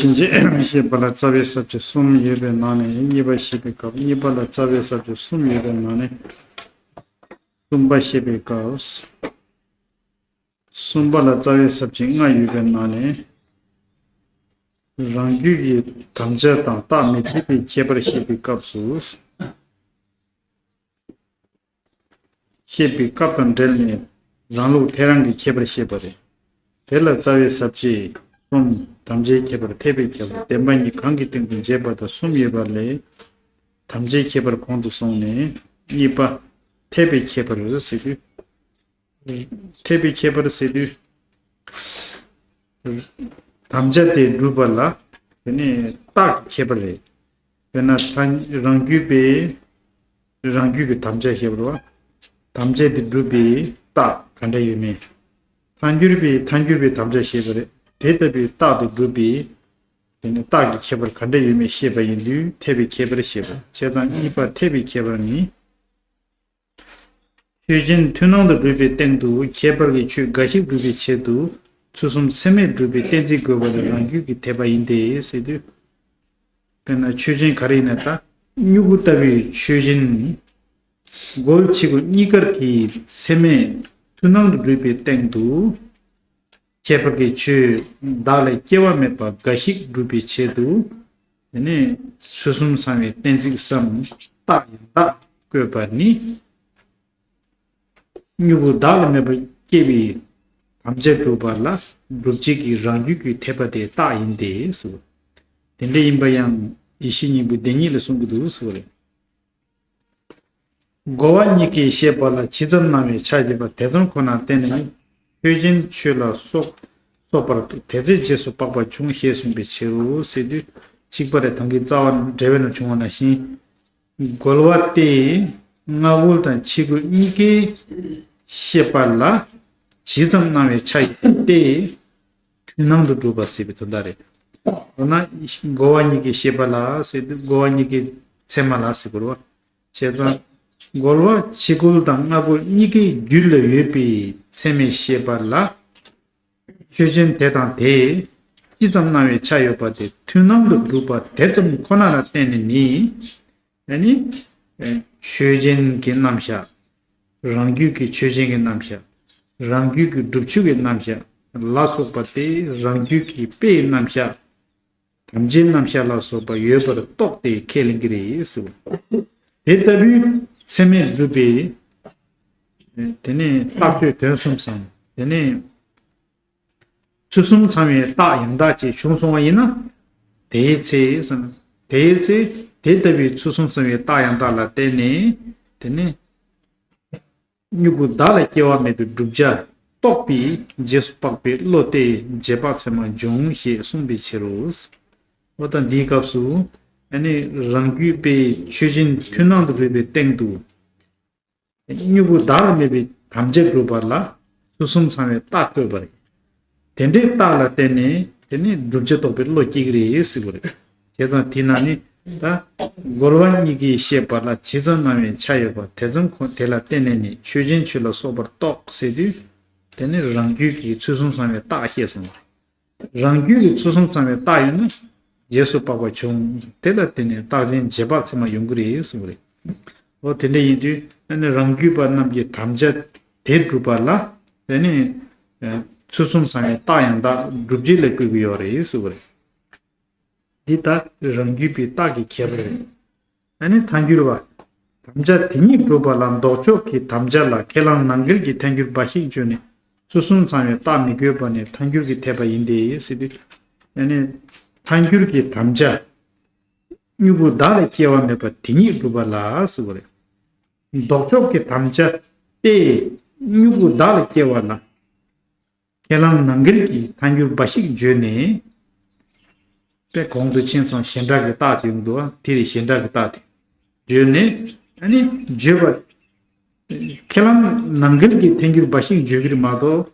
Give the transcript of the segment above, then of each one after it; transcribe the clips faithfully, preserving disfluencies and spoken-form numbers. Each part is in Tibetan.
ཕྱིན་ཆད་ཞེས་པ་ལ་རྩ་བའི་ས་བཅད་གསུམ་ཡོད་པའི་ནང་ནས་གཉིས་པ་བཤད་པའི་སྐབས། གཉིས་པ་ལ་རྩ་བའི་ས་བཅད་གསུམ་ཡོད་པའི་ནང་ནས་གསུམ་པ་བཤད་པའི་སྐབས། གསུམ་པ་ལ་རྩ་བའི་ས་བཅད་ལྔ་ཡོད་པའི་ནང་ནས་རང་རྒྱུད་ཀྱི་དམ་བཅའ་དང་རྟགས་མི་འཐད་པའི་ཁྱད་པར་བཤད་པའི་སྐབས་སུ། བཤད་པའི་སྐབས་དང་འབྲེལ་ནས་རང་ལུགས་ཐལ་རང་གི་ཁྱད་པར་བཤད་པ་རེད། དེ་ལ་རྩ་བའི་ས་བཅད་གསུམ། དམ་བཅའི་ཁྱད་པར། འཐད་པའི་ཁྱད་པར། བདེན་པ་གཉིས་གང་གི་སྟེང་དུ་འབྱེད་པ་དང་གསུམ་ཡོད་པ་ལས། དམ་བཅའི་ཁྱད་པར་གོང་དུ་སོང་ནས་གཉིས་པ་འཐད་པའི་ཁྱད་པར་ཟེར་དུས། འཐད་པའི་ཁྱད་པར་ཟེར་དུས། དམ་བཅའ་དེ་སྒྲུབ་པ་ལ་དེ་ནི་རྟགས་ཀྱི་ཁྱད་པར་རེད། དཔེར་ན་ཐ་རང་རྒྱུད་པས་རང་རྒྱུད་ཀྱི་དམ་བཅའ་བཤད་པ་རེད་བ། དམ་བཅའ་དེ་སྒྲུབ་པའི་རྟགས་ག་འདྲ་ཡོད་མེད། ཐལ་འགྱུར་པས་ཐལ་འགྱུར་པའི་དམ་བཅའ་བཤད་པ་རེད། དེ་ལྟ་བུའི་རྟགས་དེ་སྒྲུབ་པའི་དེ་ནི་རྟགས་ཀྱི་ཁྱད་པར་ག་འདྲ་ཡོད་མེད་བཤད་པ་ཡིན་དུས་འཐད་པའི་ཁྱད་པར་བཤད་པ། བྱས་ཙང་གཉིས་པ་འཐད་པའི་ཁྱད་པར་ནི། ཆོས་ཅན་མཐུན་སྣང་དུ་གྲུབ་པའི་སྟེང་དུ་ཁྱད་པར་གྱི་ཆོས་འགའ་ཞིག་སྒྲུབ་པའི་ཆེད་དུ་ཚུལ་གསུམ་ཚད་མས་སྒྲུབ་པའི་གཏན་ཚིགས་དགོས་པ་ལས་རང་རྒྱུད་ཀྱི་འཐད་པ་ཡིན་ཏེ་ཟེར་དུས། དཔེར་ན་ཆོས་ཅན་ག་རེ་ཡིན་ན་ད་སྨྱུ་གུ་ལྟ་བུའི་ཆོས་ཅན། རྒོལ་བྱེད་རྒོལ་གཉིས་ཀར་གྱི་ཚད་མས་མཐུན་སྣང་དུ་གྲུབ་པའི་སྟེང་དུ། ཁྱད་པར་གྱི་ཆོས་བདག་ལས་སྐྱེ་བ་མེད་པ་འགའ་ཞིག་སྒྲུབ་པའི་ཆེད་དུ། དེ་ནས་ཚུལ་གསུམ་ཚང་བའི་གཏན་ཚིགས་སམ་རྟགས་ཡང་དག་བཀོད་པ་ནི། སྨྱུ་གུ་བདག་ལས་མེད་པ་སྐྱེ་བའི་དམ་བཅའ་སྒྲུབ་པ་ལ་སྒྲུབ་བྱེད་ཀྱི་རང་རྒྱུད་ཀྱི་འཐད་པ་དེ་རྟགས་ཡིན་ཏེ་ཟེར། དེ་འདྲ་ཡིན་པ་ཡང་ཡེ་ཤེས་སྙིང་པོའི་བདེན་གཉིས་ལ་གསུང་གི་འདུག་ཟེར་བ་རེད། རྒོལ་བ་གཉིས་ཀས་བཤད་པ་ལ་ཇི་ཙམ་སྣང་བའི་ཆ་ཡོད་པ་དེ་ཙམ་ཁོ་ན་བརྟེན་ནས་ཆོས་ཅན་ཆོས་ལ་སོགས་སོགས་པར་དེ་ཚེ་རྗེས་སུ་དཔག་པ་བྱུང་ཞེས་གསུངས་པའི་ཕྱིར་རོ་ཟེར་དུས་གཅིག་པ་རེད། ད་གིན་རྩ་བ་འགྲེལ་པའི་ནང་བྱུང་བ་ནང་བཞིན། རྒོལ་བ་སྟེ་སྔ་རྒོལ་དང་ཕྱི་རྒོལ་གཉིས་ཀས་བཤད་པ་ལ་ཇི་ཙམ་སྣང་བའི་ཆ་ཡོད་པ་སྟེ། མཐུན་སྣང་དུ་གྲུབ་པ་ཟེར་བའི་དོན་དག་རེད། འོ་ན་རྒོལ་བ་གཉིས་ཀས་བཤད་པ་ལ་ཟེར་དུས་རྒོལ་བ་གཉིས་ཀའི་ཚད་མ་ལ་ཟེར་དགོས་རེད་བ། བྱས་ཙང་རྒོལ་བ་ཕྱི་རྒོལ་དང་སྔ་རྒོལ་གཉིས་ཀའི་རྒྱུད་ལ་ཡོད་པའི་ཚད་མས་བཤད་པ་ལ། ཆོས་ཅན་དེ་དང་དེས་ཅི་ཙམ་སྣང་བའི་ཆ་ཡོད་པ་དེ་མཐུན་སྣང་དུ་གྲུབ་པ་དེ་ཙམ་ཁོ་ན་ལ་བརྟེན་ནས་ནི། ཨ་ནི། ཆོས་ཅན་གྱི་རྣམ་གཞག་རང་རྒྱུད་ཀྱི་ཆོས་ཅན་གྱི་རྣམ་གཞག་རང་རྒྱུད་ཀྱི་སྒྲུབ་ཆོས་ཀྱི་རྣམ་གཞག་ལ་སོགས་པ་སྟེ་རང་རྒྱུད་ཀྱི་དཔེའི་རྣམ་གཞག་དམ་བཅའི་རྣམ་གཞག་ལ་སོགས་པ་ཡོད་པར་རྟོགས་ཏེ་ཁས་ལེན་གྱི་རེད་ཟེར། དེ་ལྟ་བུའི་ཚད་མས་སྒྲུབ་པའི། དེ་ནས་རྟགས་ཆོས་དོན་གསུམ་སམ། དེ་ནས་ཚུལ་གསུམ་ཚང་བའི་རྟགས་ཡང་དག་ཅེས་བྱུང་སོང་བ་ཡིན་ན། དེའི་ཚེ་སམ། དེའི་ཚེ་དེ་ལྟ་བུའི་ཚུལ་གསུམ་ཚང་བའི་རྟགས་ཡང་དག་ལ་བརྟེན་ནས་དེ་ནས། སྨྱུ་གུ་བདག་ལས་སྐྱེ་བ་མེད་པའི་བསྒྲུབ་བྱ་རྟོགས་པའི་རྗེས་སུ་དཔག་པའི་བློ་སྟེ་རྗེས་དཔག་ཚད་མ་འབྱུང་ཞེས་གསུངས་པའི་ཕྱིར་རོ། འོ་ད་འདིའི་སྐབས་སུ་ཨ་ནི་རང་རྒྱུད་པའི་ཆོས་ཅན་མཐུན་སྣང་དུ་གྲུབ་པའི་སྟེང་དུ། སྨྱུ་གུ་བདག་ལས་མེད་པའི་དམ་བཅའ་སྒྲུབ་པ་ལ་ཚུལ་གསུམ་ཚང་བའི་རྟགས་བཀོད་པ་རེད། དེ་འདྲའི་རྟགས་ལ་བརྟེན་ནས་དེ་ནི་བསྒྲུབ་བྱ་རྟོགས་པའི་བློ་སྐྱེ་གི་རེད་ཟེར་བ་རེད། བྱས་ཙང་དེས་ན་ནི་ད་རྒོལ་བ་གཉིས་ཀས་བཤད་པ་ལ་ཇི་ཙམ་སྣང་བའི་ཆ་ཡོད་པ་དེ་ཙམ་ཁོ་དེ་ལ་བརྟེན་ནས་ནི་ཆོས་ཅན་ཆོས་ལ་སོགས་པར་རྟོགས་ཟེར་དུས་དེ་ནི་རང་རྒྱུད་ཀྱི་ཚུལ་གསུམ་ཚང་བའི་རྟགས་བཤད་སོང་བ་རེད། རང་རྒྱུད་ཀྱི་ཚུལ་གསུམ་ཚང་བའི་རྟགས་ཡོད་ན་རྗེས་སུ་དཔག་པ་བྱུང་། དེ་ལ་བརྟེན་ནས་རྟགས་ཅན་རྗེས་དཔག་ཚད་མ་ཡོང་གི་རེད་གསུངས་པ་རེད། འོ་དེ་འདྲ་ཡིན་དུས་ཨ་ནི་རང་རྒྱུད་པ་རྣམས་ཀྱི་དམ་བཅའ་དེ་སྒྲུབ་པ་ལ་དེ་ནི་ཚུལ་གསུམ་ཚང་བའི་རྟགས་ཡང་དག་སྒྲུབ་བྱེད་ལ་བཀོད་ཀྱི་ཡོད་རེད་གསུངས་པ་རེད། འདི་ལྟར་རང་རྒྱུད་པའི་རྟགས་ཀྱི་ཁྱད་པར་རེད། ཨ་ནི་ཐལ་འགྱུར་བ། དམ་བཅའ་དེ་ཉིད་སྒྲུབ་པ་ལ་ལྡོག་ཕྱོགས་ཀྱི་དམ་བཅའ་ལ་ཁས་བླངས་ནང་འགལ་གྱི་ཐལ་འགྱུར་འབའ་ཞིག་བརྗོད་ནས་ཚུལ་གསུམ་ཚང་བའི་རྟགས་མི་དགོས་པ་ནི་ཐལ་འགྱུར་གྱི་འཐད་པ་ཡིན་ཏེ་ཟེར་དུས། ཨ་ནི་ཐལ་འགྱུར་གྱི་དམ་བཅའ། སྨྱུ་གུ་བདག་ལས་སྐྱེ་བ་མེད་པ་དེ་ཉིད་སྒྲུབ་པ་ལ་ཟེར་བ་རེད། ལྡོག་ཕྱོགས་ཀྱི་དམ་བཅའ་སྟེ་སྨྱུ་གུ་བདག་ལས་སྐྱེ་བ་ལ། ཁས་བླངས་ནང་འགལ་གྱི་ཐལ་འགྱུར་འབའ་ཞིག་བརྗོད་ནས། དཔེ་གོང་དུ་ཕྱིན་སོང་གཞན་དག་གི་རྟགས་ཅིག་ཡོང་འདུག་བ། དེ་རེད་གཞན་དག་གི་རྟགས་དེ། བརྗོད་ནས་ཨ་ནི་བརྗོད་པ། ཁས་བླངས་ནང་འགལ་གྱི་ཐལ་འགྱུར་འབའ་ཞིག་བརྗོད་ཀྱི་རེད་མ་གཏོགས།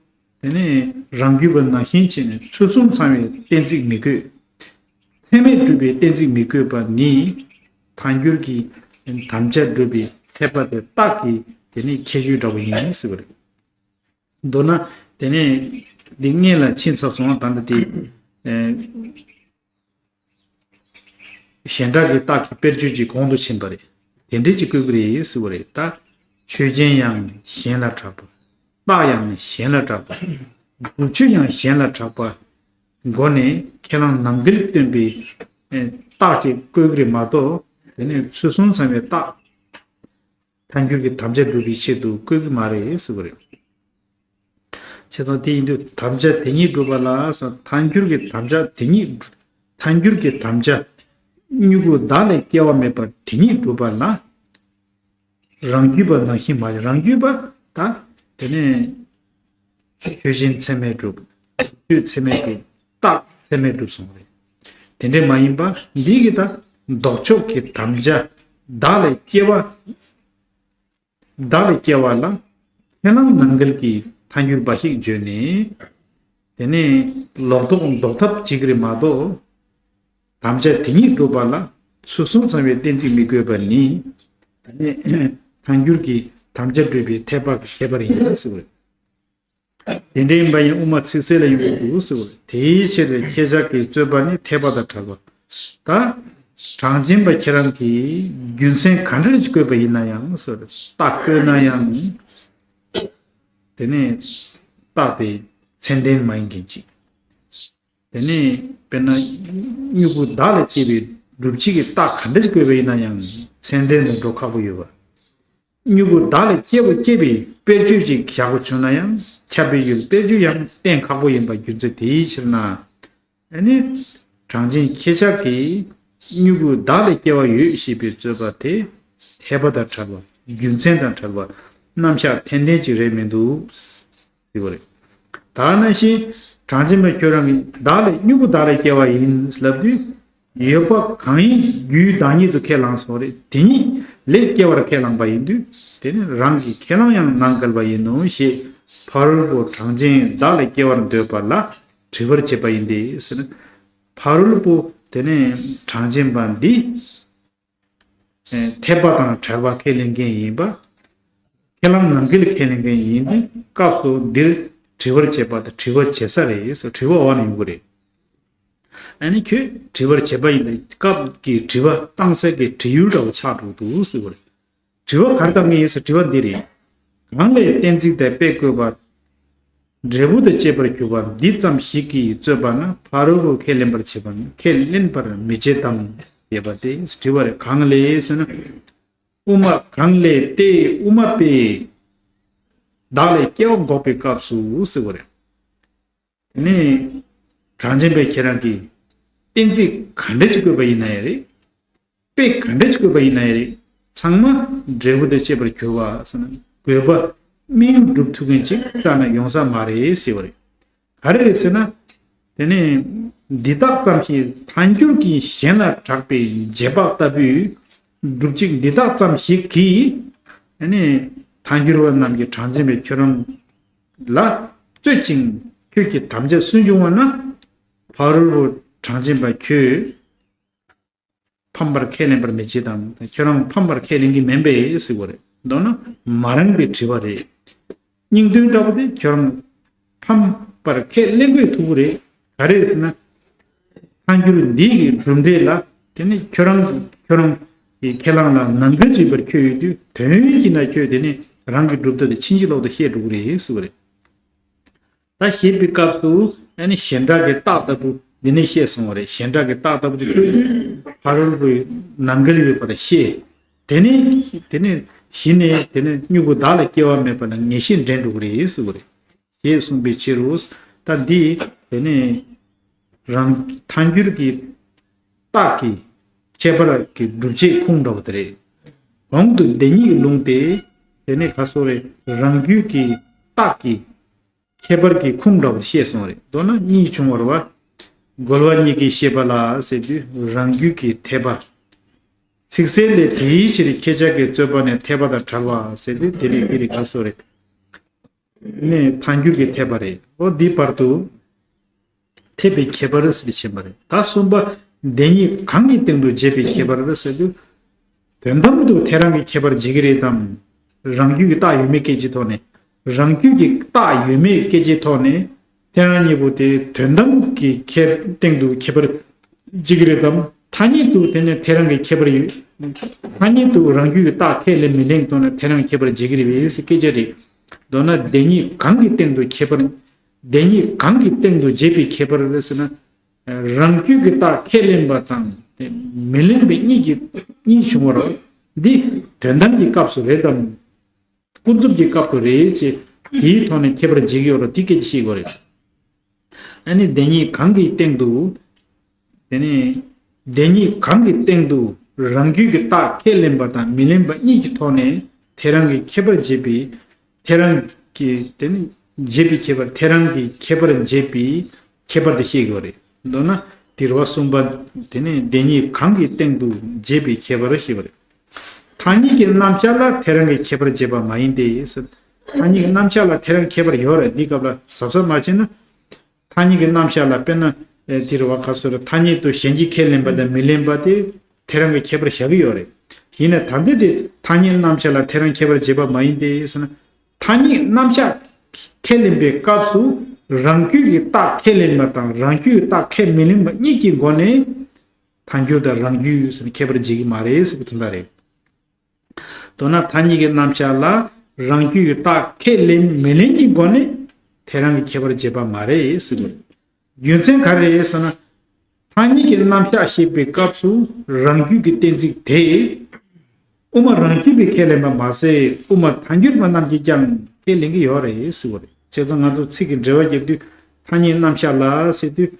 དེ་ནས་རང་རྒྱུད་པ་ནང་བཞིན་བྱས་ནས་ཚུལ་གསུམ་ཚང་བའི་གཏན་ཚིགས་མི་དགོས། ཚད་མས་གྲུབ་པའི་གཏན་ཚིགས་མི་དགོས་པ་ནི། ཐལ་འགྱུར་གྱི་དམ་བཅའ་སྒྲུབ་པའི་འཐད་པ་དེ་རྟགས་ཀྱི་དེ་ནི་ཁྱད་ཆོས་འདྲ་བོ་ཡིན་ཟེར་བ་རེད། མདོར་ན་དེ་ནས་འདི་སྔོན་ལ་ཕྱིན་ཚར་སོང་བ། ད་ལྟ་དེ། ཨེ། གཞན་དག་གི་རྟགས་ཀྱི་དཔེར་བརྗོད་ཅིག་གོང་དུ་ཕྱིན་པ་རེད། དེ་འདྲས་ཅིག་བཀོད་ཀྱི་རེད་ཟེར་བ་རེད། ད་ཆོས་ཅན་ཡང་གཞན་ལ་གྲགས་པ། རྟགས་ཡང་གཞན་ལ་གྲགས་པ། སྒྲུབ་ཆོས་ཡང་གཞན་ལ་གྲགས་པ། སྒོ་ནས་ཁས་བླངས་ནང་འགལ་སྟོན་པའི་ཨེ་རྟགས་ཅིག་བཀོད་ཀྱི་རེད་མ་གཏོགས། དེ་ནས་ཚུལ་གསུམ་ཚང་བའི་རྟགས། ཐལ་འགྱུར་གྱི་དམ་བཅའ་སྒྲུབ་པའི་ཆེད་དུ་བཀོད་ཀྱི་མ་རེད་ཟེར་བ་རེད། བྱས་ཙང་དེ་ཡིན་དུས་དམ་བཅའ་དེ་ཉིད་སྒྲུབ་པ་ལ་ཟེར། ཐལ་འགྱུར་གྱི་དམ་བཅའ་དེ་ཉིད། ཐལ་འགྱུར་གྱི་དམ་བཅའ། མྱུ་གུ་བདག་ལས་སྐྱེ་བ་མེད་པ་དེ་ཉིད་སྒྲུབ་པ་ལ། རང་རྒྱུད་པ་ནང་བཞིན་མ་ཡིན། རང་རྒྱུད་པ་ད་དེ་ནས་ཆོས་ཅན་ཚད་མས་གྲུབ། ཆོས་ཚད་མས་གྲུབ། རྟགས་ཚད་མས་གྲུབ་སོང་བ་རེད། དེ་འདྲས་མ་ཡིན་པ་འདི་གི་ད་ལྡོག་ཕྱོགས་ཀྱི་དམ་བཅའ། བདག་ལས་སྐྱེ་བ། བདག་ལས་སྐྱེ་བ་ལ་ཁས་བླངས་ནང་འགལ་གྱི་ཐལ་འགྱུར་འབའ་ཞིག་བརྗོད་ནས། དེ་ནས་ལོག་ལྡོག་ལྡོག་ཐབས་བྱེད་ཀྱི་རེད་མ་གཏོགས། དམ་བཅའ་དེ་ཉིད་སྒྲུབ་པ་ལ་ཚུལ་གསུམ་ཚང་བའི་གཏན་ཚིགས་མི་དགོས་པ་ནི། དེ་ནས་ཐལ་འགྱུར་གྱི་དམ་བཅའ་སྒྲུབ་པའི་ཐེག་པ་གི་ཁྱད་པར་ཡིན་ཟེར་བ་རེད། དེ་འདྲ་ཡིན་པ་ཡིན་དབུ་མ་ཚིག་གསལ་ལ་ཡོང་གི་འདུག་ཟེར་བ་རེད། དེའི་ཕྱིར་ཁྱེད་ཅག་གིས་རྩོད་པ་ནི་འཐད་པ་དང་བྲལ་བ། ད་གྲངས་ཅན་པ་ཁྱེད་རང་གིས་རྒྱུ་མཚན་ག་འདྲ་ཞིག་བཀོད་པ་ཡིན་ན་ཡང་ཟེར་བ་རེད། རྟགས་བཀོད་ན་ཡང་། དེ་ནས་རྟགས་དེ་མཚན་ལྡན་མ་ཡིན་མཁན་ཅིག་དེ་ནས་དཔེར་ན་མྱུ་གུ་བདག་ལས་སྐྱེས་པའི་སྒྲུབ་བྱེད་ཀྱི་རྟགས་ག་འདྲ་ཞིག་བཀོད་པ་ཡིན་ན་ཡང་མཚན་ལྡན་དུ་འགྲོ་ཁག་པོ་ཡོད་པ། མྱུ་གུ་བདག་ལས་སྐྱེས་པ་སྐྱེས་པའི་དཔེར་བརྗོད་ཅིག་བཞག་པ་བྱུང་ན་ཡང་ཁྱབ་པའི་ཡུལ་དཔེར་བརྗོད་ཡང་བསྟན་ཁག་པོ་ཡིན་པ་རྒྱུ་མཚན་དེའི་ཕྱིར་ན། ཨ་ནི། གྲངས་ཅན་ཁྱེད་ཅག་གིས་མྱུ་གུ་བདག་ལས་སྐྱེ་བ་ཡོད་ཞེས་པའི་རྩོད་པ་དེ་འཐད་པ་དང་བྲལ་བ། རྒྱུ་མཚན་དང་བྲལ་བ། རྣམ་གཞག་འཐད་ལྡན་ཅིག་རེད་མི་འདུག་ཟེར་བ་རེད། ད་ནང་བཞིན་གྲངས་ཅན་པ་ཁྱོད་རང་གིས་བདག་ལས་མྱུ་གུ་བདག་ལས་སྐྱེ་བ་ཡིན་ལབ་དུས། ཡོད་པ་གང་ཡིན་རྒྱུའི་བདག་ཉིད་དུ་ཁས་བླངས་སོང་རེད། དེ་ཉིད་ལས་སྐྱེ་བར་ཁས་བླངས་པ་ཡིན་དུས་དེ་ནི་རང་གི་ཁས་བླངས་ཡང་ནང་འགལ་བ་ཡིན་ནོ་ཞེས་ཕ་རོལ་པོ་གྲངས་ཅན་བདག་ལས་སྐྱེ་བར་འདོད་པ་ལ་དྲི་བར་བྱེད་པ་ཡིན་ཏེ་ཟེར་ན། ཕ་རོལ་པོ་དེ་ནི་གྲངས་ཅན་པ་འདི་འཐད་པ་དང་བྲལ་བ་ཁས་ལེན་མཁན་ཡིན་པ། ཁས་བླངས་ནང་འགལ་ཁས་ལེན་མཁན་ཡིན་དུས་སྐབས་སུ་འདིར་དྲི་བར་བྱེད་པ་དང་དྲི་བ་བྱེད་ས་རེད་ཟེར། དྲི་བ་འོག་ནས་ཡོང་གི་རེད། ཨ་ནི་ཁྱོད་དྲི་བར་བྱེད་པ་ཡིན་ན་སྐབས་ཀྱི་དྲི་བ་བཏང་སའི་གི་དྲི་ཡུལ་འདྲ་བོ་ཆགས་འགྲོ་འདུག་ཟེར་བ་རེད། དྲི་བ་ག་རེ་བཏང་གི་ཡིན་ཟེར་དྲི་བ་འདི་རེད། གང་ལས་གཏན་ཚིགས་དང་དཔེ་བཀོད་པ། འབྲས་བུ་དང་བཅས་པར་གྱུར་པ་འདི་ཙམ་ཞིག་གིས་རྩོད་པ་ན་ཕ་རོལ་པོ་ཁས་ལེན་པར་བྱེད་པ་ན་ཁས་ལེན་པར་མི་བྱེད་དམ། ཞེས་པ་སྟེ་དྲི་བ་རེད། གང་ལས་ཟེར་ན། དབུ་མ་གང་ལས་ཏེ་དབུ་མ་པས་བདག་ལས་སྐྱེ་བ་འགོག་པའི་སྐབས་སུ་ཟེར་བ་རེད། དེ་ནས་གྲངས་ཅན་པས་ཁྱེད་རང་གིས་གཏན་ཚིགས་ག་འདྲ་ཅིག་བཀོད་པ་ཡིན་ན་ཡང་རེད། དཔེ་ག་འདྲ་ཅིག་བཀོད་པ་ཡིན་ན་ཡང་རེད། ཚང་མ་འབྲས་བུ་དང་བཅས་པར་གྱུར་པ་ཟེར་ན་དགོས་པ་དམིགས་ཡུལ་སྒྲུབ་ཐུབ་མཁན་ཅིག་རྩ་ནས་ཡོང་ས་མ་རེད་ཟེར་བ་རེད། ག་རེ་རེད་ཟེར་ན། དེ་ནས་འདི་དག་ཙམ་ཞིག་ཐལ་འགྱུར་གྱིས་གཞན་ལ་གྲགས་པའི་རྗེས་དཔག་ལྟ་བུའི་སྒྲུབ་བྱེད་འདི་དག་ཙམ་ཞིག་གིས། དེ་ནས་ཐལ་འགྱུར་བ་རྣམས་ཀྱིས་གྲངས་ཅན་པའི་ཁྱོད་རང་ལ་རྩོད་ཅིང་ཁྱོད་ཀྱི་དམ་བཅའ་སུན་འབྱུང་བ་ན། ཕ་རོལ་པོ་གྲངས་ཅན་པ་ཁྱོད་ཕམ་པར་ཁས་ལེན་པར་མི་བྱེད་དམ། ཁྱོད་རང་ཕམ་པར་ཁས་ལེན་གྱི་མིན་པས་ཟེར་བ་རེད། མདོར་ན་མ་རན་པའི་དྲི་བ་རེད། སྙིང་དོན་འདྲ་པོ་དེ་ཁྱོད་རང་ཕམ་པར་ཁས་ལེན་དགོས་ཐུག་གི་རེད། ག་རེ་ཟེར་ན། ཐལ་འགྱུར་འདི་གི་གྲུབ་འབྲས་ལ་དེ་ནི་ཁྱོད་རང་ཁྱོད་རང་གི་ཁས་བླངས་ལ་ནང་འགལ་བྱེད་པར་ཁྱོད་ཡོད་དུས་དོན་གྱིས་ན་ཁྱོད་དེ་ནི་རང་གི་གྲུབ་མཐའ་དེ་ཕྱིན་ཅི་ལོག་ཏུ་བཤད་འགྲོ་གི་རེད་ཟེར་བ་རེད། ད་ཞེས་པའི་སྐབས་སུ་ཨ་ནི་བྱེ་བྲག་གི་རྟགས་ལྟ་བུ་འདི་ནས་བཤད་སོང་བ་རེད། བྱེ་བྲག་གི་རྟགས་ལྟ་བུ་དེ་བཀོད་དུས་ཕ་རོལ་པོའི་ནང་འགལ་ཡོད་པར་བཤད། དེ་ནས་དེ་ནས་གཞི་ནས་དེ་ནས་མྱུ་གུ་བདག་ལ་སྐྱེ་བ་མེད་པ་ལ་ངེས་ཤེས་འདྲེན་འགྲོ་གི་རེད་ཟེར་བ་རེད། ཞེས་གསུངས་པའི་ཕྱིར་རོ། ད་འདི་དེ་ནས་རང་ཐལ་འགྱུར་གྱི་རྟགས་ཀྱི་ཁྱད་པར་གྱི་སྒྲུབ་བྱེད་ཁུངས་འདྲ་བོ་དེ་རེད། གོང་དུ་བདེན་གཉིས་ཀྱི་ལུང་དེ་དེ་ནས་ག་སོ་རེད། རང་རྒྱུད་ཀྱི་རྟགས་ཀྱི་ཁྱད་པར་གྱི་ཁུངས་འདྲ་བོ་བཤད་སོང་རེད། མདོར་ན་གཉིས་བྱུང་བར་བ། རྒོལ་བ་གཉིས་ཀྱིས་བཤད་པ་ལ་ཟེར་དུས་རང་རྒྱུད་ཀྱི་འཐད་པ། ཚིག་གསལ་ལས་དེའི་ཕྱིར་ཁྱེད་ཅག་གི་རྩོད་པ་ནི་འཐད་པ་དང་བྲལ་བ་ཟེར་དུས་དེ་ནས་དེ་རིགས་ག་སོ་རེད། ནས་ཐལ་འགྱུར་གྱི་འཐད་པ་རེད། འོ་འདི་བར་དུ། འཐད་པའི་ཁྱད་པར་ཟེར་ཕྱིན་པ་རེད། ད་གསུམ་པ། བདེན་གཉིས་གང་གི་སྟེང་དུ་འབྱེད་པའི་ཁྱད་པར་ཟེར་དུས། དོན་དམ་དུ་དེ་རང་གི་ཁྱད་པར་འབྱེད་ཀྱི་རེད་དམ། རང་རྒྱུད་ཀྱི་རྟགས་ཡོད་མེད་སྐད་ཆའི་ཐོག་ནས། རང་རྒྱུད་ཀྱི་རྟགས་ཡོད་མེད་སྐད་ཆའི་ཐོག་ནས། དེ་རང་གཉིས་པོ་དེ་དོན་དམ་གྱི་ཁྱད་སྟེང་དུ་ཁྱད་པར་འབྱེད་ཀྱི་རེད་དམ། ཐ་སྙད་དུ་དེ་ནི་ཐལ་རང་གི་ཁྱད་པར་ཡོད། ཐ་སྙད་དུ་རང་རྒྱུད་ཀྱི་རྟགས་ཁས་ལེན་མི་ལེན་གྱི་ཐོག་ནས་ཐལ་རང་གི་ཁྱད་པར་འབྱེད་ཀྱི་རེད་པས་ཟེར་སྐད་ཆ་རེད། མདོར་ན་བདེན་གཉིས་གང་གི་སྟེང་དུ་ཁྱད་པར། བདེན་གཉིས་གང་གི་སྟེང་དུ་འབྱེད་པའི་ཁྱད་པར་རེད་ཟེར་ན། རང་རྒྱུད་ཀྱི་རྟགས་ཁས་ལེན་པ་དང་མི་ལེན་པའི་གཉིས་ཀྱི་གཉིས་བྱུང་བ་རེད། འདི་དོན་དམ་གྱི་སྐབས་སུ་རེད་དམ། ཀུན་རྫོབ་ཀྱི་སྐབས་སུ་རེད་ཅེས་དེའི་ཐོག་ནས་ཁྱད་པར་འབྱེད་ཀྱི་ཡོད་རེད། དེ་སྐད་ཆ་བཤད་དགོས་རེད། ཨ་ནི་བདེན་གཉིས་གང་གི་སྟེང་དུ། དེ་ནི་བདེན་གཉིས་གང་གི་སྟེང་དུ་རང་རྒྱུད་ཀྱི་རྟགས་ཁས་ལེན་པ་དང་མི་ལེན་པ་གཉིས་ཀྱི་ཐོག་ནས་ཐལ་རང་གི་ཁྱད་པར་འབྱེད་པའི། ཐལ་རང་གི་དེ་ནི་འབྱེད་པའི་ཁྱད་པར། ཐལ་རང་གི་ཁྱད་པར་འབྱེད་པའི་ཁྱད་པར་དེ་བཤད་དགོས་རེད། མདོར་ན་དེ་རེད་བ། གསུམ་པ་དེ་ནི་བདེན་གཉིས་གང་གི་སྟེང་དུ་འབྱེད་པའི་ཁྱད་པར་ཞེས་པ་རེད། ཐ་སྙད་ཀྱི་རྣམ་གཞག་ལ་ཐལ་རང་གི་ཁྱད་པར་འབྱེད་པ་མ་ཡིན་ཏེ། ཐ་སྙད་ཀྱི་རྣམ་གཞག་ལ་ཐལ་རང་ཁྱད་པར་ཡོད་རེད། འདི་སྐབས་ལ་གཟབ་གཟབ་མ་བྱས་ན། ཐ་སྙད་ཀྱི་རྣམ་གཞག་ལ་དཔེར་ན། ཨེ་དེ་རེད་བ། ག་སོ་རེད། ཐ་སྙད་དུ་གཞན་གྱིས་ཁས་ལེན་པ་དང་མི་ལེན་པ་དེ་ཐལ་རང་གི་ཁྱད་པར་བཞག་གི་ཡོད་རེད། ཡིན་ན་ད་འདི་དེ་ཐ་སྙད་རྣམ་གཞག་ལ་ཐལ་རང་ཁྱད་པར་འབྱེད་པ་མ་ཡིན་ཏེ་ཟེར་ན། ཐ་སྙད་རྣམ་གཞག་ཁས་ལེན་པའི་སྐབས་སུ་རང་རྒྱུད་ཀྱི་རྟགས་ཁས་ལེན་པ་དང་རང་རྒྱུད་ཀྱི་རྟགས་ཁས་མི་ལེན་པ་གཉིས་ཀྱི་སྒོ་ནས་ཐལ་འགྱུར་དང་རང་རྒྱུད་ཟེར་ནས་ཁྱད་པར་འབྱེད་ཀྱི་མ་རེད་ཟེར་བའི་དོན་དག་རེད། མདོར་ན་ཐ་སྙད་ཀྱི་རྣམ་གཞག་ལ་རང་རྒྱུད་ཀྱི་རྟགས་ཁས་ལེན་མི་ལེན་གྱི་སྒོ་ནས་ཐལ་རང་གི་ཁྱད་པར་འབྱེད་པ་མ་རེད་ཟེར་དགོས། རྒྱུ་མཚན་ག་རེ་རེད་ཟེར་ན། ཐ་སྙད་ཀྱི་རྣམ་གཞག་བཤད་པའི་སྐབས་སུ་རང་རྒྱུད་ཀྱི་གཏན་ཚིགས་དེ། དབུ་མ་རང་རྒྱུད་པས་ཁས་ལེན་པ་མ་ཟད་དབུ་མ་ཐལ་འགྱུར་བ་རྣམས་ཀྱིས་ཀྱང་ཁས་ལེན་གྱི་ཡོད་རེད་ཟེར་བ་རེད། བྱས་ཙང་ང་ཚོ་ཚིག་གི་འགྲེལ་བ་རྒྱབ་དུས་ཐ་སྙད་རྣམ་གཞག་ལ་ཟེར་དུས།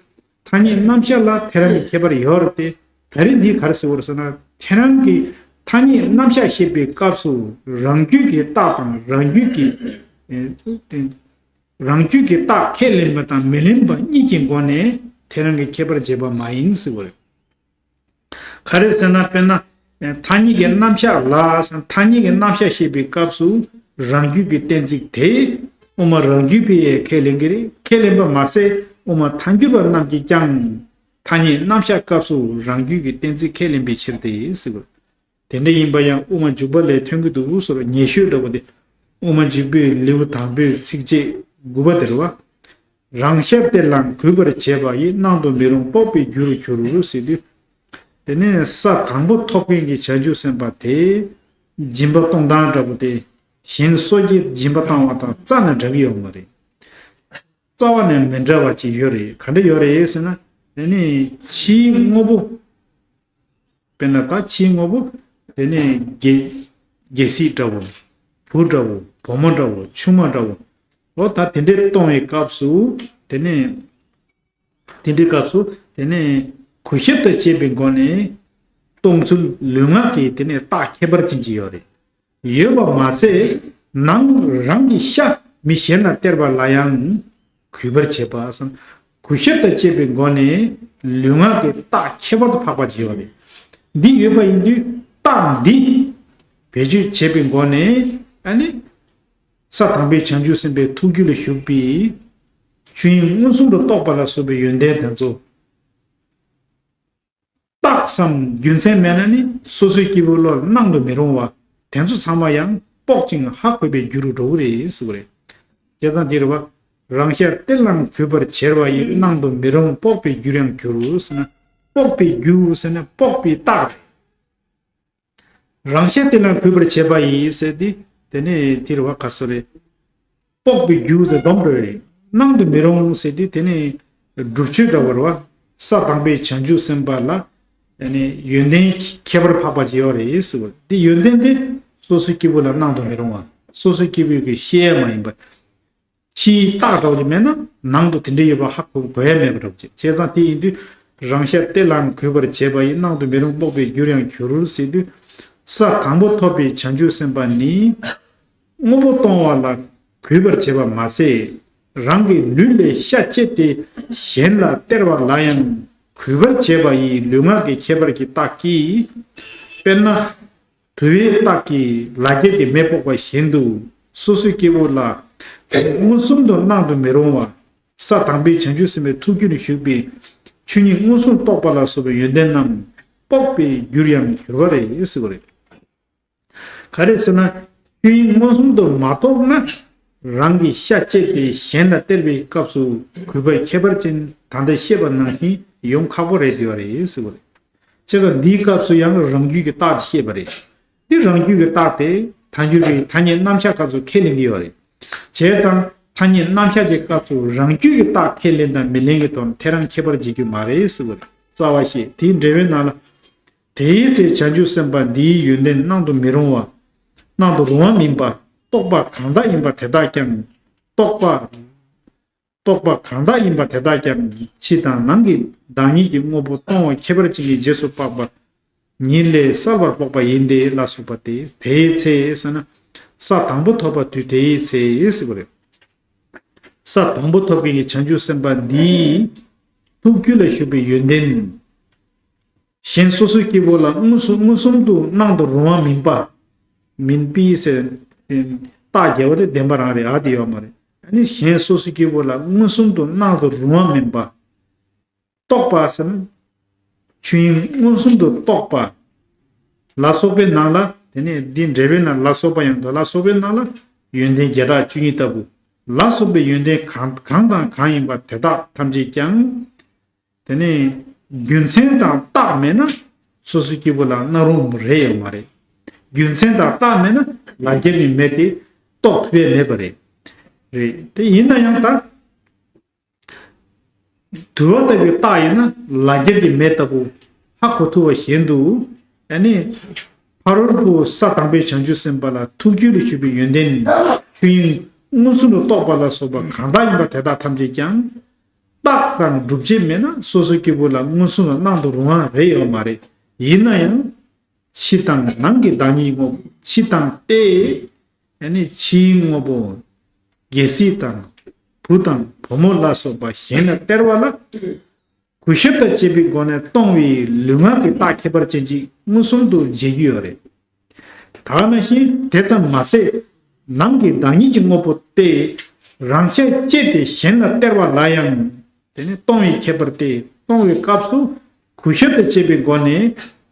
ཐ་སྙད་རྣམ་གཞག་ལ་ཐལ་རང་གི་ཁྱད་པར་ཡོད་རེད་དེ། ད་རེས་འདིས་ག་རེ་ཟེར་བ་རེད་ཟེར་ན། ཐལ་རང་གི་ཐ་སྙད་རྣམ་གཞག་བཤད་པའི་སྐབས་སུ་རང་རྒྱུད་ཀྱི་རྟགས་དང་རང་རྒྱུད་ཀྱི། ཨེ། རང་རྒྱུད་ཀྱི་རྟགས་ཁས་ལེན་པ་དང་མི་ལེན་པ་གཉིས་ཀྱི་སྒོ་ནས་ཐལ་རང་གི་ཁྱད་པར་འབྱེད་པ་མ་ཡིན་ཟེར་བ་རེད། ག་རེ་ཟེར་ན། དཔེར་ན། ཐ་སྙད་ཀྱི་རྣམ་གཞག་ལ་ཟེར། ཐ་སྙད་ཀྱི་རྣམ་གཞག་བཤད་པའི་སྐབས་སུ་རང་རྒྱུད་ཀྱི་གཏན་ཚིགས་དེ་དབུ་མ་རང་རྒྱུད་པས་ཁས་ལེན་གྱི་རེད། ཁས་ལེན་པ་མ་ཟད་དབུ་མ་ཐལ་འགྱུར་བ་རྣམས་ཀྱིས་ཀྱང་ཐ་སྙད་རྣམ་གཞག་སྐབས་སུ་རང་རྒྱུད་ཀྱི་གཏན་ཚིགས་ཁས་ལེན་པའི་ཕྱིར་ཏེ་ཟེར་བ། དེ་འདྲ་ཡིན་པ་ཡང་དབུ་མ་འཇུག་པ་ལས་ཐོན་གྱི་འདུག་ཟེར་བ། ཉེ་ཤོས་འདྲ་པོ་དེ། དབུ་མ་འཇུག་པའི་ལེའུ་དང་པོའི་ཚིགས་བཅད་དགུ་པ་དེ་རེད་བ། རང་ཤར་གཏེར་ལའང་གུས་པར་བྱས་པ་ཡིས། སྣང་དུ་མི་རུང་དཔོག་པའི་རྒྱུར་གྱུར་ཟེར་དུས། དེ་ནས་ས་དང་པོ་ཐོབ་མཁན་གྱི་བྱང་ཆུབ་སེམས་དཔའ་དེ་སྦྱིན་པ་གཏོང་སྟངས་འདྲ་པོ་དེ་གཞན་སོ་སྐྱེས་སྦྱིན་པ་བཏང་བ་དང་རྩ་ནས་འདྲ་གི་ཡོད་མ་རེད། རྩ་བ་ནས་མི་འདྲ་བ་ཅིག་ཡོད་རེད། ག་འདྲ་ཡོད་རེད་ཟེར་ན། དེ་ནས་ཕྱིའི་དངོས་པོ། དཔེར་ན་ད་ཕྱིའི་དངོས་པོ། དེ་ནས་རྒྱལ་རྒྱལ་སྲིད་འདྲ་བོ། བུ་འདྲ་བོ། བུ་མོ་འདྲ་བོ། ཆུང་མ་འདྲ་བོ། འོ་ད་དེ་འདྲས་གཏོང་བའི་སྐབས་སུ། དེ་ནས་དེ་འདྲའི་སྐབས་སུ་དེ་ནས་གུས་ཞབས་དང་བཅས་པའི་སྒོ་ནས་གཏོང་ཚུལ་ལུས་ངག་གི་དེ་ནས་རྟགས་ཁྱད་པར་ཅན་ཅིག་ཡོད་རེད། ཡོད་པ་མ་ཟད་ནང་རང་གི་ཤ་མི་གཞན་ལ་སྟེར་བ་ལ་ཡང་གུས་པར་བྱེད་པ་སམ། གུས་ཞབས་དང་བཅས་པའི་སྒོ་ནས་ལུས་ངག་གི་རྟགས་ཁྱད་པར་དུ་འཕགས་པ་ཅིག་ཡོད་རེད། འདི་ཡོད་པ་ཡིན་དུས་རྟགས་འདི་བེད་སྤྱོད་བྱེད་པའི་སྒོ་ནས་ཨ་ནི། ས་དང་པོའི་བྱང་ཆུབ་སེམས་དཔའི་ཐུགས་རྒྱུད་ལ་ཞུགས་པའི་ཆོས་དབྱིངས་མངོན་སུམ་དུ་རྟོགས་པ་ལ་སོགས་པའི་ཡོན་ཏན་དེ་ཚོ་རྟགས་སམ་རྒྱུ་མཚན་མེད་ན་ནི་སོ་སོའི་སྐྱེ་བོའི་བློ་ལ་སྣང་དུ་མི་རུང་བ་དེ་ཚོ་ཚང་མ་ཡང་དཔོག་ཅིང་ཧ་གོ་བའི་རྒྱུ་རུ་འགྲོ་གི་རེད་ཟེར་བ་རེད། བྱས་ཙང་དེ་རེད་བ། རང་ཤར་གཏེར་ལའང་གུས་པར་བྱས་པ་ཡིས། སྣང་དུ་མི་རུང་དཔོག་པའི་རྒྱུར་ཡང་གྱུར་ཟེར་ན། དཔོག་པའི་རྒྱུ་ཟེར་ན་དཔོག་པའི་རྟགས་རེད། རང་ཤར་གཏེར་ལའང་གུས་པར་བྱས་པ་ཡིས་ཟེར་ཏེ། དེ་ནས་དེ་རེད་བ། ག་སོ་རེད། དཔོག་པའི་རྒྱུ་དེ་སྡོམ་འགྲོ་ཡི་རེད། སྣང་དུ་མི་རུང་ཟེར་ཏེ་དེ་ནས་སྒྲུབ་ཆོས་འདྲ་བོ་རེད་བ། ས་དང་པོའི་བྱང་ཆུབ་སེམས་དཔའ་ལ་དེ་ནས་ཡོན་ཏན་ཁྱད་པར་འཕགས་པ་ཅིག་ཡོད་རེད་ཟེར་བ། དེ་ཡོན་ཏན་དེ་སོ་སོའི་སྐྱེ་བོ་ལ་སྣང་དུ་མི་རུང་བ། སོ་སོའི་སྐྱེ་བོས་ཀྱི་ཤེས་ཡ་མ་ཡིན་པ། ཕྱིའི་རྟགས་འདྲ་བོ་ཅིག་མེད་ན་ནང་དུ་དེ་འདྲ་ཡོད་པ་ཧ་གོ་གོ་ཡ་མེད་པ་འདྲ་བོ་ཅིག། བྱས་ཙང་དེ་ཡིན་དུས་རང་ཤར་གཏེར་ལའང་གུས་པར་བྱས་པ་ཡིས། སྣང་དུ་མི་རུང་དཔོག་པའི་རྒྱུར་ཡང་གྱུར་ཟེར་དུས། ས་དང་པོ་ཐོབ་པའི་བྱང་ཆུབ་སེམས་དཔའ་ནི་དངོས་པོ་གཏོང་བ་ལ་གུས་པར་བྱེད་པ་མ་ཟད་རང་གི་ལུས་ལས་ཤ་བཅད་དེ་གཞན་ལ་སྟེར་བ་ལ་ཡང་གུས་པར་བྱེད་པ་ཡིས་ལུས་ངག་གི་ཁྱད་པར་གྱི་རྟགས་ཀྱིས། དཔེར་ན། དུ་བའི་རྟགས་ཀྱིས་ལ་རྒྱ་གི་མེ་ཕོག་པ་བཞིན་དུ་སོ་སོའི་སྐྱེ་བོ་ལ་མངོན་སུམ་དུ་སྣང་དུ་མི་རུང་བ། ས་དང་པོའི་བྱང་ཆུབ་སེམས་དཔའི་ཐུགས་རྒྱུད་ལ་ཞུགས་པའི་ཆོས་ཉིད་མངོན་སུམ་རྟོགས་པ་ལ་སོགས་པའི་ཡོན་ཏན་རྣམས་དཔོག་པའི་རྒྱུར་ཡང་གྱུར་པ་རེད་ཟེར་བ་རེད། ག་རེ་ཟེར་ན། ཆོས་དབྱིངས་མངོན་སུམ་དུ་མ་རྟོགས་ན། རང་གི་ཤ་བཅད་དེ་གཞན་ལ་སྟེར་བའི་སྐབས་སུ་གུས་པ་ཁྱད་པར་ཅན་ད་ལྟ་བཤད་པ་ནང་བཞིན་ཡོང་ཁག་པོ་རེད་འདུག་པ་རེད་ཟེར་བ་རེད། བྱས་ཙང་འདིའི་སྐབས་སུ་ཡང་རང་རྒྱུད་ཀྱི་རྟགས་དེ་བཤད་པ་རེད། འདི་རང་རྒྱུད་ཀྱི་རྟགས་དེ་ཐལ་འགྱུར་གྱི་ཐ་སྙད་རྣམ་གཞག་སྐབས་སུ་ཁས་ལེན་གྱི་ཡོད་རེད། བྱས་ཙང་ཐ་སྙད་རྣམ་གཞག་གི་སྐབས་སུ་རང་རྒྱུད་ཀྱི་རྟགས་ཁས་ལེན་དང་མི་ལེན་གྱི་ཐོག་ནས་དེ་རང་ཁྱད་པར་འབྱེད་རྒྱུ་མ་རེད་ཟེར་བ་རེད། རྩ་བ་ཤེས། དེའི་འགྲེལ་པའི་ནང་ལ། དེའི་ཚེ་བྱང་ཆུབ་སེམས་དཔའ་འདིའི་ཡོན་ཏན་སྣང་དུ་མི་རུང་བ། སྣང་དུ་རུང་བ་མིན་པ། རྟོག་པ་གང་དག་ཡིན་པ་དེ་དག་ཀྱང་། རྟོག་པ། རྟོག་པ་གང་དག་ཡིན་པ་དེ་དག་ཀྱང་ཕྱི་དང་ནང་གི་བདག་ཉིད་ཀྱི་དངོས་པོ་སྟོང་པ་ཁྱད་པར་ཅན་གྱི་རྗེས་སུ་དཔག་པ་ཉིད་ལས་གསལ་བར་དཔོག་པ་ཡིན་ཏེ་ལ་སོགས་པ་སྟེ། དེའི་ཚེ་ཟེར་ན། ས་དང་པོ་ཐོབ་པ་དུས་དེའི་ཚེ་ཟེར་བ་རེད། ས་དང་པོ་ཐོབ་མཁན་གྱི་བྱང་ཆུབ་སེམས་དཔའ་འདིའི་ཐུགས་རྒྱུད་ལ་ཞུགས་པའི་ཡོན་ཏན། གཞན་སོ་སོའི་སྐྱེ་བོ་ལ་མངོན་སུམ་མངོན་སུམ་དུ་སྣང་དུ་རུང་བ་མིན་པ། མིན་པའི་ཟེར། རྟགས་རྒྱས་པ་དེ་བདེན་པ་རང་རེད། ཨ་དེ་ཡོད་མ་རེད། ཨ་ནི་གཞན་སོ་སོའི་སྐྱེ་བོ་ལ་མངོན་སུམ་དུ་སྣང་དུ་རུང་བ་མིན་པ། རྟོག་པ་ཟེར་ན། ཆོས་དབྱིངས་མངོན་སུམ་དུ་རྟོགས་པ། ལ་སོགས་པའི་ནང་ལ། དེ་ནས་འདི་འགྲེལ་པའི་ནང་ལ་སོགས་པ་ཡང་འདུག་ལ་སོགས་པའི་ནང་ལ་ཡོན་ཏན་བརྒྱ་ཕྲག་བཅུ་གཉིས་ལྟ་བུ། ལ་སོགས་པའི་ཡོན་ཏན་གང་གང་དང་གང་ཡིན་པ་དེ་དག་ཐམས་ཅད་ཀྱང་། དེ་ནས་རྒྱུ་མཚན་དང་རྟགས་མེད་ན་སོ་སོའི་སྐྱེ་བོ་ལ་སྣང་རུང་རེད་ཡོད་མ་རེད། རྒྱུ་མཚན་དང་རྟགས་མེད་ན་ལ་རྒྱ་གི་མེད་དེ་རྟོགས་ཐུབ་ཡས་མེད་པ་རེད། རེད། དེ་ཡིན་ན་ཡང་ད། དུ་བ་ལྟ་བུའི་རྟགས་ཡིན་ན་ལ་རྒྱ་གི་མེ་ལྟ་བུ་ཧ་གོ་ཐུབ་པ་བཞིན་དུ། ཨ་ནི། ཕ་རོལ་པོ་ས་དང་པོའི་བྱང་ཆུབ་སེམས་དཔའ་ལ་ཐུགས་རྒྱུད་ལ་ཞུགས་པའི་ཡོན་ཏན་ཆོས་དབྱིངས་མངོན་སུམ་དུ་རྟོགས་པ་ལ་སོགས་པ་གང་དག་ཡིན་པ་དེ་དག་ཐམས་ཅད་ཀྱང་། རྟགས་དང་སྒྲུབ་བྱེད་མེད་ན་སོ་སོའི་སྐྱེ་བོ་ལ་མངོན་སུམ་ལ་སྣང་དུ་རུང་བ་རེ་ཡོད་མ་རེད། ཡིན་ན་ཡང་། ཕྱི་དང་ནང་གི་བདག་ཉིད་ངོ་། ཕྱི་དང་སྟེ། ཨ་ནི་ཕྱིའི་དངོས་པོ། རྒྱལ་སྲིད་དང་། བུ་དང་བུ་མོ་ལ་སོགས་པ་གཞན་ལ་སྟེར་བ་ལ། གུས་ཞབས་དང་བཅས་པའི་སྒོ་ནས་གཏོང་བའི་ལུས་ངག་གི་རྟགས་ཁྱད་པར་ཅན་གཅིག་མངོན་སུམ་དུ་འབྱེད་རྒྱུ་ཡོད་རེད། ད་ག་ནང་བཞིན་དེ་ཙམ་མ་ཟད། ནང་གི་བདག་ཉིད་ཀྱི་དངོས་པོ་སྟེ། རང་ཤས་བཅད་དེ་གཞན་ལ་སྟེར་བ་ལ་ཡང་། དེ་ནི་གཏོང་བའི་ཁྱད་པར་ཏེ། གཏོང་བའི་སྐབས་སུ་གུས་ཞབས་དང་བཅས་པའི་སྒོ་ནས་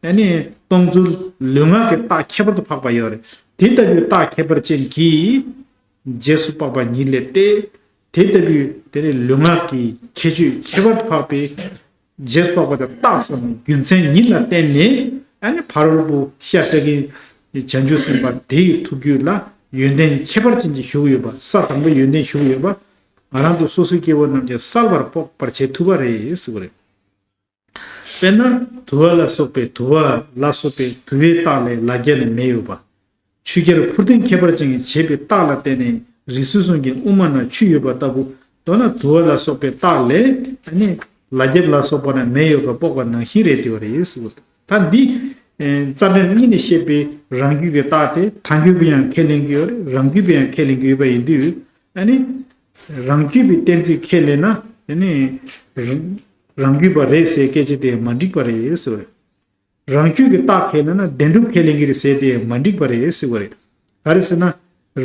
ཨ་ནི་གཏོང་ཚུལ་ལུས་ངག་གི་རྟགས་ཁྱད་པར་དུ་འཕགས་པ་ཡོད་རེད། དེ་ལྟ་བུའི་རྟགས་ཁྱད་པར་ཅན་གྱིས་རྗེས་སུ་དཔག་པ་ཉིད་ལས་ཏེ། དེ་ལྟ་བུའི་དེ་ནི་ལུས་ངག་གི་ཁྱད་ཆོས་ཁྱད་པར་དུ་འཕགས་པའི་རྗེས་སུ་དཔག་པ་དང་རྟགས་སམ་རྒྱུ་མཚན་ཉིད་ལ་བརྟེན་ནས་ཨ་ནི་ཕ་རོལ་པོ་ཤ་སྟག་གི་བྱང་ཆུབ་སེམས་དཔའ་དེའི་ཐུགས་རྒྱུད་ལ་ཡོན་ཏན་ཁྱད་པར་ཅན་གྱི་ཞུགས་ཡོད་པ། ས་དང་པོའི་ཡོན་ཏན་ཞུགས་ཡོད་པ། ང་རང་ཚོ་སོ་སོའི་སྐྱེ་བོ་རྣམས་ཀྱང་གསལ་བར་དཔོག་པར་བྱེད་ཐུབ་པ་རེད་ཟེར་བ་རེད། དཔེར་ན་དུ་བ་ལ་སོགས་པའི་དུ་བ་ལ་སོགས་པའི་དུ་བའི་རྟགས་ལས་ལ་རྒྱ་ལས་མེ་ཡོད་པ། ཆུ་སྐྱར་འཕུར་ལྡིང་ཁྱད་པར་ཅན་གྱིས་བྱས་པའི་རྟགས་ལ་བརྟེན་ནས་རིགས་ཚུལ་གསུམ་གྱི་དབུ་མ་ན་ཆུ་ཡོད་པ་ལྟ་བུ། མདོར་ན་དུ་བ་ལ་སོགས་པའི་རྟགས་ལས་ཨ་ནི་ལ་རྒྱ་ལ་སོགས་པ་ན་མེ་ཡོད་པ་དཔོག་པ་ནང་བཞིན་རེད་དེ་བ་རེད་ཟེར་བ། ད་འདི་ཨེ་རྩ་འགྲེལ་གཉིས་ནས་བཤད་པའི་རང་རྒྱུད་ཀྱི་རྟགས་དེ་ཐལ་འགྱུར་བས་ཡང་ཁས་ལེན་གྱི་ཡོད་རེད། རང་རྒྱུད་པས་ཡང་ཁས་ལེན་གྱི་ཡོད་པ་ཡིན་དུས་ཨ་ནི། རང་རྒྱུད་པའི་གཏན་ཚིགས་ཁས་ལེན་ན་དེ་ནི་རང་རྒྱུད་པ་རེད་ཟེར་སྐད་ཆ་དེ་མ་འགྲིག་པ་རེད་ཟེར་བ་རེད། རང་རྒྱུད་ཀྱི་རྟགས་ཁས་ལེན་ན་བདེན་གྲུབ་ཁས་ལེན་གྱི་རེད་ཟེར་དེ་མ་འགྲིག་པ་རེད་ཟེར་བ་རེད། ག་རེ་ཟེར་ན།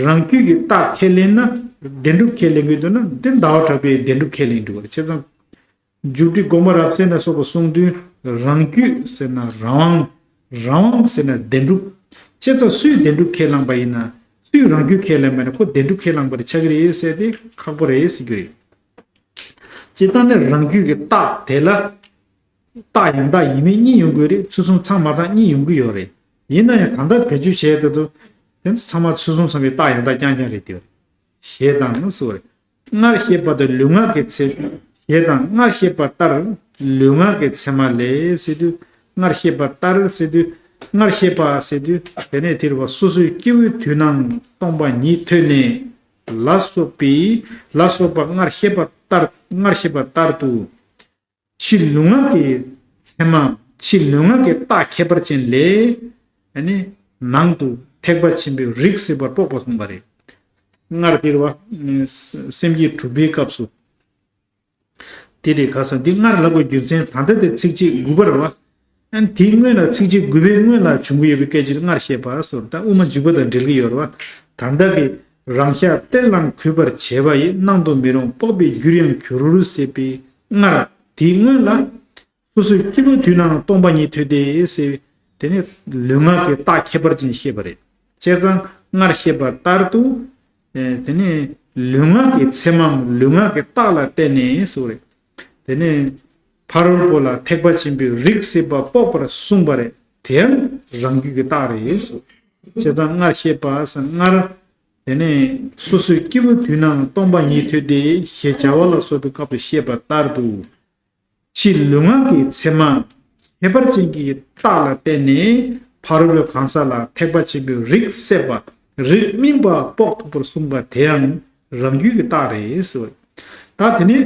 རང་རྒྱུད་ཀྱི་རྟགས་ཁས་ལེན་ན་བདེན་གྲུབ་ཁས་ལེན་གྱི་འདུག་ན་འདི་ཟླ་བ་གྲགས་པས་བདེན་གྲུབ་ཁས་ལེན་འགྲོ་བ་རེད། བྱས་ཙང་། འཇུག་སྒྲིབ་སྒོམ་པ་རབ་གསལ་ལ་སོགས་པ་གསུངས་དུས་རང་རྒྱུད་ཟེར་ན་རང་དབང་། རང་དབང་ཟེར་ན་བདེན་གྲུབ། བྱས་ཙང་སུས་བདེན་གྲུབ་ཁས་བླངས་པ་ཡིན་ན། སུས་རང་རྒྱུད་ཁས་ལེན་པ་ཡིན་ན་ཁོ་བདེན་གྲུབ་ཁས་བླངས་པ་རེད་ཆགས་ཀྱི་རེད་ཟེར་ཏེ་ཁག་པོ་རེད་ཟེར་རྒྱུ་རེད། སྤྱིར་བཏང་ནི་རང་རྒྱུད་ཀྱི་རྟགས་དེ་ལ། རྟགས་ཡང་དག་ཡིན་མིན་གཉིས་ཡོང་གི་རེད། ཚུལ་གསུམ་ཚང་མ་དང་གཉིས་ཡོང་གི་ཡོད་རེད། ཡིན་ན་ཡང་ད་ལྟ་བེད་སྤྱོད་བྱས་ཏེ་དུ། དེ་ཚོ་ཚང་མ་ཚུལ་གསུམ་ཚང་བའི་རྟགས་ཡང་དག་རྐྱང་རྐྱང་རེད་དེ། ཞེས་དང་ཟེར་བ་རེད། སྔར་བཤད་པ་དང་ལུས་ངག་གི་ཚེ། ཞེས་དང་སྔར་བཤད་པ་ལྟར་ལུས་ངག་གི་ཚད་མ་ལས་ཟེར་དུས། སྔར་བཤད་པ་ལྟར་ཟེར་དུས། སྔར་བཤད་པ་ཟེར་དུས་དེ་ནས་དེ་རུ་བ་སོ་སོའི་སྐྱེ་བོའི་དུས་ན་སྟོང་པ་ཉིད་ཐོས་ནས་ལ་སོགས་པའི་ལ་སོགས་པ་སྔར་བཤད་པ་ལྟར་སྔར་བཤད་པ་ལྟར་དུ། ཕྱི་ལུས་ངག་གི་ཚད་མ། ཕྱི་ལུས་ངག་གི་རྟགས་ཁྱད་པར་ཅན་ལས། ཨ་ནི་ནང་དུ་ཐེག་པ་ཆེན་པོའི་རིགས་སྲིད་པར་དཔོག་པ་གསུངས་པ་རེད། སྔར་དེར་བ། སེམས་བསྐྱེད་དྲུག་པའི་སྐབས་སུ། དེ་རེད་ག་སོང་འདི་སྔར་ལབ་པའི་རྒྱུ་མཚན་ད་ལྟ་དེ་ཚིགས་བཅད་དགུ་པར་བ། ཨ་ནི་དེའི་སྔོན་ལ་ཚིགས་བཅད་དགུ་པའི་སྔོན་ལ་བྱུང་གི་ཡོད་པའི་སྐད་ཆ་སྔར་བཤད་པ་སོར་ད་དབུ་མ་འཇུག་པ་དང་འབྲེལ་གྱི་ཡོད་རེད་བ། ད་ལྟ་གི་རང་ཤ་སྟེར་ལང་གུས་པར་བྱས་པ་ཡི་སྣང་དུ་མི་རུང་དཔོག་པའི་རྒྱུར་ཡང་གྱུར་ཟེར་བའི་སྔར་དེའི་སྔོན་ལ། སོ་སོའི་སྐྱེ་བོའི་དུས་ན་སྟོང་པ་ཉིད་ཐོས་ཏེ་ཟེར་བའི་དེ་ནི་ལུས་ངག་གི་རྟགས་ཁྱད་པར་ཅན་བཤད་པ་རེད། བྱས་ཙང་སྔར་བཤད་པ་ལྟར་དུ། ཨེ་དེ་ནི་ལུས་ངག་གི་ཚད་མའམ་ལུས་ངག་གི་རྟགས་ལ་བརྟེན་ནས་ཟེར་བ་རེད། དེ་ནི་ ཕ་རོལ་པོ་ལ་ཐེག་པ་ཆེན་པོའི་རིགས་སྲེད་པ་དཔོག་པར་གསུངས་པ་རེད། དེ་ཡང་རང་རྒྱུད་ཀྱི་རྟགས་རེད། བྱས་ཙང་སྔར་བཤད་པ་སང་སྔར། དེ་ནས་སོ་སོའི་སྐྱེས་བུ་དུས་ན་སྟོང་པ་ཉིད་ཐོས་ཏེ་ཞེས་བྱ་བ་ལ་སོགས་པའི་སྐབས་སུ་བཤད་པ་ལྟར་དུ། ཕྱི་ལུས་ངག་གི་མཚན་མ་ཁྱད་པར་ཅན་གྱི་རྟགས་ལ་བརྟེན་ནས་ཕ་རོལ་པོའི་གང་ཟག་ལ་ཐེག་པ་ཆེན་པོའི་རིགས་སྲེད་པ་རིགས་སྨིན་པ་དཔོག་ཐུབ་པར་གསུངས་པ་དེ་ཡང་རང་རྒྱུད་ཀྱི་རྟགས་རེད་ཟེར་བ། ད་དེ་ནས་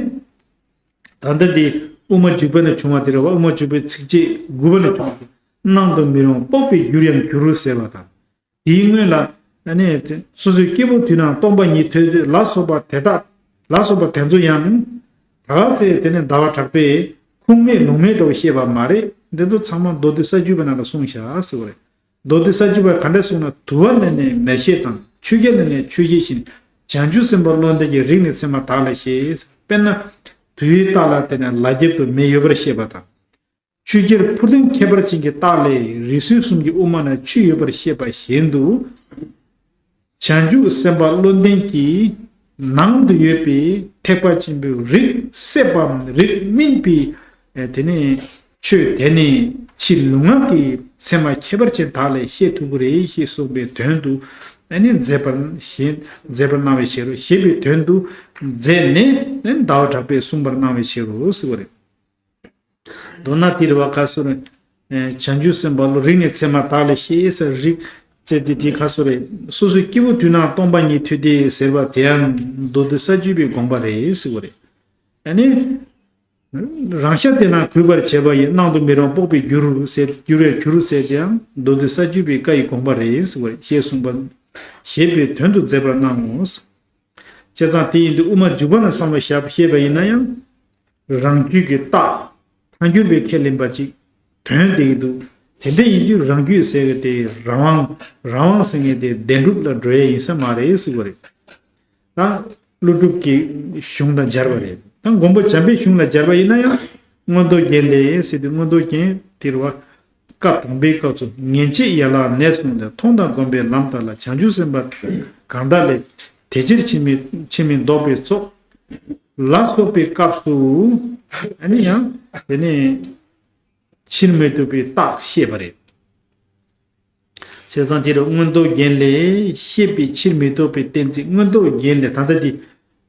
ད་ལྟ་འདི་དབུ་མ་འཇུག་པ་ནས་བྱུང་བ་དེ་རེད་བ། དབུ་མ་འཇུག་པའི་ཚིགས་བཅད་དགུ་པ་ནས་བྱུང་བ་དེ། སྣང་དུ་མི་རུང་དཔོག་པའི་རྒྱུར་ཡང་འགྱུར་ཟེར་བ་དང་། དེའི་སྔོན་ལ་ཨ་ནི་སོ་སོའི་སྐྱེས་བུ་དུས་ན་སྟོང་པ་ཉིད་ཐོས་ཏེ་ལ་སོགས་པ་དེ་དག་ལ་སོགས་པ་དེ་ཚོ་ཡང་། ད་ག་ཚེ་དེ་ནི་ཟླ་བ་གྲགས་པས་ཁུངས་མེད་ལུང་མེད་འགྲོ་བཤད་པ་མ་རེད། འདི་ཚོ་ཚང་མ་མདོ་སྡེ་ས་བཅུ་པའི་ནང་ལ་གསུངས་བཞག་ཟེར་བ་རེད། མདོ་སྡེ་ས་བཅུ་པས་ག་འདྲ་གསུངས་ན། དུ་བ་ལས་ནི་མེར་ཤེས་དང་། ཆོས་རྒྱལ་ལས་ནི་ཆོས་ཤེས་བཞིན། བྱང་ཆུབ་སེམས་དཔའ་བློ་ལྡན་གྱི་རིགས་ནི་མཚན་མ་དག་ལས་ཤེས། དཔེར་ན། དུ་བའི་རྟགས་ལ་བརྟེན་ནས་ལ་རྒྱབ་ཏུ་མེ་ཡོད་པར་ཤེས་པ་དང་། ཆོས་རྒྱལ་འཕུར་ལྡིང་ཁྱད་པར་ཅན་གྱི་རྟགས་ལས་རི་སུལ་གསུམ་གྱི་དབུ་མ་ན་ཆུ་ཡོད་པར་ཤེས་པ་བཞིན་དུ། བྱང་ཆུབ་སེམས་དཔའ་བློ་ལྡན་གྱི་ནང་དུ་ཡོད་པའི་ཐེག་པ་ཆེན་པོའི་རིགས་སྲེད་པའམ་རིགས་སྨིན་པའི་དེ་ནི་ཆོས་དེ་ནི་ཕྱི་ལུས་ངག་གི་མཚན་མ་ཁྱད་པར་ཅན་དག་ལས་ཤེས་ཐུབ་ཀྱི་རེད་ཞེས་གསུངས་པའི་དོན་དུ་ནི་མཛད་པར་ཞེས་མཛད་པར་གནང་བའི་ཕྱིར་རོ། ཞེས་པའི་དོན་དུ་མཛད་ནས་ཟླ་བ་གྲགས་པས་གསུངས་པར་གནང་བའི་ཕྱིར་རོ་ཟེར་བ་རེད། མདོར་ན་དེ་རེད་བ། ག་སོ་རེ། བྱང་ཆུབ་སེམས་དཔའ་བློ་རིགས་ནི་མཚན་མ་དག་ལས་ཤེས་ཟེར་རིགས་བཙལ་ཏེ་དེ་ག་སོ་རེ། སོ་སོའི་སྐྱེས་བུ་དུས་ན་སྟོང་པ་ཉིད་ཐོས་ཏེ་ཟེར་བ་དེ་ཡང་མདོ་སྡེ་ས་བཅུ་པའི་དགོངས་པ་རེད་ཟེར་བ་རེད། ཨ་ནི། རང་ཤ་དེ་ན་གུས་པར་བྱེད་པ་ཡིས། སྣང་དུ་མི་རུང་དཔོག་པའི་རྒྱུར་ཟེར་འགྱུར་བའི་རྒྱུར་ཟེར་དེ་ཡང་མདོ་སྡེ་ས་བཅུ་པའི་བཀའ་ཡི་དགོངས་པ་རེད་ཟེར་བ་ཞེས་གསུངས་པ། ཞེས་པའི་དོན་དུ་མཛད་པར་སྣང་ངོ་། བྱས་ཙང་དེ་ཡིན་དུས་དབུ་མ་འཇུག་པ་ནས་བསམ་བློ་བཞག་བཤད་པ་ཡིན་ན་ཡང་། རང་རྒྱུད་ཀྱི་རྟགས་ཐལ་འགྱུར་བའི་ཁས་ལེན་པ་ཅིག་དོན་དེ་གི་འདུག་དེ་འདྲ་ཡིན་དུས་རང་རྒྱུད་ཟེར་གི་དེ་རང་དབང་རང་དབང་ཟེར་མཁན་དེ་བདེན་གྲུབ་ལ་འགྲོ་ཡས་ཡིན་ས་མ་རེད་ཟེར་བ་རེད། ད་ཀླུ་སྒྲུབ་ཀྱི་གཞུང་དང་སྦྱར་བ་རེད། ད་མགོན་པོ་བྱམས་པའི་གཞུང་ལ་སྦྱར་བ་ཡིན་ན་ཡང་མངོན་རྟོགས་རྒྱན་ལས་ཟེར་དུས་མངོན་རྟོགས་རྒྱན་དེ་རེད་བ། སྐབས་དང་པོའི་སྐབས་སུ་ངེས་འབྱེད་ཡན་ལག་ནས་བཟུང་སྟེ་མཐོང་དང་སྒོམ་པའི་ལམ་དག་ལ་བྱང་ཆུབ་སེམས་དཔའ་གང་དག་ལས་དེ་ཕྱིར་ཕྱིར་མི་ཕྱིར་མི་ལྡོག་པའི་ཚོགས་ལ་སོགས་པའི་སྐབས་སུ་ཨ་ནི་ཡང་དེ་ནས་ཕྱིར་མི་ལྡོག་པའི་རྟགས་བཤད་པ་རེད། བྱས་ཙང་དེར་མངོན་རྟོགས་རྒྱན་ལས་བཤད་པའི་ཕྱིར་མི་ལྡོག་པའི་གཏན་ཚིགས། མངོན་རྟོགས་རྒྱན་ལས་ད་ལྟ་འདི།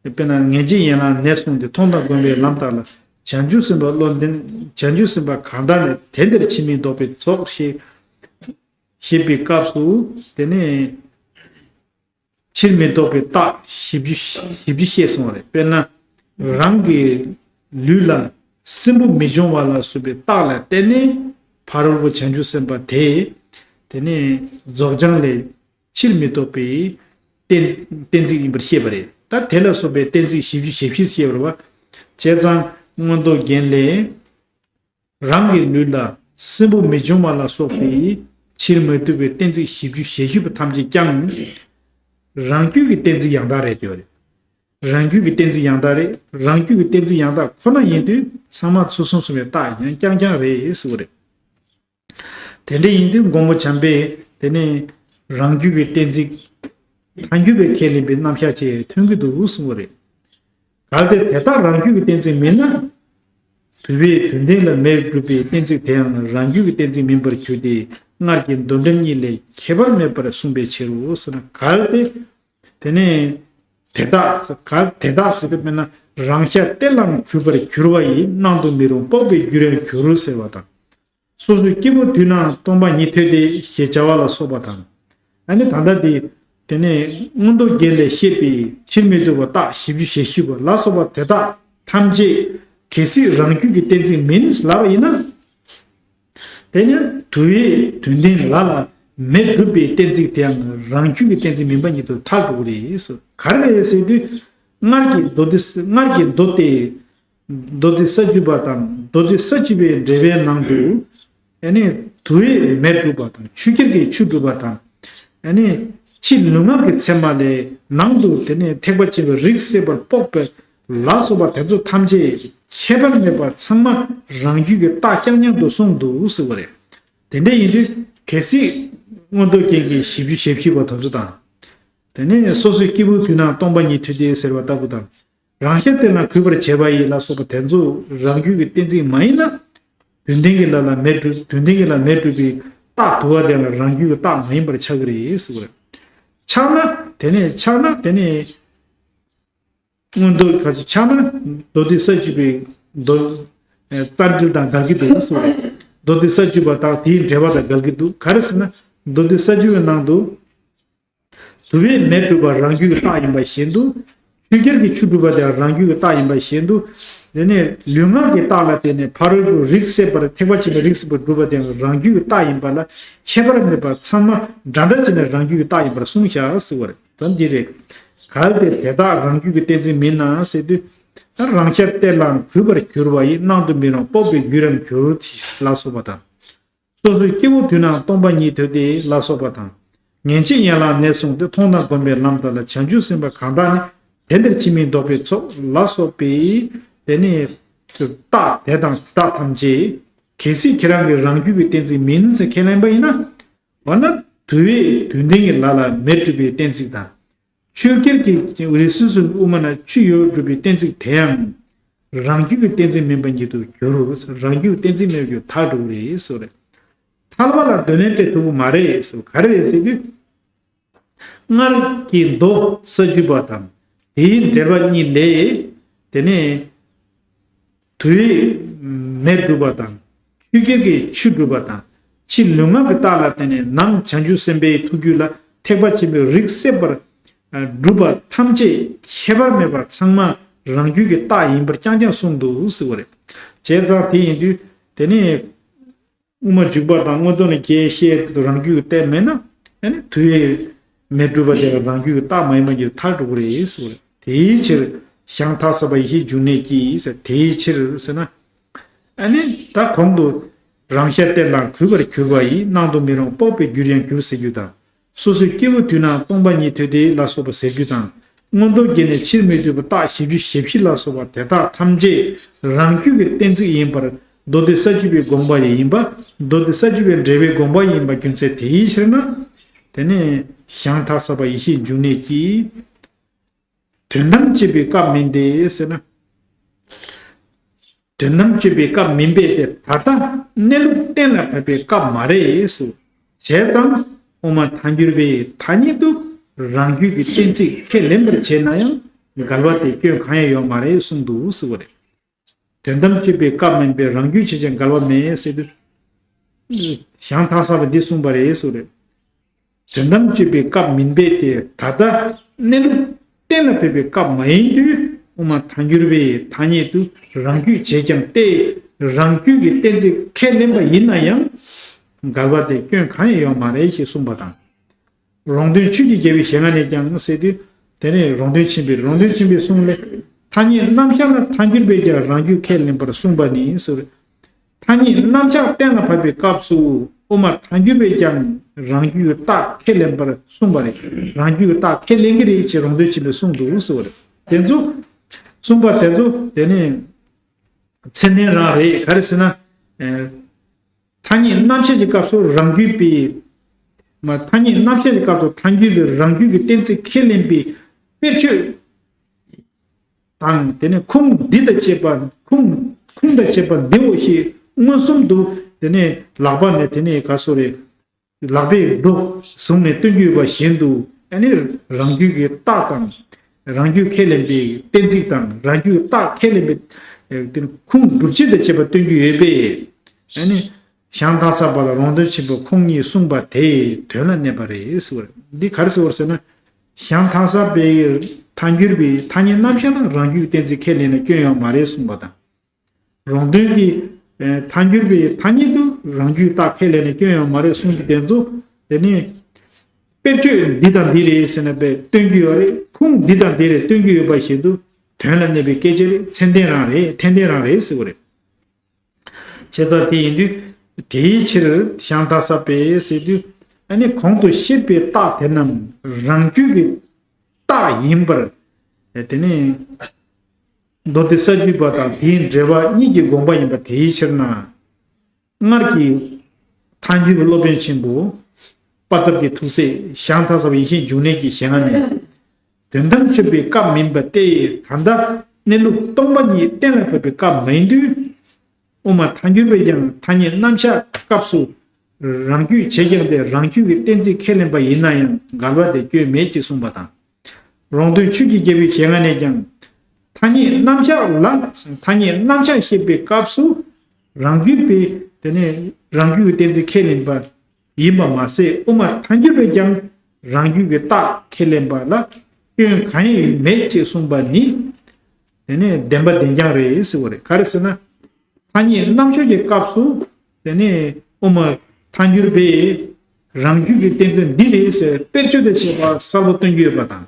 དཔེར་ན་ངེས་འབྱེད་ཡན་ལག་ནས་བཟུང་སྟེ་མཐོང་དང་སྒོམ་པའི་ལམ་དག་ལ་བྱང་ཆུབ་སེམས་དཔའ་བློ་ལྡན། བྱང་ཆུབ་སེམས་དཔའ་གང་དག་ནི་དེ་འདིར་ཕྱིར་མི་ལྡོག་པའི་ཚོགས་ཞེས་བཤད་པའི་སྐབས་སུ་དེ་ནས་ཕྱིར་མི་ལྡོག་པའི་རྟགས་བཞི་བཅུ་བཞི་བཅུ་བཤད་སོང་བ་རེད། དཔེར་ན་རང་གི་ལུས་ལ་སྲིན་བུ་མི་འབྱུང་བ་ལ་སོགས་པའི་རྟགས་ལ་བརྟེན་ནས་ཕ་རོལ་པོ་བྱང་ཆུབ་སེམས་དཔའ་དེ་དེ་ནས་རྫོགས་བྱང་ལས་ཕྱིར་མི་ལྡོག་པའི་གཏན་གཏན་ཚིགས་ཡིན་པར་བཤད་པ་རེད། ད་དེ་ལ་སོགས་པའི་གཏན་ཚིགས་བཞི་བཅུ་ཞེ་བཞི་བཤད་པ་རེད་བ། བྱས་ཙང་མངོན་རྟོགས་རྒྱན་ལས། རང་གི་ལུས་ལ་སྲིན་བུ་མི་འབྱུང་བ་ལ་སོགས་པའི་ཕྱིར་མི་ལྡོག་པའི་གཏན་ཚིགས་བཞི་བཅུ་ཞེ་བཞི་པོ་ཐམས་ཅད་ཀྱང་རང་རྒྱུད་ཀྱི་གཏན་ཚིགས་ཡང་དག་རེད་ཟེར་བ་རེད། རང་རྒྱུད་ཀྱི་གཏན་ཚིགས་ཡང་དག་རེད། རང་རྒྱུད་ཀྱི་གཏན་ཚིགས་ཡང་དག་ཁོ་ན་ཡིན་དུས་ཚང་མ་ཚུལ་གསུམ་གསུམ་པའི་རྟགས་ཡང་རྐྱང་རྐྱང་རེད་ཟེར་བ་རེད། དེ་འདྲ་ཡིན་དུས་མགོན་པོ་བྱམས་པས་དེ་ནས་རང་རྒྱུད་ཀྱི་གཏན་ཚིགས་ཐལ་འགྱུར་བའི་ཁས་ལེན་པའི་རྣམ་གཞག་ཅིག་ཐོན་གྱི་འདུག་གསུངས་པ་རེད། གལ་ཏེ་དེ་དག་རང་རྒྱུད་ཀྱི་གཏན་ཚིགས་མིན་ན། དུ་བའི་དོན་ལྡན་ལ་མེར་སྒྲུབ་པའི་གཏན་ཚིགས་དེའང་རང་རྒྱུད་ཀྱི་གཏན་ཚིགས་མིན་པར་གྱུར་ཏེ་སྔར་གྱི་མདོ་འགྲེལ་གཉིས་ལས་ཁྱད་པར་མེད་པར་གསུངས་པའི་ཕྱིར་རོ་ཟེར་ན། གལ་ཏེ་དེ་ནས་དེ་དག་གལ་དེ་དག་ཟེར་དུས་དཔེར་ན་རང་ཤ་སྟེ་ལའང་གུས་པར་གྱུར་པ་ཡིས། སྣང་དུ་མི་རུང་དཔོག་པའི་རྒྱུར་ཡང་གྱུར་ཟེར་བ་དང་། སོ་སོའི་སྐྱེས་བུ་དུས་ན་སྟོང་པ་ཉིད་ཐོས་ཏེ་ཞེས་བྱ་བ་ལ་སོགས་པ་དང་། ཨ་ནི་ད་ལྟ་དེ། དེ་ནས་མངོན་རྟོགས་རྒྱན་ལས་བཤད་པའི་ཕྱིར་མི་ལྡོག་པའི་རྟགས་བཞི་བཅུ་ཞེ་བཞི་པོ་ལ་སོགས་པ་དེ་དག་ཐམས་ཅད་གལ་སྲིད་རང་རྒྱུད་ཀྱི་གཏན་ཚིགས་མིན་ལབ་པ་ཡིན་ན། དེ་ནི་དུ་བའི་དོན་ལྡན་ལ་ལ་མེར་སྒྲུབ་པའི་གཏན་ཚིགས་དེའང་རང་རྒྱུད་ཀྱི་གཏན་ཚིགས་མིན་པ་ཉིད་དུ་ཐལ་འགྲོ་གི་རེད། ག་རེ་རེད་ཟེར་དུས། སྔར་གྱི་མདོ་སྡེ་སྔར་གྱི་མདོ་སྡེ། མདོ་སྡེ་ས་བཅུ་པ་དང་མདོ་སྡེ་ས་བཅུ་པའི་འགྲེལ་པའི་ནང་དུ། ཨ་ནི་དུ་བས་མེ་སྒྲུབ་པ་དང་ཆུ་སྐྱེར་གྱིས་ཆུ་སྒྲུབ་པ་དང་། ཨ་ནི་ཕྱི་ལུས་ངག་གི་མཚན་མ་ལས་ནང་དུ་དེ་ནས་ཐེག་པ་ཆེན་པོའི་རིགས་སྲེད་པར་དཔོག་པ་ལ་སོགས་པ་དེ་ཚོ་ཐམས་ཅད་ཁྱད་པར་མེད་པར་ཚང་མ་རང་རྒྱུད་ཀྱི་རྟགས་རྐྱང་རྐྱང་དུ་གསུངས་འདུག་ཟེར་བ་རེད། དེ་འདྲ་ཡིན་དུས་གལ་སྲིད་མངོན་རྟོགས་རྒྱན་གྱི་བཞི་བཅུ་ཞེ་བཞི་པོ་དེ་ཚོ་དང་། དེ་ནས་སོ་སོའི་སྐྱེས་བུ་དུས་ན་སྟོང་པ་ཉིད་ཐོས་ཏེ་ཟེར་བ་ལྟ་བུ་དང་། རང་ཤར་གཏེར་ལ་གུས་པར་བྱེད་པ་ཡིས་ལ་སོགས་པ་དེ་ཚོ་རང་རྒྱུད་ཀྱི་གཏན་ཚིགས་མ་ཡིན་ན། དོན་ལྡན་གྱི་ལ་ལ་མེ་སྒྲུབ། དོན་ལྡན་གྱི་ལ་མེ་སྒྲུབ་པའི་རྟགས་དུ་བ་དེ་ལ་རང་རྒྱུད་ཀྱི་རྟགས་མ་ཡིན་པར་ཆགས་ཀྱི་རེད་ཟེར་བ་རེད། ཆགས་ན་དེ་ནས་ཆགས་ན་དེ་ནས། མངོན་རྟོགས་ག་ཚོད་ཆགས་ན་མདོ་སྡེ་ས་བཅུ་པའི་མདོ། ཨེ། རྩ་འགྲེལ་དང་འགལ་གྱི་འདུག་ཟེར་བ་རེད། མདོ་སྡེ་ས་བཅུ་པ་དང་དེའི་འགྲེལ་པ་དང་འགལ་གྱི་འདུག་ག་རེ་ཟེར་ན། མདོ་སྡེ་ས་བཅུ་པའི་ནང་དུ། དུ་བས་མེ་སྒྲུབ་པ་རང་རྒྱུད་ཀྱི་རྟགས་ཡིན་པ་བཞིན་དུ། ཆོས་རྒྱལ་གྱིས་ཆུ་སྒྲུབ་པ་དེ་རང་རྒྱུད་ཀྱི་རྟགས་ཡིན་པ་བཞིན་དུ། དེ་ནས་ལུས་ངག་གི་རྟགས་ལ་བརྟེན་ནས་ཕ་རོལ་པོའི་རིགས་སད་པར་ཐེག་པ་ཆེན་པོའི་རིགས་སད་པར་སྒྲུབ་པ་དེ་རང་རྒྱུད་ཀྱི་རྟགས་ཡིན་པ་ལ་ཁྱད་པར་མེད་པར་ཚང་མ་འདྲ་འདྲ་བྱས་ནས་རང་རྒྱུད་ཀྱི་རྟགས་ཡིན་པར་གསུངས་བཞག་ཟེར་བ་རེད། ད་འདི་རེད། གལ་ཏེ་དེ་དག་རང་རྒྱུད་ཀྱི་གཏན་ཚིགས་མིན་ན་ཟེར་དུས། རང་ཤར་གཏེར་ལའང་གུས་པར་གྱུར་པ་ཡིས། སྣང་དུ་མི་རུང་སྤོབས་པའི་རྒྱུར་ཡང་གྱུར་ལ་སོགས་པ་དང་། སོ་སོའི་སྐྱེ་བོ་དུས་ན་སྟོང་པ་ཉིད་ཐོས་ཏེ་ལ་སོགས་པ་དང་། ངེས་འབྱེད་ཡན་ལག་ནས་གསུངས་ཏེ། མཐོང་དང་སྒོམ་པའི་ལམ་དག་ལ། བྱང་ཆུབ་སེམས་དཔའ་གང་དག་ནི། དེ་འདིར་ཕྱི་མིག་ལྡོག་པའི་ཚོགས་ལ་སོགས་པའི་དེ་ནི་རྟགས་དེ་དང་དེ་དག་ཐམས་ཅད་གལ་སྲིད་ཁྱེད་རང་གི་རང་རྒྱུད་ཀྱི་གཏན་ཚིགས་མིན་ཟེར་ཁས་ལེན་པ་ཡིན་ན། འོ་ན་དུ་བས་དོན་ལྡན་གྱི་ལ་ལ་མེ་སྒྲུབ་པའི་གཏན་ཚིགས་དང་། ཆོས་རྒྱལ་གྱིས་རི་སུལ་སུལ་དབུ་མ་ན་ཆུ་ཡོད་སྒྲུབ་པའི་གཏན་ཚིགས་དེ་ཡང་། རང་རྒྱུད་ཀྱི་གཏན་ཚིགས་མིན་པ་ཉིད་དུ་གྱུར། རང་རྒྱུད་ཀྱི་གཏན་ཚིགས་མེད་པ་ཉིད་དུ་ཐལ་འགྲོ་གི་རེད་ཟེར་བ་རེད། ཐལ་བ་ལ་གདོད་ནས་བཀྲལ་ཐུབ་པ་མ་རེད་ཟེར་བ་ག་རེ་རེད་ཟེར་དུས། སྔར་གྱི་མདོ་ས་བཅུ་པ་དང་དེའི་འགྲེལ་པ་གཉིས་ལས། དེ་ནས། དུ་བས་མེ་སྒྲུབ་པ་དང་། ཆོས་རྒྱལ་གྱིས་ཆུ་སྒྲུབ་པ་དང་། ཕྱི་ལུས་ངག་གི་རྟགས་ལ་བརྟེན་ནས་ནང་བྱང་ཆུབ་སེམས་དཔའི་ཐུགས་རྒྱུད་ལ་ཐེག་པ་ཆེན་པོའི་རིགས་སད་པར་སྒྲུབ་པ་ཐམས་ཅད་ཁྱད་པར་མེད་པར་ཚང་མ་རང་རྒྱུད་ཀྱི་རྟགས་ཡིན་པར་རྐྱང་རྐྱང་གསུངས་འདུག་ཟེར་བ་རེད། བྱས་ཙང་དེ་ཡིན་དུས་དེ་ནས། དབུ་མ་འཇུག་པ་དང་མངོན་རྟོགས་ནས་རྒྱས་བཤད་དུ་རང་རྒྱུད་ཀྱི་གཏན་མེད་ན། ཨ་ནི་དུ་བས་མེ་སྒྲུབ་པ་དེ་ལ་རང་རྒྱུད་ཀྱི་རྟགས་མ་ཡིན་པ་ཉིད་ཐལ་འགྲོ་གི་རེད་ཟེར་བ་རེད། དེའི་ཕྱིར་ཞང་ཐ་ས་པ་ཡེ་ཤེས་འབྱུང་གནས་ཀྱིས་ཟེར། དེའི་ཕྱིར་ཟེར་ན། ཨ་ནི་ད་གོང་དུ་རང་ཤར་གཏེར་ལའང་གུས་པར་གྱུར་པ་ཡིས། སྣང་དུ་མི་རུང་སྤོབས་པའི་རྒྱུར་ཡང་གྱུར་ཟེར་རྒྱུ་དང་། སོ་སོའི་སྐྱེ་བོ་དུས་ན་སྟོང་པ་ཉིད་ཐོས་ཏེ་ལ་སོགས་པ་ཟེར་རྒྱུ་དང་། མངོན་རྟོགས་རྒྱས་ནས་ཕྱིར་མི་ལྡོག་པའི་རྟགས་བཞི་བཅུ་ཞེ་བཞི་ལ་སོགས་པ་དེ་དག་ཐམས་ཅད་རང་རྒྱུད་ཀྱི་གཏན་ཚིགས་ཡིན་པར་མདོ་སྡེ་ས་བཅུ་པའི་དགོངས་པ་ཡང་ཡིན་པ། མདོ་སྡེ་ས་བཅུ་པའི་འགྲེལ་པའི་དགོངས་པ་ཡིན་པ་རྒྱུ་མཚན་དེའི་ཕྱིར་ན། དེ་ནས་ཞང་ཐ་ས་པ་ཡེ་ཤེས་འབྱུང་གནས་ཀྱིས། དོན་དམ་དཔྱོད་པའི་སྐབས་མིན་ཏེ་ཟེར་ན། དོན་དམ་དཔྱོད་པའི་སྐབས་མིན་པས་ཏེ། ད་ལྟ་གནས་ལུགས་གཏན་ལ་ཕབ་པའི་སྐབས་མ་རེད་ཟེར། བྱས་ཙང་དབུ་མ་ཐལ་འགྱུར་བས་ཐ་སྙད་དུ་རང་རྒྱུད་ཀྱི་གཏན་ཚིགས་ཁས་ལེན་པར་བྱས་ན་ཡང་འགལ་བ་དེ་སྐྱོན་གང་ཡང་ཡོད་མ་རེད་གསུངས་འདུག་ཟེར་བ་རེད། དོན་དམ་དཔྱོད་པའི་སྐབས་མིན་པས་རང་རྒྱུད་བྱས་ཀྱང་འགལ་བ་མེད་ཟེར་དུས། ཞང་ཐ་ས་པས་འདི་གསུངས་པ་རེད་ཟེར་བ་རེད། དོན་དམ་དཔྱོད་པའི་སྐབས་མིན་པས་ཏེ། ད་ལྟ་གནས་ལུགས་གཏན་ལ་ཕབ་པའི་སྐབས་མ་ཡིན་དུས། དབུ་མ་ཐལ་འགྱུར་བས་ཐ་སྙད་དུ་རང་རྒྱུད་བྱས་ཀྱང་སྟེ། རང་རྒྱུད་ཀྱི་གཏན་ཚིགས་ཁས་ལེན་པ་ཡིན་ན་ཡང་འགལ་བ་དེ་སྐྱོན་གང་ཡང་ཡོད་མ་རེད་ཞེས་གསུངས་པ་དང་། རོང་སྟོན་ཆོས་ཀྱི་རྒྱལ་པོའི་ཞལ་སྔ་ནས་ཀྱང་ཟེར་དུས། དེ་ནས་རོང་སྟོན་ཆེན་པོས་རོང་སྟོན་ཆེན་པོའི་གསུང་ལས། ཐ་སྙད་རྣམ་གཞག་ལ་ཐལ་འགྱུར་བས་ཀྱང་རང་རྒྱུད་ཁས་ལེན་པར་གསུངས་པ་ནི་ཟེར། ཐ་སྙད་རྣམ་གཞག་གཏན་ལ་ཕབ་པའི་སྐབས་སུ་དབུ་མ་ཐལ་འགྱུར་བས་ཀྱང་རང་རྒྱུད་རྟགས་ཁས་ལེན་པར་གསུངས་པ་རེད། རང་རྒྱུད་རྟགས་ཁས་ལེན་གྱི་རེད་ཅེས་རོང་སྟོན་ཆེན་པོས་གསུངས་འདུག་ཟེར་བ་རེད། དེ་ཚོ་གསུངས་པ་དེ་ཚོ་དེ་ནི་མཚན་ལྡན་རང་རེད། ག་རེ་ཟེར་ན། ཨེ། ཐ་སྙད་རྣམ་གཞག་གི་སྐབས་སུ་རང་རྒྱུད་པའི། མ་ཐ་སྙད་རྣམ་གཞག་གི་སྐབས་སུ་ཐལ་འགྱུར་བས་རང་རྒྱུད་ཀྱི་གཏན་ཚིགས་ཁས་ལེན་པའི་དཔེར་བརྗོད་དང་། དེ་ནས་ཁུངས་འདི་དང་བཅས་པ། ཁུངས་ཁུངས་དང་བཅས་པ་འདིའོ་ཞེས་མངོན་སུམ་དུ་དེ་ནས་ལག་པ་ནས་དེ་ནས་ག་སོ་རེ། ལག་པས་སྒྲོ་བཟུང་ནས་སྟོན་རྒྱུ་ཡོད་པ་བཞིན་དུ། ཨ་ནི་རང་རྒྱུད་ཀྱི་རྟགས་དང་། རང་རྒྱུད་ཁས་ལེན་པའི་གཏན་ཚིགས་དང་། རང་རྒྱུད་རྟགས་ཁས་ལེན་པའི་ཨེ། དེ་ནི་ཁུངས་སྒྲུབ་བྱེད་དང་བཅས་པ་སྟོན་རྒྱུ་ཡོད་པས། ཨ་ནི་ཞང་ཐ་ས་པ་དང་རོང་སྟོན་ཆེན་པོ་ཁོང་གཉིས་གསུངས་པ་དེ་དོན་ལ་གནས་པ་རེད་ཟེར་བ་རེད། འདི་ག་རེ་ཟེར་བ་རེད་ཟེར་ན། ཞང་ཐ་ས་པའི་ཐལ་འགྱུར་བས་ཐ་སྙད་རྣམ་གཞག་ལ་རང་རྒྱུད་གཏན་ཚིགས་ཁས་ལེན་ན་སྐྱོན་ཡོད་མ་རེད་གསུངས་པ་དང་། རོང་སྟོན་གྱིས་ཐལ་འགྱུར་བས་ཐ་སྙད་དུ་རང་རྒྱུད་རྟགས་ཁས་ལེན་ན་སྐྱོན་ཡོད་མ་རེད་གསུངས་ཀྱི་དེ་ཚོ། དེ་ནི་དཔེར་བརྗོད་འདི་དང་འདི་རེད་ཟེར་ན་དཔེ་སྟོན་རྒྱུ་ཡོད་རེད། ཁུངས་འདི་དང་འདི་རེད་སྟོན་རྒྱུ་ཡོད་པ་བཞིན་དུ་དོན་ལ་གནས་པའི་སྐད་ཆ་རེད། མཚན་ལྡན་རང་རེད། མཚན་ལྡན་རང་རེད་ཟེར་བ་རེད། བྱས་ཙང་དེ་ཡིན་དུས། དེའི་ཕྱིར་ཞང་ཐ་ས་པས་ཟེར་དུས། ཨ་ནི་གོང་དུ་བཤད་པའི་རྟགས་དེ་རྣམས་རང་རྒྱུད་ཀྱི་རྟགས་ཡིན་པར། དེ་ནི་མདོ་སྡེ་ས་བཅུ་པ་དང་དེའི་འགྲེལ་པ་གཉིས་ཀྱི་དགོངས་པ་ཡིན་པ་དེའི་ཕྱིར་ན། སྔར་གྱི་ཐལ་འགྱུར་བའི་སློབ་དཔོན་ཆེན་པོ་དཔལ་ཚབ་ཀྱི་ཐུགས་སྲས་ཞང་ཐ་ས་པ་ཡེ་ཤེས་འབྱུང་གནས་ཀྱི་ཞལ་སྔ་ནས། དོན་དམ་དཔྱོད་པའི་སྐབས་མིན་པ་སྟེ། ད་ལྟ་ གནས་ལུགས་སྟོང་པ་ཉིད་གཏན་ལ་ཕབ་པའི་སྐབས་མིན་དུས། དབུ་མ་ཐལ་འགྱུར་བས་ཀྱང་ཐ་སྙད་རྣམ་གཞག་སྐབས་སུ་རང་རྒྱུད་བྱས་ཀྱང་སྟེ་རང་རྒྱུད་ཀྱི་གཏན་ཚིགས་ཁས་ལེན་པ་ཡིན་ན་ཡང་འགལ་བ་དེ་སྐྱོན་མེད་ཅེས་གསུངས་པ་དང་། རོང་སྟོན་ཆོས་ཀྱི་རྒྱལ་པོའི་ཞལ་སྔ་ནས་ཀྱང་། ཐ་སྙད་རྣམ་གཞག་ལ་ཐ་སྙད་རྣམ་གཞག་བཤད་པའི་སྐབས་སུ་རང་རྒྱུད་པའི་དེ་ནས་རང་རྒྱུད་ཀྱི་གཏན་ཚིགས་ཁས་ལེན་པ་ཡིན་པ་མ་ཟད། དབུ་མ་ཐལ་འགྱུར་བས་ཀྱང་རང་རྒྱུད་ཀྱི་རྟགས་ཁས་ལེན་པ་ལ་སྐྱོན་གང་ཡང་མེད་ཅེས་གསུངས་པ་ནི། དེ་ནས་བདེན་པ་བདེན་རྐྱང་རེད་ཟེར་བ་རེད། ག་རེ་ཟེར་ན། ཐ་སྙད་རྣམ་གཞག་གི་སྐབས་སུ་དེ་ནས་དབུ་མ་ཐལ་འགྱུར་བས་རང་རྒྱུད་ཀྱི་གཏན་ཚིགས་འདི་རེད་ཟེར་དཔེར་བརྗོད་དང་བཅས་པ་གསལ་པོ་སྟོན་གྱི་ཡོད་པ་དང་།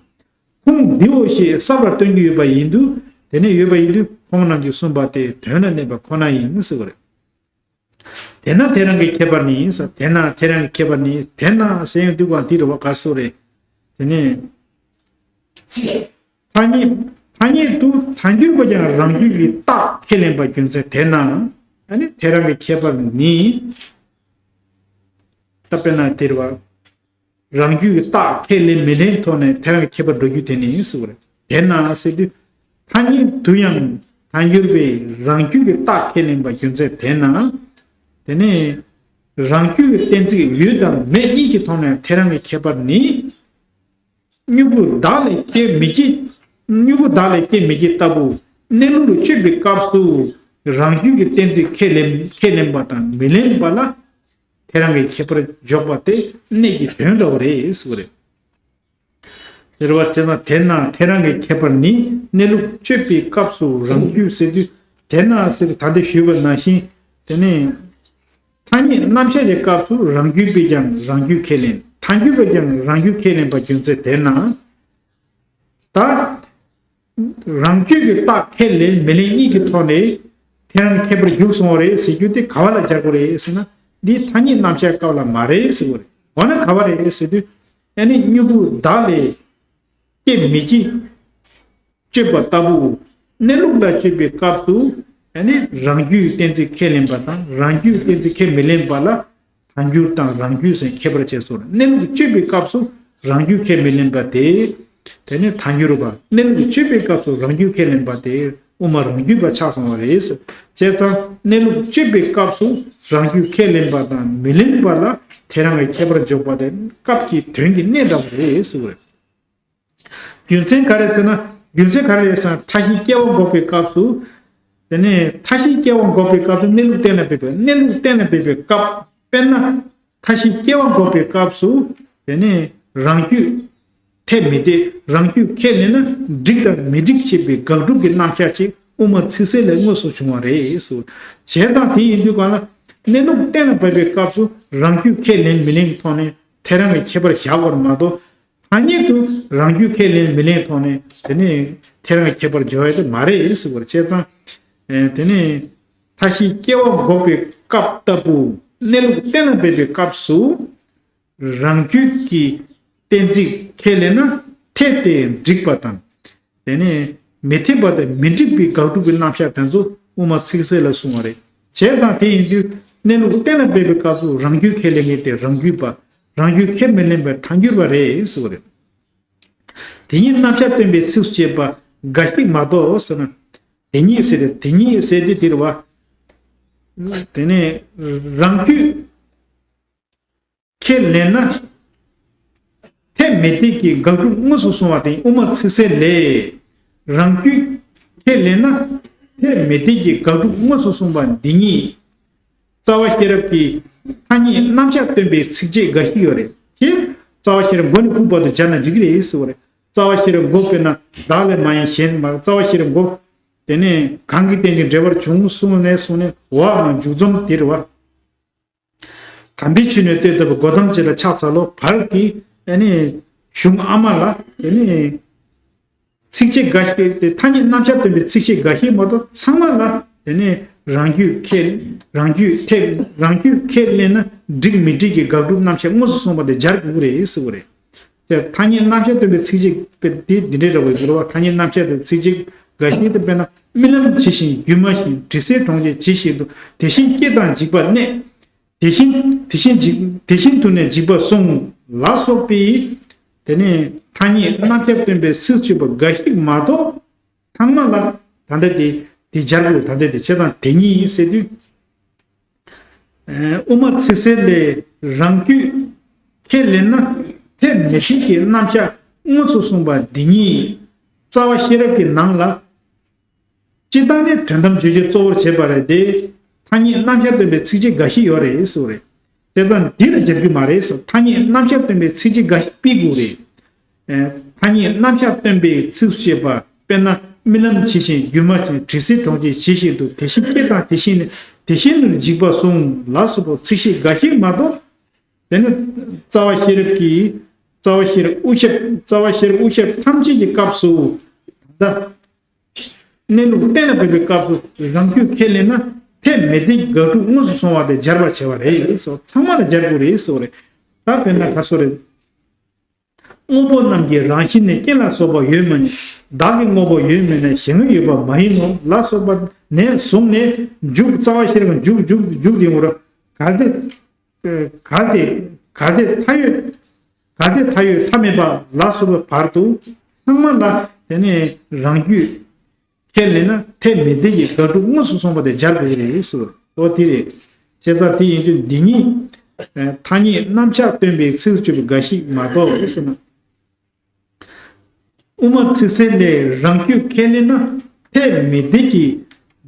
ཁུངས་འདིའོ་ཞེས་གསལ་བར་སྟོན་གྱི་ཡོད་པ་ཡིན་དུས། དེ་ནས་ཡོད་པ་ཡིན་དུས་ཁོང་རྣམས་ཀྱིས་གསུངས་པ་དེ་དོན་ལ་གནས་པ་ཁོ་ན་ཡིན་ཟེར་བ་རེད། དེས་ན་དེ་རང་གི་ཁྱད་པར་ནི་ཟེར། དེས་ན་དེ་རང་གི་ཁྱད་པར་ནི། དེས་ན་ཟེར་ཡང་དུས་གང་དེ་རེད་བ། ག་སོ་རེད། དེ་ནས། ཐ་སྙད། ཐ་སྙད་དུ་ཐལ་འགྱུར་བས་ཀྱང་རང་རྒྱུད་ཀྱི་རྟགས་ཁས་ལེན་པ་རྒྱུ་མཚན་དེས་ན། ཨ་ནི་དེ་རང་གི་ཁྱད་པར་ནི། ད་དཔེར་ན་དེ་རེད་བ། རང་རྒྱུད་ཀྱི་རྟགས་ཁས་ལེན་མི་ལེན་ཐོག་ནས་དེ་རང་གི་ཁྱད་པར་འགྲོ་རྒྱུ་དེ་ནི་ཟེར་བ་རེད། དེས་ན་ཟེར་དུས། ཐ་སྙད་དུ་ཡང་ཐལ་འགྱུར་བས་རང་རྒྱུད་ཀྱི་རྟགས་ཁས་ལེན་པ་རྒྱུ་མཚན་དེས་ན། དེ་ནས་རང་རྒྱུད་ཀྱི་གཏན་ཚིགས་ཡོད་དང་མེད་གཉིས་ཀྱི་ཐོག་ནས་དེ་རང་གི་ཁྱད་པར་ནི། མྱུ་གུ་བདག་ལས་སྐྱེ་མི་སྐྱེ། མྱུ་གུ་བདག་ལས་སྐྱེ་མི་སྐྱེ་ལྟ་བུ་གནས་ལུགས་ལ་དཔྱོད་པའི་སྐབས་སུ་རང་རྒྱུད་ཀྱི་གཏན་ཚིགས་ཁས་ལེན་ཁས་ལེན་པ་དང་མི་ལེན་པ་ལ་དེ་རང་གི་ཁྱད་པར་འཇོག་པ་དེ་གནད་ཀྱི་དོན་འདྲ་བོ་རེད་ཟེར་བ་རེད། ཟེར་བ་དེ་ན་དེ་ན་དེ་རང་གི་ཁྱད་པར་ནི་གནས་ལུགས་དཔྱོད་པའི་སྐབས་སུ་རང་རྒྱུད་ཟེར་དུས། དེ་ན་ཟེར་ད་ལྟ་ཞུས་པ་ནང་བཞིན། དེ་ནས་ཐ་སྙད་རྣམ་གཞག་གི་སྐབས་སུ་རང་རྒྱུད་པས་ཀྱང་རང་རྒྱུད་ཁས་ལེན། ཐལ་འགྱུར་བས་ཀྱང་རང་རྒྱུད་ཁས་ལེན་པ་རྒྱུ་མཚན་དེ་ན། ད་རང་རྒྱུད་ཀྱི་རྟགས་ཁས་ལེན་མི་ལེན་གཉིས་ཀྱི་ཐོག་ནས་དེ་རང་ཁྱད་པར་འཇུག་སོང་བ་རེད་ཟེར་རྒྱུ་དེ་ག་བ་ལ་སྦྱར་དགོས་རེད་ཟེར་ན། འདི་ཐ་སྙད་རྣམ་གཞག་སྐབས་ལ་མ་རེད་ཟེར་དགོས་རེད། འོ་ན་ག་བ་རེད་ཟེར་དུས། ཨ་ནི་མྱུ་གུ་བདག་ལས་སྐྱེ་མི་སྐྱེ་དཔྱོད་པ་ལྟ་བུ། གནས་ལུགས་ལ་དཔྱོད་པའི་སྐབས་སུ་ཨ་ནི་རང་རྒྱུད་གཏན་ཚིགས་ཁས་ལེན་པ་དང་རང་རྒྱུད་གཏན་ཚིགས་ཁས་མི་ལེན་པ་ལ་ཐལ་འགྱུར་དང་རང་རྒྱུད་ཟེར་ཁྱད་པར་ཕྱེ་སོང་། གནས་ལུགས་དཔྱོད་པའི་སྐབས་སུ་རང་རྒྱུད་ཁས་མི་ལེན་པ་དེ། དེ་ནི་ཐལ་འགྱུར་བ། གནས་ལུགས་དཔྱོད་པའི་སྐབས་སུ་རང་རྒྱུད་ཁས་ལེན་པ་དེ་དབུ་མ་རང་རྒྱུད་པ་ཆགས་སོང་བ་རེད། བྱས་ཙང་གནས་ལུགས་དཔྱོད་པའི་སྐབས་སུ་རང་རྒྱུད་ཁས་ལེན་པ་དང་མི་ལེན་པ་ལ་དེ་རང་གི་ཁྱད་པར་འཇོག་པ་དེ་སྐབས་ཀྱི་དོན་གྱི་གནད་འདྲ་བོ་རེད་ཟེར་བ་རེད། རྒྱུ་མཚན་ག་རེ་ཟེར་ན། རྒྱུ་མཚན་ག་རེ་རེད་ཟེར་ན། མཐའ་བཞིའི་སྐྱེ་བ་འགོག་པའི་སྐབས་སུ། དེ་ནས་མཐའ་བཞིའི་སྐྱེ་བ་འགོག་པའི་སྐབས་སུ་གནས་ལུགས་གཏན་ལ་འབེབས་པའི། གནས་ལུགས་གཏན་ལ་འབེབས་པའི་སྐབས། དཔེར་ན། མཐའ་བཞིའི་སྐྱེ་བ་འགོག་པའི་སྐབས་སུ། དེ་ནས་རང་རྒྱུད་འཐད་མི་འཐད། རང་རྒྱུད་ཁས་ལེན་ན་འགྲིག་དང་མི་འགྲིག་བྱེད་པའི་དགག་སྒྲུབ་ཀྱི་རྣམ་གཞག་ཅིག་དབུ་མ་ཚིག་གསལ་ལས་དངོས་སུ་བྱུང་བ་རེད་ཟེར། བྱས་ཙང་དེ་ཡིན་དུས་གང་ལ། གནས་ལུགས་གཏན་ལ་འབེབས་པའི་སྐབས་སུ་རང་རྒྱུད་ཁས་ལེན་མི་ལེན་གྱི་ཐོག་ནས་དེ་རང་གི་ཁྱད་པར་བཞག་པར་མ་གཏོགས། ཐ་སྙད་དུ་རང་རྒྱུད་ཁས་ལེན་མི་ལེན་ཐོག་ནས་དེ་ནས་དེ་རང་གི་ཁྱད་པར་འཇོག་ཡ་དེ་མ་རེད་ཟེར་བ་རེད། བྱས་ཙང་། ཨེ། དེ་ནས་མཐའ་བཞིའི་སྐྱེ་བ་འགོག་པའི་སྐབས་ལྟ་བུ་གནས་ལུགས་གཏན་ལ་འབེབས་པའི་སྐབས་སུ། རང་རྒྱུད་ཀྱི་གཏན་ཚིགས་ཁས་ལེན་ན་འཐད་དེ་འགྲིག་པ་དང་། དེ་ནས་མི་འཐད་པ་དང་མི་འགྲིག་པའི་དགག་སྒྲུབ་ཀྱི་རྣམ་གཞག་དེ་ཚོ་དབུ་མ་ཚིག་གསལ་ལ་གསུངས་པ་རེད། བྱས་ཙང་དེ་ཡིན་དུས་གནས་ལུགས་གཏན་ལ་འབེབས་པའི་སྐབས་སུ་རང་རྒྱུད་ཁས་ལེན་མཁན་དེ་རང་རྒྱུད་པ། རང་རྒྱུད་ཁས་མི་ལེན་པའི་ཐལ་འགྱུར་བ་རེད་ཟེར་བ་རེད། དེ་ཉིད་རྣམ་གཞག་སྟོན་པའི་ཚིགས་སུ་བཅད་པ་འགའ་ཞིག་མ་གཏོགས་ཟེར་ན། དེ་ཉིད་ཟེར་ཏེ་དེ་ཉིད་ཟེར་དུས་དེ་རེད་བ། དེ་ནས་རང་རྒྱུད་ཁས་ལེན་ན། འཐད་མི་འཐད་ཀྱི་དགག་སྒྲུབ་དངོས་སུ་གསུངས་པ་དེ་དབུ་མ་ཚིག་གསལ་ལས། རང་རྒྱུད་ཁས་ལེན་ན། འཐད་མི་འཐད་ཀྱི་དགག་སྒྲུབ་དངོས་སུ་གསུངས་པ་འདི་ཉིད། རྩ་བ་ཤེས་རབ་ཀྱི་ཐ་སྙད་རྣམ་གཞག་སྟོན་པའི་ཚིགས་བཅད་འགའ་ཞིག་ཡོད་རེད་དེ། རྩ་བ་ཤེས་རབ་མགོ་ནས་དགུ་བར་དུ་སྦྱར་ན་འགྲིག་གི་རེད་ཟེར་བ་རེད། རྩ་བ་ཤེས་རབ་མགོ་དཔེར་ན་བདག་ལས་མ་ཡིན་གཞན་མ། རྩ་བ་ཤེས་རབ་མགོ། དེ་ནས་གང་གི་རྟེན་ཅིང་འབྲེལ་བར་འབྱུང་གསུངས་ནས་གསུངས་ནས་འོག་ནས་མཇུག་རྩོམ་དེ་རེད་བ། དམ་པའི་ཆོས་ནི་ལྟོས་ལྟ་བུ། སྒོ་ཐམས་ཅད་ལ་ཕྱག་འཚལ་ལོ། བར་གྱི་ཨ་ནི་གཞུང་ཨ་མ་ལ་དེ་ནི་ཚིགས་བཅད་འགའ་ཞིག་དེ་ཐ་སྙད་རྣམ་གཞག་སྟོན་པའི་ཚིགས་བཅད་འགའ་ཞིག་མ་གཏོགས་ཚང་མ་ལ་དེ་ནི་རང་རྒྱུད་ཁས་རང་རྒྱུད་ཐེག་རང་རྒྱུད་ཁས་ལེན་ན་འགྲིག་མི་འགྲིག་གི་དགག་སྒྲུབ་རྣམ་གཞག་དངོས་སུ་གསུངས་པ་དེ་སྦྱར་དགོས་རེད་ཟེར་བ་རེད། དེ་ཐ་སྙད་རྣམ་གཞག་སྟོན་པའི་ཚིགས་བཅད་དཔེ་དེ་འདི་འདྲའི་འདྲ་བའི་འགྱུར་བ། ཐ་སྙད་རྣམ་གཞག་དེ་ཚིགས་བཅད་འགའ་ཞིག་ཏུ་དཔེར་ན། རྨི་ལམ་ཇི་བཞིན་སྒྱུ་མ་བཞིན། དྲི་ཟའི་གྲོང་ཁྱེར་ཇི་བཞིན་དུ། དེ་བཞིན་སྐྱེ་དང་འཇིག་པ་གནས། དེ་བཞིན་དེ་བཞིན་འཇིག་དེ་བཞིན་དུ་ནི་འཇིག་པ་གསུམ་ལ་སོགས་པའི། དེ་ནས་ཐ་སྙད་རྣམ་གཞག་སྟོན་པའི་ཚིགས་བཅད་པ་འགའ་ཞིག་མ་གཏོགས། ཚང་མ་ལ་ ད་ལྟ་དེ་དེ་སྦྱར་དགོས། ད་ལྟ་དེ་བྱས་ཙང་དེ་ཉིད་ཟེར་དུས། ཨ་དབུ་མ་ཚིག་གསལ་ལས་རང་རྒྱུད་ཁས་ལེན་ན། ཐེག་མེད་འགྲིག་གི་རྣམ་གཞག་དངོས་སུ་གསུངས་པ་འདི་ཉིད་རྩ་བ་ཤེས་རབ་ཀྱི་ནང་ལ། སྤྱིར་བཏང་ནི་དོན་དམ་བརྗོད་བྱའི་གཙོ་བོར་བྱེད་པ་རེད་དེ། ཐ་སྙད་རྣམ་གཞག་སྟོན་པའི་ཚིགས་བཅད་འགའ་ཞིག་ཡོད་རེད་ཟེར་བ་རེད། དེ་ཙམ་འདི་ལ་སྦྱར་རྒྱུ་མ་རེད་ཟེར། ཐ་སྙད་རྣམ་གཞག་སྟོན་པའི་ཚིགས་བཅད་འགའ་ཞིག་ཕུད་དགོས་རེད། ཨ་ཐ་སྙད་རྣམ་གཞག་སྟོན་པའི་ཚིགས་སུ་བཅད་པ། དཔེར་ན། རྨི་ལམ་ཇི་བཞིན་སྒྱུ་མ་བཞིན། དྲི་ཟའི་གྲོང་ཁྱེར་ཇི་བཞིན་དུ། དེ་བཞིན་སྐྱེ་དང་དེ་བཞིན་ནི། དེ་བཞིན་དུ་ནི་འཇིག་པར་གསུངས། ལ་སོགས་པ་ཚིགས་བཅད་འགའ་ཞིག་མ་གཏོགས། དེ་ནི་རྩ་བ་ཤེས་རབ་ཀྱི། རྩ་བ་ཤེས་རབ་དབུ་ཞབས། རྩ་བ་ཤེས་རབ་དབུ་ཞབས་ཐམས་ཅད་ཀྱི་སྐབས་སུ། ད་གནས་ལུགས་གཏན་ལ་ཕབ་པའི་སྐབས་སུ་རང་རྒྱུད་ཁས་ལེན་ན། ཐེག་མེད་འགྲིག་གི་དགག་སྒྲུབ་དངོས་སུ་སོང་བ་དེ་སྦྱར་བར་བྱ་བ་རེད་ཟེར། ཚང་མ་ལ་སྦྱར་དགོས་རེད་ཟེར་བ་རེད། ད་དཔེར་ན་ག་སོ་རེད། དངོས་པོ་རྣམས་ཀྱི་རང་བཞིན་ནི། རྐྱེན་ལ་སོགས་པ་ཡོད་མ་ཡིན། བདག་གི་དངོས་པོ་ཡོད་མིན་ན། གཞན་ངོས་ཡོད་པ་མ་ཡིན་ནོ། ལ་སོགས་པ་ནས་བཟུང་ནས་མཇུག། རྩ་བ་ཤེས་རབ་མཇུག་མཇུག་མཇུག་དེ་ངོ་ར། གལ་ཏེ། གལ་ཏེ། གལ་ཏེ་མཐའ་ཡོད། གལ་ཏེ་མཐའ་ཡོད་མཐའ་མེད་པ་ལ་སོགས་པའི་བར་དུ་ཚང་མ་ལ། དེ་ནས་རང་རྒྱུད་ཁས་ལེན་ན། ཐེག་མེད་འགྲིག་གི་དགག་སྒྲུབ་དངོས་སུ་སོང་བ་དེ་སྦྱར་དགོས་ཀྱི་རེད་ཟེར། འོ་དེ་རེད། བྱས་ཙང་དེ་ཡིན་དུས་འདི་ཉིད། ཨ་ཐ་སྙད་རྣམ་གཞག་སྟོན་པའི་ཚིགས་སུ་བཅད་པ་འགའ་ཞིག་མ་གཏོགས་ཟེར་ན། དབུ་མ་ཚིག་གསལ་ལས་རང་རྒྱུད་ཁས་ལེན་ན། ཐེག་མེད་འགྲིག་གི་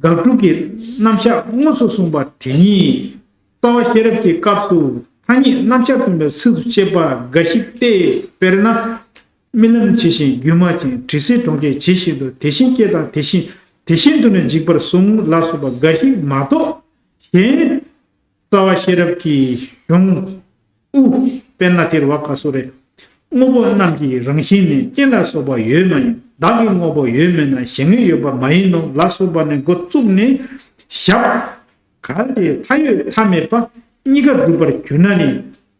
དགག་སྒྲུབ་ཀྱི་རྣམ་གཞག་དངོས་སུ་གསུངས་པ་དེ་ཉིད། རྩ་བ་ཤེས་རབ་ཀྱི་སྐབས་སུ་ཐ་སྙད་རྣམ་གཞག་སྟོན་པའི་ཚིགས་སུ་བཅད་པ་འགའ་ཞིག་སྟེ། དཔེར་ན། རྨི་ལམ་ཇི་བཞིན་སྒྱུ་མ་བཞིན། དྲི་ཟའི་གྲོང་ཁྱེར་ཇི་བཞིན་དུ། དེ་བཞིན་སྐྱེ་དང་དེ་བཞིན། དེ་བཞིན་དུ་ནི་འཇིག་པར་གསུངས། ལ་སོགས་པ་འགའ་ཞིག་མ་གཏོགས་གཞན། རྩ་བ་ཤེས་རབ་ཀྱི་གཞུང་དབུ། དཔེར་ན་དེར་བ་ག་སོ་རེ། དངོས་པོ་རྣམས་ཀྱི་རང་བཞིན་ནི། རྐྱེན་ལ་སོགས་པ་ཡོད་མ་ཡིན། བདག་གི་དངོས་པོ་ཡོད་མིན་ན། གཞན་ངོས་ཡོད་པ་མ་ཡིན་ནོ། ལ་སོགས་པ་ནས་འགོ་བཙུགས་ནས་ཞབས། གལ་ཏེ་མཐའ་ཡོད་མཐའ་མེད་པ་གཉིས་ཀ་སྒྲུབ་པར་གྱུར་ན་ནི།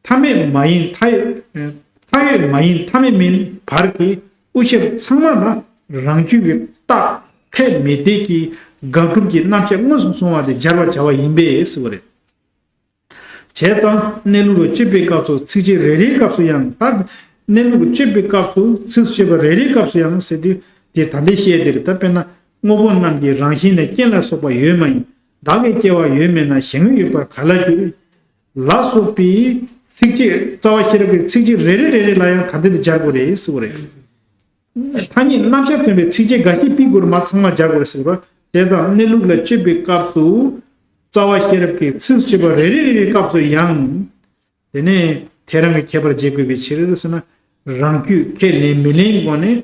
མཐའ་མེད་མ་ཡིན་མཐའ་ཡོད། མཐའ་ཡོད་མ་ཡིན་མཐའ་མེད་མིན་བར་གྱི་དབུ་ཞབས་ཚང་མ་ལ་རང་རྒྱུད་ཀྱི་རྟགས་ཐེག་མེད་འགྲིག་གི་དགག་སྒྲུབ་ཀྱི་རྣམ་གཞག་དངོས་སུ་སོང་བ་དེ་སྦྱར་བར་བྱ་བ་ཡིན་པས་ཟེར་བ་རེད། བྱས་ཙང་གནས་ལུགས་ལ་དཔྱོད་པའི་སྐབས་སུ་ཚིགས་བཅད་རེ་རེའི་སྐབས་སུ་ཡང་། ད་གནས་ལུགས་ལ་དཔྱོད་པའི་སྐབས་སུ་ཚིགས་སུ་བཅད་པ་རེ་རེའི་སྐབས་སུ་ཡང་ཟེར་དུས་དེ་ད་ལྟའི་བཤད་དེ་རེད། ད་དཔེར་ན་དངོས་པོ་རྣམས་ཀྱི་རང་བཞིན་ནི། རྐྱེན་ལ་སོགས་པ་ཡོད་མ་ཡིན། བདག་གི་སྐྱེ་བ་ཡོད་མིན་ན། གཞན་ངོས་ཡོད་པར་ག་ལ་འགྱུར། ལ་སོགས་པའི་ཚིགས་བཅད། རྩ་བ་ཤེས་རབ་ཀྱི་ཚིགས་བཅད་རེ་རེ་རེ་རེ་ལ་ཡང་ད་ལྟ་དེ་སྦྱར་དགོས་རེད་ཟེར་བ་རེད། ཐ་སྙད་རྣམ་གཞག་སྟོན་པའི་ཚིགས་བཅད་འགའ་ཞིག་ཕུད་དགོས་རེད་མ། ཚང་མ་སྦྱར་དགོས་རེད་ཟེར་བ། དེ་ཙམ་གནས་ལུགས་ལ་དཔྱོད་པའི་སྐབས་སུ་རྩ་བ་ཤེས་རབ་ཀྱི་ཚིགས་སུ་བཅད་པ་རེ་རེ་རེ་རེའི་སྐབས་སུ་ཡང་། དེ་ནས་ཐལ་རང་གི་ཁྱད་པར་འབྱེད་དགོས་པའི་ཕྱིར་ཟེར་ན། རང་རྒྱུད་ཁས་ལེན་མི་ལེན་སྒོ་ནས།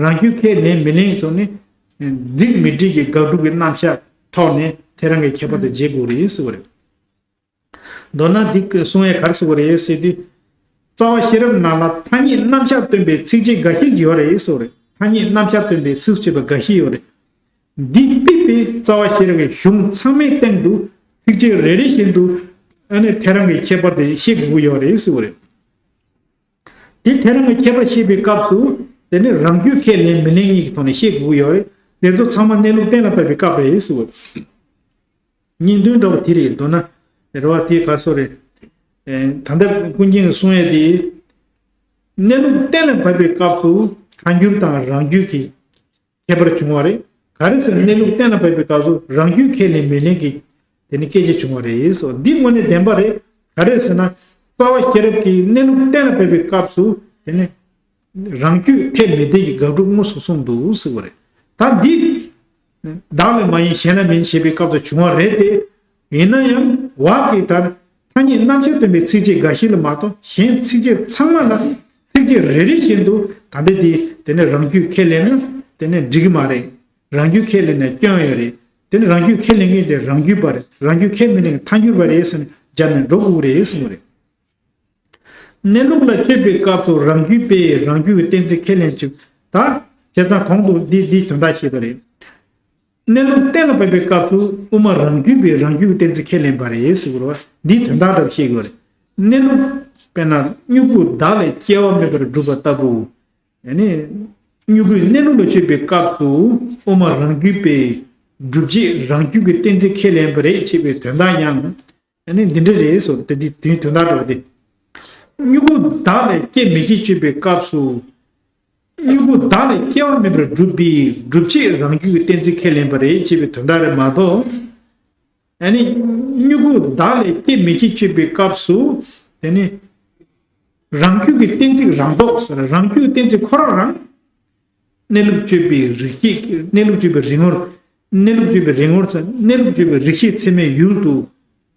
རང་རྒྱུད་ཁས་ལེན་མི་ལེན་ཐོག་ནས། འགྲིག་མི་འགྲིག་གི་དགག་སྒྲུབ་ཀྱི་རྣམ་གཞག་ཐོག་ནས་ཐལ་རང་གི་ཁྱད་པར་དུ་འབྱེད་དགོས་རེད་ཟེར་བ་རེད། མདོར་ན་འདི་གསུང་ཡས་ག་རེ་ཟེར་བ་རེད་ཟེར་དུས། རྩ་བ་ཤེས་རབ་ནང་ལ་ཐ་སྙད་རྣམ་གཞག་སྟོན་པའི་ཚིགས་བཅད་འགའ་ཤས་ཡོད་རེད་ཟེར་བ་རེད། ཐ་སྙད་རྣམ་གཞག་སྟོན་པའི་ཚིགས་སུ་བཅད་པ་འགའ་ཤས་ཡོད་རེད། འདི་ཕུད་པའི་རྩ་བ་ཤེས་རབ་ཀྱི་གཞུང་ཚང་མའི་སྟེང་དུ་ཚིགས་བཅད་རེ་རེ་བཞིན་དུ་ཨ་ནི་ཐལ་རང་གི་ཁྱད་པར་དེ་ཤེས་དགོས་ཀྱི་ཡོད་རེད་ཟེར་བ་རེད། དེ་ཐལ་རང་གི་ཁྱད་པར་ཤེས་པའི་སྐབས་སུ་དེ་ནི་རང་རྒྱུད་ཁས་ལེན་མི་ལེན་གཉིས་ཀྱི་ཐོག་ནས་ཤེས་དགོས་ཀྱི་ཡོད་རེད། དེ་ཚོ་ཚང་མ་གནས་ལུགས་གཏན་ལ་ཕབ་པའི་སྐབས་རེད་ཟེར་བ་རེད། སྙིང་དོན་འདྲ་བ་དེ་རེད། མདོར་ན་རེ་བ་དེ་ག་སོ་རེད། ཨེ་ད་ལྟ་ཀུན་མཁྱེན་གྱིས་གསུང་ཡས་དེ། གནས་ལུགས་གཏན་ལ་ཕབ་པའི་སྐབས་སུ་ཐལ་འགྱུར་དང་རང་རྒྱུད་ཀྱི་ཁྱད་པར་བྱུང་བ་རེད། ག་རེ་ཟེར་ན་གནས་ལུགས་གཏན་ལ་ཕབ་པའི་སྐབས་སུ་རང་རྒྱུད་ཁས་ལེན་མི་ལེན་གྱི་དེ་ནི་སྐད་ཆ་བྱུང་བ་རེད་ཟེར། འདི་དངོས་གནས་བདེན་པ་རེད། ག་རེ་ཟེར་ན་རྩ་བ་ཤེས་རབ་ཀྱིས་གནས་ལུགས་གཏན་ལ་ཕབ་པའི་སྐབས་སུ་དེ་ནི་རང་རྒྱུད་ཐེག་མེད་འགྲིག་གི་དགག་སྒྲུབ་དངོས་སུ་གསུངས་འདུག་ཟེར་བ་རེད། ད་འདི་བདག་ལ་མ་ཡིན་གཞན་ལ་མིན་ཞེས་པའི་སྐབས་སུ་བྱུང་བ་རེད་དེ། ཡིན་ན་ཡང་བདག་གིས་ད་ཐ་སྙད་རྣམ་གཞག་སྟོན་པའི་ཚིགས་བཅད་འགའ་ཞིག་ལ་མ་གཏོགས་གཞན་ཚིགས་བཅད་ཚང་མ་ལ་ཚིགས་བཅད་རེ་རེ་བཞིན་དུ་ད་ལྟ་འདི་དེ་ནི་རང་རྒྱུད་ཁས་ལེན་ན་དེ་ནི་འགྲིག་གི་མ་རེད། རང་རྒྱུད་ཁས་ལེན་ན་སྐྱོན་ཡོད་རེད། དེ་ནི་རང་རྒྱུད་ཁས་ལེན་མཁན་དེ་རང་རྒྱུད་པ་རེད། རང་རྒྱུད་ཁས་མི་ལེན་མཁན་ཐལ་འགྱུར་བ་རེད་ཟེར་ནས་སྦྱར་ནས་འགྲོ་དགོས་རེད་གསུངས་པ་རེད། གནས་ལུགས་ལ་དཔྱོད་པའི་སྐབས་སུ་རང་རྒྱུད་པས་རང་རྒྱུད་ཀྱི་གཏན་ཚིགས་ཁས་ལེན་བྱེད། ད་བྱས་ཙང་གོང་དུ་འདི་འདིའི་དོན་དག་བཤད་པ་རེད། གནས་ལུགས་གཏན་ལ་ཕབ་པའི་སྐབས་སུ་དབུ་མ་རང་རྒྱུད་པས་རང་རྒྱུད་ཀྱི་གཏན་ཚིགས་ཁས་ལེན་པ་རེད་ཟེར་དགོས་རེད་བ། འདིའི་དོན་དག་འདྲ་བཤད་དགོས་རེད། གནས་ལུགས་དཔེར་ན་མྱུ་གུ་བདག་ལས་སྐྱེ་བ་མེད་པར་སྒྲུབ་པ་ལྟ་བུ། ཡང་ན་མྱུ་གུའི་གནས་ལུགས་ལ་དཔྱོད་པའི་སྐབས་སུ་དབུ་མ་རང་རྒྱུད་པས་སྒྲུབ་བྱེད་རང་རྒྱུད་ཀྱི་གཏན་ཚིགས་ཁས་ལེན་པ་རེད་ཅེས་པའི་དོན་དག་ཡང་ཨ་ནི་འདི་འདྲ་རེད་ཟེར། དེ་འདི་དོན་དོན་དག་འདྲ་བ་དེ། མྱུ་གུ་བདག་ལས་སྐྱེ་མི་སྐྱེ་དཔྱོད་པའི་སྐབས་སུ། མྱུ་གུ་བདག་ལས་སྐྱེ་བ་མེད་པར་གྲུབ་པའི་སྒྲུབ་བྱེད་རང་རྒྱུད་ཀྱི་གཏན་ཚིགས་ཁས་ལེན་པ་རེད་ཅེས་པའི་དོན་དག་རེད་མ་གཏོགས། ཨ་ནི། མྱུ་གུ་བདག་ལས་སྐྱེ་མེད་ཅེས་བརྗོད་པའི་སྐབས་སུ། དེ་ནི། རང་རྒྱུད་ཀྱི་གཏན་ཚིགས་རང་ལྡོག་ཟེར། རང་རྒྱུད་ཀྱི་གཏན་ཚིགས་ཁོ་རང་རང་། གནས་ལུགས་དཔྱོད་པའི་རིགས་ཤེས། གནས་ལུགས་དཔྱོད་པའི་རིག་ངོར། གནས་ལུགས་དཔྱོད་པའི་རིག་ངོར་ཚ། གནས་ལུགས་དཔྱོད་པའི་རིགས་ཤེས་ཚད་མའི་ཡུལ་དུ་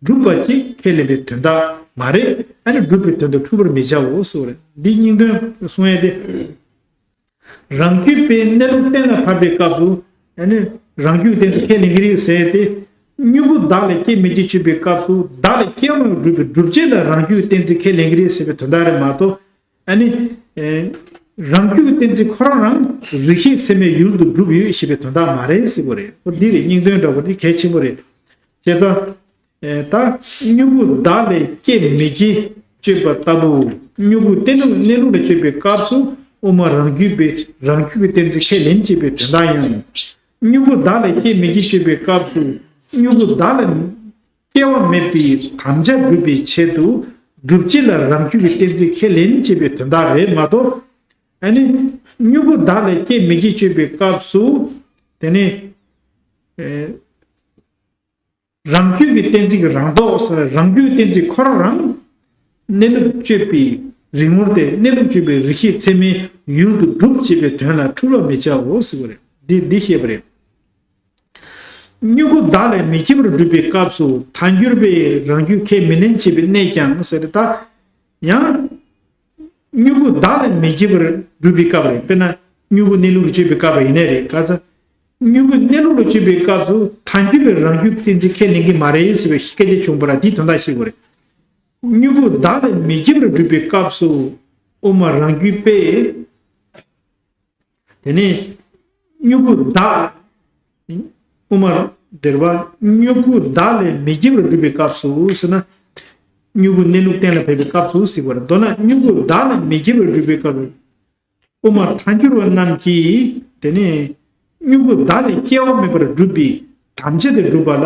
གྲུབ་པ་ཅིག་ཁས་ལེན་པའི་དོན་དག་མ་རེད། ཨ་ནི་སྒྲུབ་པའི་དོན་དུ་འཁྲུལ་པར་མི་བྱའོ་ཟེར་བ་རེད། འདི་སྙིང་དོན་གསུང་ཡས་དེ། རང་རྒྱུད་པའི་གནས་ལུགས་གཏན་ལ་ཕབ་པའི་སྐབས་སུ། ཨ་ནི་རང་རྒྱུད་གཏན་ཚིགས་ཁས་ལེན་གྱི་རེད་ཟེར་ཏེ། མྱུ་གུ་བདག་ལས་སྐྱེ་མེད་ཅེས་བརྗོད་པའི་སྐབས་སུ་བདག་ལས་སྐྱེ་བ་མེད་པར་སྒྲུབ་པའི་སྒྲུབ་བྱེད་ལ་རང་རྒྱུད་གཏན་ཚིགས་ཁས་ལེན་གྱི་རེད་ཟེར་བའི་དོན་དག་རེད་མ་གཏོགས། ཨ་ནི། ཨེ། རང་རྒྱུད་ཀྱི་གཏན་ཚིགས་ཁོ་རང་རང་རིགས་ཤེས་ཚད་མའི་ཡུལ་དུ་གྲུབ་ཡོད་ཞེས་པའི་དོན་དག་མ་རེད་ཟེར་དགོས་རེད། འོ་འདི་རེད། སྙིང་དོན་འདྲ་བོ་འདི་གལ་ཆེན་པོ་རེད། བྱས་ཙང་། ཨེ། ད་མྱུ་གུ་བདག་ལས་སྐྱེ་མེད་ཅེས་བརྗོད་པ་ལྟ་བུ། མྱུ་གུ་གཏན་ལུགས་གནས་ལུགས་ལ་དཔྱོད་པའི་སྐབས་སུ་དབུ་མ་རང་རྒྱུད་པའི་རང་རྒྱུད་ཀྱི་གཏན་ཚིགས་ཁས་ལེན་ཅེས་པའི་དོན་དག་ཡང་། མྱུ་གུ་བདག་ལས་སྐྱེ་མེད་ཅེས་བརྗོད་པའི་སྐབས་སུ་མྱུ་གུ་བདག་ལས། སྐྱེ་བ་མེད་པའི་དམ་བཅའ་སྒྲུབ་པའི་ཆེད་དུ་སྒྲུབ་བྱེད་ལ་རང་རྒྱུད་ཀྱི་གཏན་ཚིགས་ཁས་ལེན་བྱེད་པའི་དོན་དག་རེད་མ་གཏོགས། ཨ་ནི། མྱུ་གུ་བདག་ལས་སྐྱེ་མེད་ཅེས་བརྗོད་པའི་སྐབས་སུ། དེ་ནི། ཨེ། རང་རྒྱུད་ཀྱི་གཏན་ཚིགས་རང་ལྡོག་ཟེར། རང་རྒྱུད་གཏན་ཚིགས་ཁོ་རང་རང་། གནས་ལུགས་དཔྱོད་པའི་རིག་ངོར་ཏེ། གནས་ལུགས་དཔྱོད་པའི་རིགས་ཤེས་ཚད་མའི་ཡུལ་དུ་གྲུབ་ཅེས་པའི་དོན་ལ་འཁྲུལ་བར་མི་བྱའོ་ཟེར་བ་རེད། འདི་འདི་བཤད་པ་རེད། མྱུ་གུ་བདག་ལས་མི་སྐྱེ་བར་སྒྲུབ་པའི་སྐབས་སུ་ཐལ་འགྱུར་བས་རང་རྒྱུད་ཁས་མི་ལེན་བྱེད་པའི་གནད་ཀྱང་ཟེར་ཏེ། ད་ཡང་། མྱུ་གུ་བདག་ལས་མི་སྐྱེ་བར་སྒྲུབ་པའི་སྐབས་རེད། དཔེར་ན་མྱུ་གུ་གནས་ལུགས་ལ་དཔྱོད་པའི་སྐབས་ཡིན་ནའི་རེད། ག་ཚ། མྱུ་གུ་གནས་ལུགས་ལ་དཔྱོད་པའི་སྐབས་སུ་ཐལ་འགྱུར་བས་རང་རྒྱུད་གཏན་ཚིགས་ཁས་ལེན་གྱི་མ་རེད་ཟེར་བའི་སྐད་ཆ་བྱུང་བ་ར། དེའི་དོན་དག་ཤེས་དགོས་རེད། མྱུ་གུ་བདག་ལས་མི་སྐྱེ་བར་སྒྲུབ་པའི་སྐབས་སུ་དབུ་མ་རང་རྒྱུད་པས། དེ་ནས་མྱུ་གུ་བདག་དབུ་མ་སྡེ་པ། མྱུ་གུ་བདག་ལས་མི་སྐྱེ་བར་སྒྲུབ་པའི་སྐབས་སུ་ཟེར་ན། མྱུ་གུ་གནས་ལུགས་གཏན་ལ་ཕབ་པའི་སྐབས་སུ་ཟེར་བ་རེད། མདོར་ན་མྱུ་གུ་བདག་ལས་མི་སྐྱེ་བར་སྒྲུབ་པའི་སྐབས་སུ། དབུ་མ་ཐལ་འགྱུར་བ་རྣམས་ཀྱིས་དེ་ནས་མྱུ་གུ་བདག་ལས་སྐྱེ་བ་མེད་པར་སྒྲུབ་པའི་དམ་བཅའ་དེ་སྒྲུབ་པ་ལ་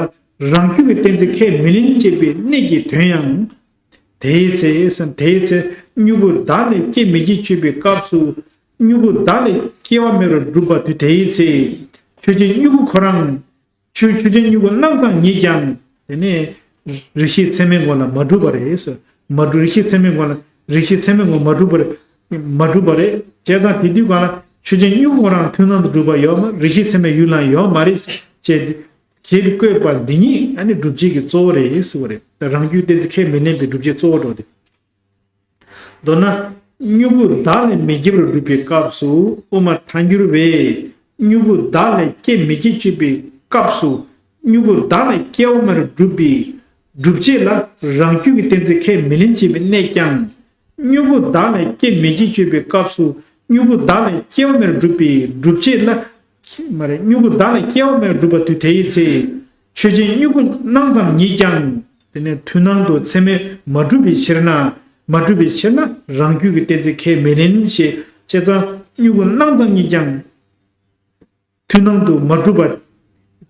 རང་རྒྱུད་ཀྱི་གཏན་ཚིགས་ཁས་མི་ལེན་ཅེས་པའི་གནད་ཀྱི་དོན་ཡང་། དེའི་ཚེ་དེའི་ཚེ་མྱུ་གུ་བདག་ལས་སྐྱེ་མི་སྐྱེ་དཔྱོད་པའི་སྐབས་སུ་མྱུ་གུ་བདག་ལས་སྐྱེ་བ་མེད་པར་སྒྲུབ་པ་དུས་དེའི་ཚེ་ཆོས་ཅན་མྱུ་གུ་ཁོ་རང་ཆོས་ཆོས་ཅན་མྱུ་གུ་རྣམ་ཙམ་ཉིད་ཀྱང་དེ་ནས་རིགས་ཤེས་ཚད་མའི་ངོ་ལ་མ་གྲུབ་པ་རེད། མ་གྲུབ། རིགས་ཤེས་ཚད་མའི་ངོ་ལ་རིགས་ཤེས་ཚད་མའི་ངོ་མ་གྲུབ་པ་རེད། མ་གྲུབ་པ་རེད། བྱས་ཙང་དེ་དུས་གང་ལ་ཆོས་ཅན་མྱུ་གུ་ཁོ་རང་མཐུན་སྣང་དུ་གྲུབ་པ་ཡོད་མ། རིགས་ཤེས་ཚད་མའི་ཡུལ་ལའང་ཡོད་མ་རེད། ཅེས་ཞེས་བཀོད་པ་འདི་ཉིད་ཨ་ནི་སྒྲུབ་བྱེད་ཀྱི་གཙོ་བོ་རེད་ཟེར་བ་རེད། རང་རྒྱུད་གཏན་ཚིགས་ཁས་མི་ལེན་པའི་སྒྲུབ་བྱེད་གཙོ་བོ་འགྲོ་སྟེ། མདོར་ན། མྱུ་གུ་བདག་ལས་མི་སྐྱེ་བར་སྒྲུབ་པའི་སྐབས་སུ་དབུ་མ་ཐལ་འགྱུར་བས་མྱུ་གུ་བདག་ལས་སྐྱེ་མི་སྐྱེ་དཔྱོད་པའི་སྐབས་སུ་མྱུ་གུ་བདག་ལས་སྐྱེ་བ་མེད་པར་སྒྲུབ་པའི་སྒྲུབ་བྱེད་ལ་རང་རྒྱུད་ཀྱི་གཏན་ཚིགས་ཁས་མི་ལེན་བྱེད་པའི་གནད་ཀྱང་། མྱུ་གུ་བདག་ལས་སྐྱེ་མི་སྐྱེ་དཔྱོད་པའི་སྐབས་སུ་མྱུ་གུ་བདག་ལས་སྐྱེ་བ་མེད་པར་སྒྲུབ་པའི་སྒྲུབ་བྱེད་ལ། མ་རེད། མྱུ་གུ་བདག་ལས་སྐྱེ་བ་མེད་པར་སྒྲུབ་པ་དུས་དེའི་ཚེ། ཆོས་ཅན་མྱུ་གུ་རྣམ་ཙམ་ཉིད་ཀྱང་དེ་ནས་མཐུན་སྣང་དུ་ཚད་མས་མ་གྲུབ་པའི་ཕྱིར་ན། མ་གྲུབ་པའི་ཕྱིར་ན་རང་རྒྱུད་ཀྱི་གཏན་ཚིགས་ཁས་མི་ལེན་ཞེས། བྱས་ཙང་མྱུ་གུ་རྣམ་ཙམ་ཉིད་ཀྱང་མཐུན་སྣང་དུ་མ་གྲུབ་པ་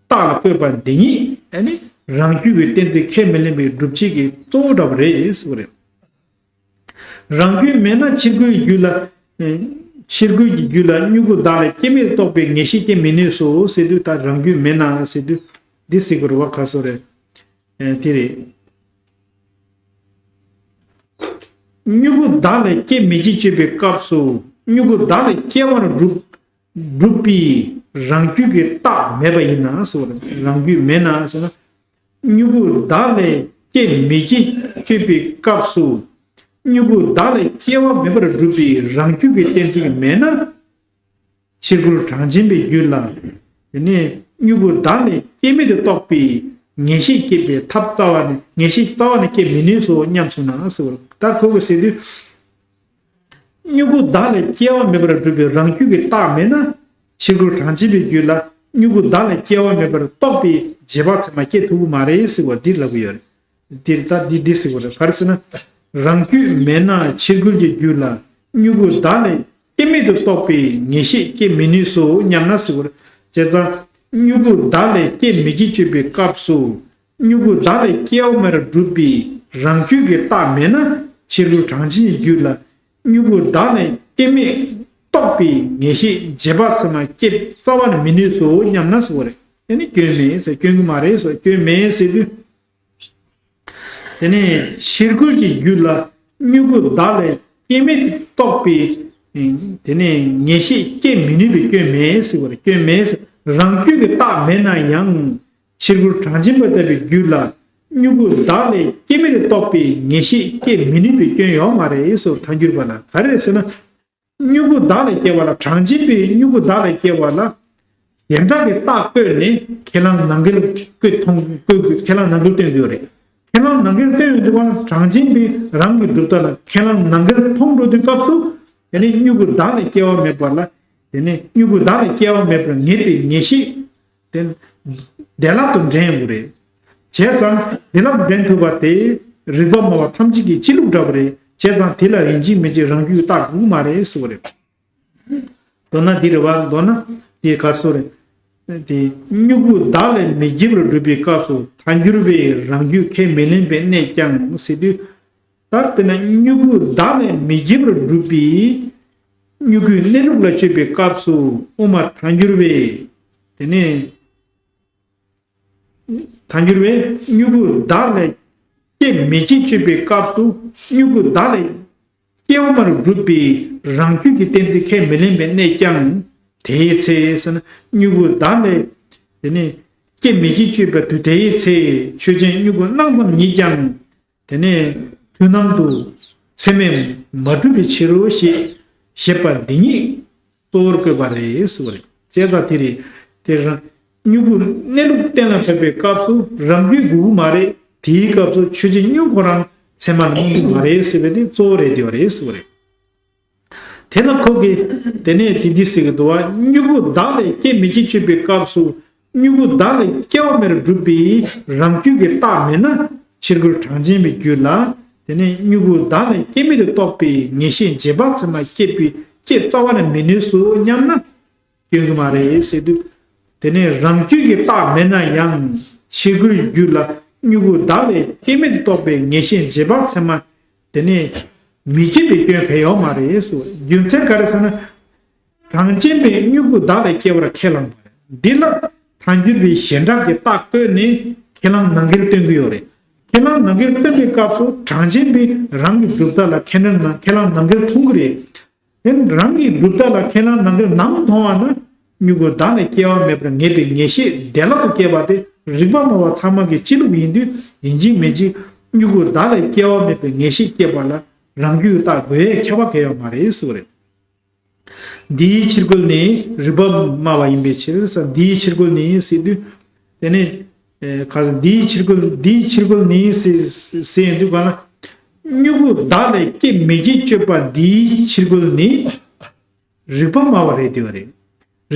རྟགས་ལ་བཀོད་པ་འདི་ཉིད་ཨ་ནི་རང་རྒྱུད་ཀྱི་གཏན་ཚིགས་ཁས་མི་ལེན་པའི་སྒྲུབ་བྱེད་ཀྱི་གཙོ་བོ་འདྲ་བ་རེད་ཟེར་བ་རེད། རང་རྒྱུད་མེད་ན་ཕྱིར་རྒོལ་རྒྱུད་ལ། ཕྱིར་རྒོལ་གྱི་རྒྱུད་ལ་མྱུ་གུ་བདག་ལས་སྐྱེ་མེད་རྟོགས་པའི་ངེས་ཤེས་སྐྱེ་མི་ནུས་སོ་ཟེར་དུས། ད་རང་རྒྱུད་མེད་ན་ཟེར་དུས་འདི་ཟེར་དགོས་རེད་བ། ཁ་སོ་རེད། ཨེ། དེ་རེད། མྱུ་གུ་བདག་ལས་སྐྱེ་མི་སྐྱེ་དཔྱོད་པའི་སྐབས་སུ་མྱུ་གུ་བདག་ལས་སྐྱེ་བར་སྒྲུབ་སྒྲུབ་པའི་རང་རྒྱུད་ཀྱི་རྟགས་མེད་པ་ཡིན་ན་ཟེར་བ་རེད། རང་རྒྱུད་མེད་ན་ཟེར་ན། མྱུ་གུ་བདག་ལས་སྐྱེ་མི་སྐྱེ་དཔྱོད་པའི་སྐབས་སུ། མྱུ་གུ་བདག་ལས་སྐྱེ་བ་མེད་པར་སྒྲུབ་པའི་རང་རྒྱུད་ཀྱི་གཏན་ཚིགས་མེད་ན། ཕྱིར་རྒོལ་གྲངས་ཅན་པའི་རྒྱུད་ལ། དེ་ནས་མྱུ་གུ་བདག་ལས་སྐྱེ་མེད་དུ་རྟོགས་པའི་ངེས་ཤེས་སྐྱེད་པའི་ཐབས་རྩ་བ་ནས་ངེས་ཤེས་རྩ་བ་ནས་སྐྱེ་མི་ནུས་སོ་སྙམ་སོང་ན་ཟེར་བ། ད་ཁོ་བོས་ཟེར་དུས། མྱུ་གུ་བདག་ལས་སྐྱེ་བ་མེད་པར་སྒྲུབ་པའི་རང་རྒྱུད་ཀྱི་རྟགས་མེད་ན། ཕྱིར་རྒོལ་གྲངས་ཅན་པའི་རྒྱུད་ལ་མྱུ་གུ་བདག་ལས་སྐྱེ་བ་མེད་པར་རྟོགས་པའི་རྗེས་དཔག་ཚད་མ་སྐྱེ་ཐུབ་ཀྱི་མ་རེད་ཟེར་བ་འདི་ལབ་ཀྱི་ཡོད་རེད། འདིར་ད་འདི་འདི་ཟེར་བ་རེད། ག་རེ་ཟེར་ན། རང་རྒྱུད་མེད་ན་ཕྱིར་རྒོལ་གྱི་རྒྱུད་ལ་མྱུ་གུ་བདག་ལས་སྐྱེ་མེད་དུ་རྟོགས་པའི་ངེས་ཤེས་སྐྱེ་མི་ནུས་སོ་སྙམ་ན་ཟེར་བ་རེད། བྱས་ཙང་མྱུ་གུ་བདག་ལས་སྐྱེ་མི་སྐྱེ་དཔྱོད་པའི་སྐབས་སུ། མྱུ་གུ་བདག་ལས་སྐྱེ་བ་མེད་པར་སྒྲུབ་པའི་རང་རྒྱུད་ཀྱི་རྟགས་མེད་ན། ཕྱིར་རྒོལ་གྲངས་ཅན་གྱི་རྒྱུད་ལ་མྱུ་གུ་བདག་ལས་སྐྱེ་མེད་ རྟོགས་པའི་ངེས་ཤེས་རྗེས་དཔག་ཚད་མ་སྐྱེ་རྩ་བ་ནས་མི་ནུས་སོ་སྙམ་ན་ཟེར་བ་རེད། དེ་ནི་སྐྱོན་མེད་ཟེར། སྐྱོན་གྱི་མ་རེད་ཟེར། སྐྱོན་མེད་ཟེར་དུས། དེ་ནས་ཕྱིར་རྒོལ་གྱི་རྒྱུད་ལ་མྱུ་གུ་བདག་ལས་སྐྱེ་མེད་དུ་རྟོགས་པའི་དེ་ནས་ངེས་ཤེས་སྐྱེ་མི་ནུས་པའི་སྐྱོན་མེད་ཟེར་བ་རེད། སྐྱོན་མེད་ཟེར། རང་རྒྱུད་ཀྱི་རྟགས་མེད་ན་ཡང་། ཕྱིར་རྒོལ་གྲངས་ཅན་པ་ལྟ་བུའི་རྒྱུད་ལ་མྱུ་གུ་བདག་ལས་སྐྱེ་མེད་དུ་རྟོགས་པའི་ངེས་ཤེས་སྐྱེ་མི་ནུས་པའི་སྐྱོན་ཡོད་མ་རེད་ཟེར། ཐལ་འགྱུར་བ་ལ་ག་རེ་རེད་ཟེར་ན། མྱུ་གུ་བདག་ལས་སྐྱེ་བ་ལ། གྲངས་ཅན་པའི་མྱུ་གུ་བདག་ལས་སྐྱེ་བ་ལ་གཞན་དག་གི་རྟགས་བཀོད་ནས་ཁས་བླངས་ནང་འགལ་བཀོད་མཐོང་། བཀོད་དགོས། ཁས་བླངས་ནང་འགལ་སྟོན་དགོས་རེད། ཁས་བླངས་ནང་འགལ་སྟོན་ཡོང་དུས་གང་ལ་གྲངས་ཅན་པའི་རང་གི་གྲུབ་མཐའ་ལ་ཁས་བླངས་ནང་འགལ་མཐོང་འགྲོ་དུས་སྐབས་སུ། དེ་ནི་མྱུ་གུ་བདག་ལས་སྐྱེ་བ་མེད་པ་ལ། དེ་ནི་མྱུ་གུ་བདག་ལས་སྐྱེ་བ་མེད་པར་ངེས་པའི་ངེས་ཤེས་དེ་བདེ་བླག་ཏུ་འདྲེན་ཡོང་གི་རེད། བྱས་ཙང་བདེ་བླག་འདྲེན་ཐུབ་པ་དེ་རིགས་པ་སྨྲ་བ་ཐམས་ཅད་ཀྱི་སྤྱི་ལུགས་འདྲ་བ་རེད། བྱས་ཙང་དེ་ལ་ཡིན་གཅིག་མིན་གཅིག་རང་རྒྱུད་རྟགས་དགོས་མ་རེད་ཟེར་བ་རེད། མདོར་ན་འདི་རེད་བ། མདོར་ན་དེ་ག་སོ་རེད། དེ་མྱུ་གུ་བདག་ལས་མི་སྐྱེ་བར་སྒྲུབ་པའི་སྐབས་སུ་ཐལ་འགྱུར་བས་རང་རྒྱུད་ཁས་མི་ལེན་པའི་གནད་ཀྱང་ཟེར་དུས། ད་དཔེར་ན་མྱུ་གུ་བདག་ལས་མི་སྐྱེ་བར་སྒྲུབ་པའི་མྱུ་གུའི་གནས་ལུགས་ལ་དཔྱོད་པའི་སྐབས་སུ་དབུ་མ་ཐལ་འགྱུར་བས། དེ་ནས་ཐལ་འགྱུར་བས་མྱུ་གུ་བདག་ལས་སྐྱེ་མི་སྐྱེ་དཔྱོད་པའི་སྐབས་སུ་མྱུ་གུ་བདག་ལས་སྐྱེ་བ་མར་སྒྲུབ་པའི་རང་རྒྱུད་ཀྱི་གཏན་ཚིགས་ཁས་མི་ལེན་པའི་གནད་ཀྱང་། དེའི་ཚེ་ཟེར་ན་མྱུ་གུ་བདག་ལས་དེ་ནས་སྐྱེ་མི་སྐྱེ་དཔྱོད་པ་དུས་དེའི་ཚེ་ཆོས་ཅན་མྱུ་གུ་སྣང་ཙམ་ཉིད་ཀྱང་། དེ་ནས་མཐུན་སྣང་དུ་ཚད་མས་མ་གྲུབ་པའི་ཕྱིར་རོ་ཞེས་བཤད་པ་འདི་ཉིད་གཙོ་བོར་བཀོད་པ་རེད་ཟེར་བ་རེད། བྱས་ཙང་དེ་རེད། དེ་རང་མྱུ་གུ་གནས་ལུགས་གཏན་ལ་ཕབ་པའི་སྐབས་སུ་རང་རྒྱུད་དགོས་ཀྱི་མ་རེད། དེའི་སྐབས་སུ་ཆོས་ཅན་མྱུ་གུ་རང་ཚད་མ་ལ་མི་འདུ་བ་རེད་ཟེར་བའི་དེ་གཙོ་བོ་རེད། དེ་བ་རེད་ཟེར་བ་རེད། དེ་ལ་ཁོ་གིས་དེ་ནས་དེ་འདི་ཟེར་གྱི་འདུག་བ། མྱུ་གུ་བདག་ལས་སྐྱེ་མི་སྐྱེ་དཔྱོད་པའི་སྐབས་སུ་མྱུ་གུ་བདག་ལས་སྐྱེ་བ་མེད་པར་སྒྲུབ་པའི་རང་རྒྱུད་ཀྱི་རྟགས་མེད་ན་ཕྱིར་རྒོལ་གྲངས་ཅན་པའི་རྒྱུད་ལ་དེ་ནས་མྱུ་གུ་བདག་ལས་སྐྱེ་མེད་དུ་རྟོགས་པའི་ངེས་ཤེས་རྗེས་དཔག་ཚད་མ་སྐྱེ་བའི་སྐྱེ་རྩ་བ་ནས་མི་ནུས་སོ་སྙམ་ན། སྐྱོན་གྱི་མ་རེད་ཟེར་དུས། དེ་ནས་རང་རྒྱུད་ཀྱི་རྟགས་མེད་ན་ཡང་ཕྱིར་རྒོལ་རྒྱུད་ལ་མྱུ་གུ་བདག་ལས་སྐྱེ་མེད་དུ་རྟོགས་པའི་ངེས་ཤེས་རྗེས་དཔག་ཚད་མ་དེ་ནས་མི་སྐྱེ་བའི་སྐྱོན་གང་ཡང་ཡོད་མ་རེད་ཟེར། རྒྱུ་མཚན་ག་རེ་ཟེར་ན། གྲངས་ཅན་པས་མྱུ་གུ་བདག་ལས་སྐྱེ་བར་ཁས་བླངས་པ་རེད། འདི་ལ་ཐལ་འགྱུར་བའི་བྱེ་བྲག་གི་རྟགས་བཀོད་ནས་ཁས་བླངས་ནང་འགལ་སྟོན་གྱི་ཡོད་རེད། ཁས་བླངས་ནང་འགལ་སྟོན་པའི་སྐབས་སུ་གྲངས་ཅན་པས་རང་གི་གྲུབ་མཐའ་ལ་ཁས་ལེན་ན་ཁས་བླངས་ནང་འགལ་མཐོང་གི་རེད། དེ་རང་གི་གྲུབ་མཐའ་ལ་ཁས་བླངས་ནང་འགལ་ནམ་མཐོང་བ་ན། མྱུ་གུ་བདག་ལས་སྐྱེ་བ་མེད་པར་ངེས་པའི་ངེས་ཤེས་བདེ་བླག་ཏུ་སྐྱེས་པ་དེ་རིགས་པ་སྨྲ་བ་ཚང་མ་གི་སྤྱི་ལུགས་ཡིན་དུས་ཡིན་གཅིག་མིན་གཅིག་མྱུ་གུ་བདག་ལས་སྐྱེ་བ་མེད་པའི་ངེས་ཤེས་སྐྱེས་པ་ལ་རང་རྒྱུད་རྟགས་དགོས་ཡས་ཁྱབ་པ་གང་ཡང་མ་རེད་ཟེར་བ་རེད། འདིའི་ཕྱིར་རྒོལ་ནི་རིགས་པ་སྨྲ་བ་ཡིན་པའི་ཕྱིར་ཟེར། འདིའི་ཕྱིར་རྒོལ་ནི་ཟེར་དུས། དེ་ནས་ཨེ་ག་ཟེར། འདིའི་ཕྱིར་རྒོལ། འདིའི་ཕྱིར་རྒོལ་ནི་ཟེར་ཟེར་ཡོང་དུས་གང་ལ། མྱུ་གུ་བདག་ལས་སྐྱེ་མི་སྐྱེ་དཔྱོད་པ་འདིའི་ཕྱིར་རྒོལ་ནི་རིགས་པ་སྨྲ་བ་རེད་དེ་བ་རེད།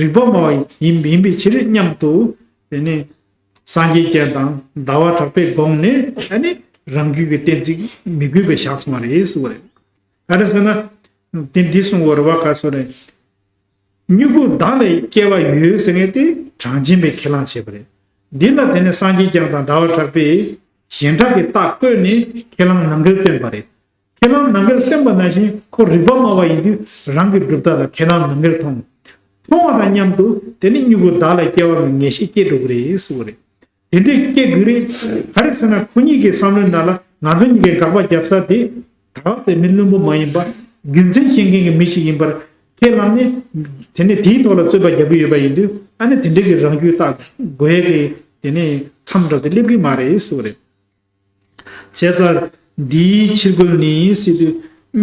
རིགས་པ་སྨྲ་བ་ཡིན་ཡིན་པའི་ཕྱིར་སྙམ་དུ། དེ་ནས་སངས་རྒྱས་བསྐྱངས་དང་ཟླ་བ་གྲགས་པས་དགོངས་ནས་ཨ་ནི་རང་རྒྱུད་ཀྱི་གཏན་ཚིགས་མི་དགོས་པའི་བཞག་སོང་བ་རེད་ཟེར་བ་རེད། ག་རེ་ཟེར་ན། དེ་འདི་གསུང་བར་བ་ག་སོ་རེད། མྱུ་གུ་བདག་ལས་སྐྱེ་བ་ཡོད་ཟེར་མཁན་དེ་གྲངས་ཅན་པས་ཁས་བླངས་བྱས་པ་རེད། འདི་ལ་དེ་ནས་སངས་རྒྱས་བསྐྱངས་དང་ཟླ་བ་གྲགས་པས་གཞན་དག་གི་རྟགས་བཀོད་ནས་ཁས་བླངས་ནང་འགལ་བཏོན་པ་རེད། ཁས་བླངས་ནང་འགལ་བཏོན་པ་ནང་བཞིན་ཁོ་རིགས་པ་སྨྲ་བ་ཡིན་དུས་རང་གི་གྲུབ་མཐའ་ལ་ཁས་བླངས་ནང་འགལ་མཐོང་། མཐོང་བ་དང་མཉམ་དུ་དེ་ནི་མྱུ་གུ་བདག་ལས་སྐྱེ་བ་གི་ངེས་ཤེས་སྐྱེ་འགྲོ་གི་རེད་ཟེར་བ་རེད། དེ་འདྲའི་སྐྱེ་དགོས་རེད། ག་རེ་ཟེར་ན་ཁོ་གཉིས་ཀྱི་བསམ་བློའི་ནང་ལ་ང་ཚོ་གཉིས་ཀའི་དགག་པ་རྒྱབ་ས་དེ་ད་ག་ཟེ་མི་བླུན་པོ་མ་ཡིན་པ་རྒྱུ་མཚན་ཤེས་མཁན་གྱི་མི་ཞིག་ཡིན་པར་ཁས་བླངས་ནས་དེ་ནས་དེའི་ཐོག་ལ་རྩོད་པ་རྒྱག་གི་ཡོད་པ་ཡིན་དུས་ཨ་ནི་དེ་འདྲའི་གི་རང་རྒྱུད་རྟགས་དགོས་ཡས་ཀྱི་དེ་ནས་མཚམས་འདྲ་དེ་སླེབས་ཀྱི་མ་རེད་ཟེར་བ་རེད། བྱས་ཙང་འདིའི་ཕྱིར་རྒོལ་ནི་ཟེར་དུས་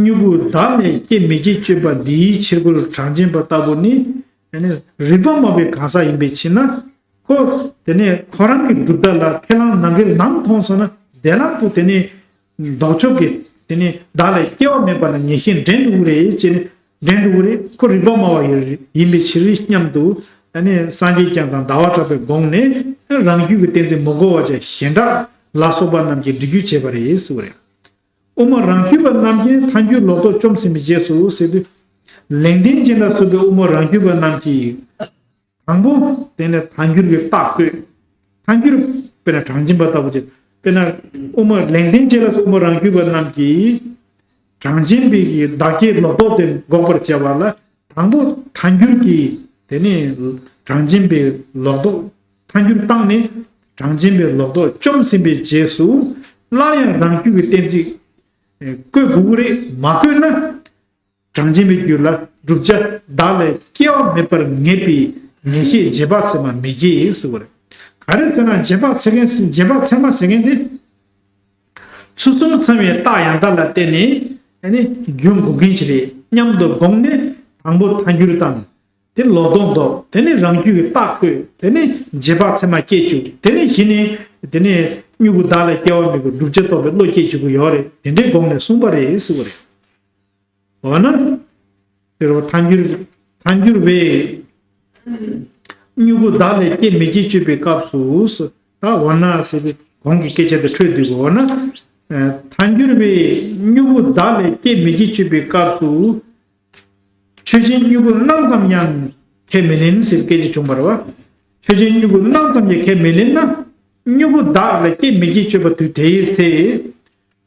མྱུ་གུ་བདག་ལས་སྐྱེ་མི་སྐྱེ་དཔྱོད་པ་འདིའི་ཕྱིར་རྒོལ་གྲངས་ཅན་པ་ལྟ་བུ་ནི་ཨ་ནི་རིགས་པ་སྨྲ་བའི་གང་ཟག་ཡིན་པའི་ཕྱིར་ན། ཁོ་དེ་ནས་ཁོ་རང་གི་གྲུབ་མཐའ་ལ་ཁས་བླངས་ནང་འགལ་ནམ་མཐོང་སོང་ན་བདེ་བླག་ཏུ་དེ་ནས་ལྡོག་ཕྱོགས་ཀྱི་དེ་ནས་བདག་ལས་སྐྱེ་བ་མེད་པ་ལ་ངེས་ཤེས་འདྲེན་འགྲོ་གི་རེད་ཅེས་ནས་འདྲེན་འགྲོ་གི་རེད། ཁོ་རིགས་པ་སྨྲ་བ་ཡིན་པའི་ཕྱིར་སྙམ་དུ་ཨ་ནི་སངས་རྒྱས་བསྐྱངས་དང་ཟླ་བ་གྲགས་པས་དགོངས་ནས་རང་རྒྱུད་ཀྱི་གཏན་ཚིགས་མི་གོ་བ་བྱས་གཞན་དག་ལ་སོགས་པ་རྣམས་ཀྱིས་འགྲེལ་བརྗོད་བྱས་པ་རེད་ཟེར་བ་རེད། དབུ་མ་རང་རྒྱུད་པ་རྣམས་ཀྱིས་ཐལ་འགྱུར་ལོག་རྟོག་བཅོམ་ཟིན་པའི་རྗེས་སུ་ཟེར་དུས། ལེགས་ལྡན་འབྱེད་ལ་སོགས་པའི་དབུ་མ་རང་རྒྱུད་པ་རྣམས་ཀྱིས། དང་པོ་དེ་ནས་ཐལ་འགྱུར་གྱི་རྟགས་བཀོད། ཐལ་འགྱུར་དཔེར་ན་གྲངས་ཅན་པ་ལྟ་བུ་ཅིག་དཔེར་ན་དབུ་མ་ལེགས་ལྡན་འབྱེད་ལ་སོགས་དབུ་མ་རང་རྒྱུད་པ་རྣམས་ཀྱིས་གྲངས་ཅན་པའི་གི་བདག་སྐྱེ་ལོག་རྟོག་དེ་འགོག་པར་བྱ་བ་ལ་ཐལ་ དང་པོ་ཐལ་འགྱུར་གྱིས་དེ་ནས་གྲངས་ཅན་པའི་ལོག་རྟོག་ཐལ་འགྱུར་བཏང་ནས་གྲངས་ཅན་པའི་ལོག་རྟོག་བཅོམ་ཟིན་པའི་རྗེས་སུ། སླར་ཡང་རང་རྒྱུད་ཀྱི་གཏན་ཚིགས་བཀོད་དགོས་ཀྱི་རེད། མ་བཀོད་ན། གྲངས་ཅན་པའི་རྒྱུད་ལ་བསྒྲུབ་བྱ་བདག་ལས་སྐྱེ་བ་མེད་པར་ངེས་པའི་ངེས་ཤེས་རྗེས་དཔག་ཚད་མ་མི་སྐྱེ་ཟེར་བ་རེད། ག་རེ་ཟེར་ན་རྗེས་དཔག་ཚད་མཁན་རྗེས་དཔག་ཚད་མ་ཟེར་མཁན་དེ། ཚུལ་གསུམ་ཚང་བའི་རྟགས་ཡང་དག་ལ་བརྟེན་ནས་ཨ་ནི་རྒྱུ་འགོག་མཁན་ཞིག་རེད་སྙམ་དུ་དགོངས་ནས། དང་པོ་ཐལ་འགྱུར་དང་། དེ་ལོག་རྟོག་འདོགས། དེ་ནས་རང་རྒྱུད་ཀྱི་རྟགས་བཀོད། དེ་ནས་རྗེས་དཔག་ཚད་མ་སྐྱེ་བཅུག་དེ་ནས་གཞི་ནས་དེ་ནས་མྱུ་གུ་བདག་ལས་སྐྱེ་བ་མེད་པའི་བསྒྲུབ་བྱ་རྟོགས་པའི་བློ་སྐྱེ་བཅུག་གི་ཡོད་རེད། དེ་འདྲའི་དགོངས་ནས་གསུངས་པ་རེད་ཟེར་བ་རེད། འོ་ན། དེ་རུ་ཐལ་འགྱུར་ཐལ་འགྱུར་བས་མྱུ་གུ་བདག་ལས་སྐྱེ་མེད་ཅེས་དཔྱོད་པའི་སྐབས་སུ། ད་འོ་ན་ཟེར་བའི་གོང་གི་སྐད་ཆ་དེ་འཕྲོས་འདུག་འོ་ན། ཐལ་འགྱུར་བས་མྱུ་གུ་བདག་ལས་སྐྱེ་མེད་ཅེས་དཔྱོད་པའི་སྐབས་སུ། ཆོས་ཅན་མྱུ་གུ་སྣང་ཙམ་ཡང་ཁས་མི་ལེན་ཟེར་སྐད་ཆ་བྱུང་བ་རེད་བ། ཆོས་ཅན་མྱུ་གུ་སྣང་ཙམ་ཡང་ཁས་མི་ལེན་ན། མྱུ་གུ་བདག་ལས་སྐྱེ་མེད་ཅེས་དཔྱོད་པ་དུས་དེའི་ཚེ།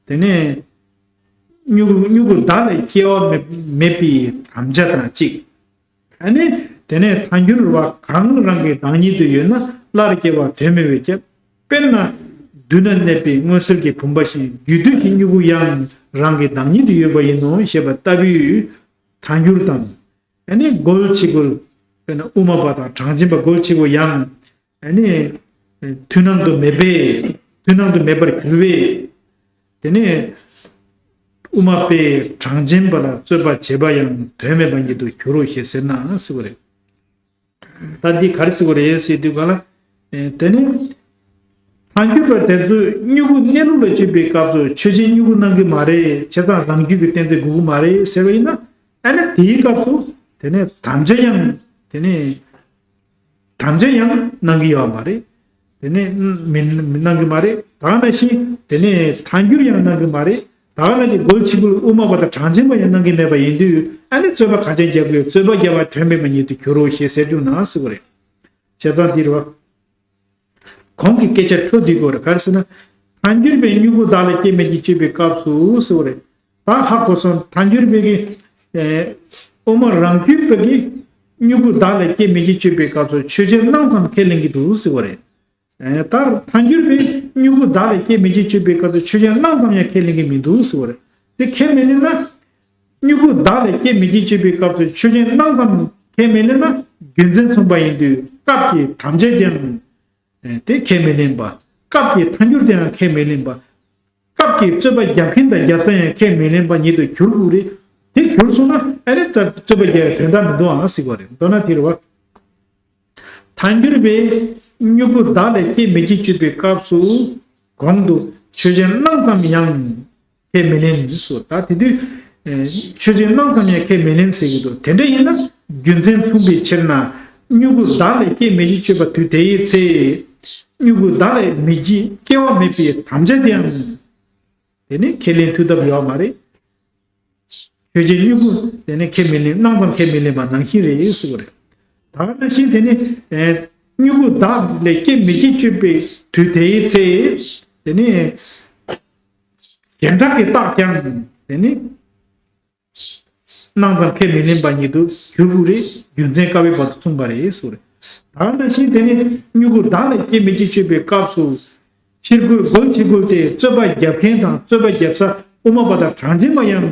དེ་ནས། མྱུ་གུ་མྱུ་གུ་བདག་ལས་སྐྱེ་བ་མེད་མེད་པའི་དམ་བཅའ་དང་གཅིག་ཨ་ནི། དེ་ནས་ཐལ་འགྱུར་བ་གང་རང་གི་བདག་ཉིད་དུ་ཡོད་ན་སླར་སྐྱེ་བ་དོན་མེད་པའི་ཕྱིར། དཔེར་ན། མདུན་ན་གནས་པའི་མངོན་གསལ་གྱི་བུམ་པ་བཞིན་རྒྱུད་དུས་ཀྱི་མྱུ་གུ་ཡང་རང་གི་བདག་ཉིད་དུ་ཡོད་པ་ཡིན་ནོ་ཞེས་པ་ལྟ་བུའི་ཐལ་འགྱུར་དང་། ཨ་ནི་རྒོལ་བྱེད་རྒོལ། དཔེར་ན་དབུ་མ་པ་དང་གྲངས་ཅན་པ་རྒོལ་བྱེད་རྒོལ་ཡང་། ཨ་ནི། མཐུན་སྣང་དུ་མེད་པས། མཐུན་སྣང་དུ་མེད་པར་གྱུར་པས། དེ་ནས། དབུ་མ་པས་གྲངས་ཅན་པ་ལ་རྩོད་པ་བྱེད་པ་ཡང་དོན་མེད་པ་ཉིད་དུ་འགྱུར་རོ་ཞེས་ཟེར་ན་ཟེར་བ་རེད། ད་འདི་ག་རེ་ཟེར་བ་རེད་ཟེར་དུས་ག་ལ། དེ་ནི། ཐལ་འགྱུར་བ་དེ་ཚོས་མྱུ་གུ་གནས་ལུགས་ལ་དཔྱོད་པའི་སྐབས་སུ་ཆོས་ཅན་མྱུ་གུ་སྣང་གི་མ་རེད། བྱས་ཙང་རང་རྒྱུད་ཀྱི་གཏན་ཚིགས་དགོས་ཀྱི་མ་རེད་ཟེར་བ་ཡིན་ན། ཨ་ནི་དེའི་སྐབས་སུ་དེ་ནས་དམ་བཅའ་ཡང་དེ་ནས། དམ་བཅའ་ཡང་གནང་གི་ཡོད་མ་རེད། དེ་ནས་མི་མི་གནང་གི་མ་རེད། ད་ག་ནང་བཞིན་དེ་ནས་ཐལ་འགྱུར་ཡང་གནང་གི་མ་རེད། ད་ག་ནང་བཞིན་རྒོལ་བྱེད་རྒོལ་དབུ་མ་པ་དང་གྲངས་ཅན་པ་ཡང་གནང་གི་མེད་པ་ཡིན་དུས་ཨ་ནི་རྩོད་པ་ག་ཅན་རྒྱག་དགོས། རྩོད་པ་རྒྱག་པ་དོན་མེད་པ་ཉིད་དུ་འགྱུར་རོ་ཞེས་ཟེར་རྒྱུ་ན་ཟེར་བ་རེད། བྱས་ཙང་འདི་རེད་བ། གོང་གི་སྐད་ཆ་འཕྲོ་འདི་དགོས་རེད། ག་རེ་ཟེར་ན། ཐལ་འགྱུར་བས་མྱུ་གུ་བདག་ལས་སྐྱེ་མེད་ཅེས་དཔྱོད་པའི་སྐབས་སུ་ཟེར་བ་རེད། ད་ཧ་གོ་སོང་། ཐལ་འགྱུར་བས་ཀྱི། ཨེ། དབུ་མ་རང་རྒྱུད་པ་གིས་མྱུ་གུ་བདག་ལས་སྐྱེ་མེད་ཅེས་དཔྱོད་པའི་སྐབས་སུ་ཆོས་ཅན་སྣང་ཙམ་ཁས་ལེན་གྱི་འདུག་ཟེར་བ་རེད། ཨེ། ད་ཐལ་འགྱུར་བས་མྱུ་གུ་བདག་ལས་སྐྱེ་མེད་ཅེས་དཔྱོད་པའི་སྐབས་སུ་ཆོས་ཅན་སྣང་ཙམ་ཡང་ཁས་ལེན་གྱི་མི་འདུག་ཟེར་བ་རེད། དེ་ཁས་མི་ལེན་ན། མྱུ་གུ་བདག་ལས་སྐྱེ་མེད་ཅེས་དཔྱོད་པའི་སྐབས་སུ་ཆོས་ཅན་སྣང་ཙམ་ཁས་མི་ལེན་ན་རྒྱུ་མཚན་མཚུངས་པ་ཡིན་དུས་སྐབས་ཀྱི་དམ་བཅའ་དེའང་། དེ་ཁས་མི་ལེན་པ། སྐབས་ཀྱི་ཐལ་འགྱུར་དེའང་ཁས་མི་ལེན་པ། སྐབས་ཀྱི་རྩོད་པ་རྒྱབ་མཁན་དང་རྒྱབ་ས་ཡང་ཁས་མི་ལེན་པ་ཉིད་དུ་གྱུར་དགོས་རེད། དེ་གྱུར་སོང་ན་ཨ་ནི་རྩ་རྩོད་པ་རྒྱག་ཡའི་དོན་དག་མི་འདུག་ཨང་ཟེར་བ་རེད། མདོར་ན་དེ་རེད་བ། ཐལ་འགྱུར་བས་མྱུ་གུ་བདག་ལས་སྐྱེ་མེད་ཅེས་དཔྱོད་པའི་སྐབས་སུ། གོང་དུ་ཆོས་ཅན་སྣང་ཙམ་ཡང་ཁས་མི་ལེན་ཟེར། ད་དེ་དུས། ཨེ། ཆོས་ཅན་སྣང་ཙམ་ཡང་ཁས་མི་ལེན་ཟེར་གྱི་འདུག་དེ་འདྲ་ཡིན་ན་རྒྱུ་མཚན་མཚུངས་པའི་ཕྱིར་ན། མྱུ་གུ་བདག་ལས་སྐྱེ་མེད་ཅེས་དཔྱོད་པ་དུས་དེའི་ཚེ། མྱུ་གུ་བདག་ལས་མེད་ཀྱི་སྐྱེ་བ་མེད་པའི་དམ་བཅའ་དེའང་། དེ་ནི་ཁས་ལེན་ཐུབ་ཐབས་ཡོད་མ་རེད། ཆོས་ཅན་མྱུ་གུ་དེ་ནི་ཁས་མི་ལེན། སྣང་ཙམ་ཁས་མི་ལེན་པ་ནང་བཞིན་རེད་ཟེར་བ་རེད། ད་ག་ནང་བཞིན་དེ་ནི། ཨེ། མྱུ་གུ་བདག་ལས་སྐྱེ་མེད་ཅེས་དཔྱོད་པའི་དུས་དེའི་ཚེ། དེ་ནི། གཞན་དག་གི་རྟགས་ཀྱང་དེ་ནི། སྣང་ཙམ་ཁས་མི་ལེན་པ་ཉིད་དུ་གྱུར་དགོས་རེད། རྒྱུ་མཚན་བཀག་པའི་བར་དུ་མཚུངས་པ་རེད་ཟེར་བ་རེད། ད་ག་ནང་བཞིན་དེ་ནི་མྱུ་གུ་བདག་ལས་སྐྱེ་མེད་ཅེས་དཔྱོད་པའི་སྐབས་སུ། ཕྱིར་རྒོལ་རྒོལ་བྱེད་རྒོལ་ཏེ་རྩོད་པ་རྒྱབ་མཁན་དང་རྩོད་པ་རྒྱབ་ས་དབུ་མ་པ་དང་གྲངས་ཅན་པ་ཡང་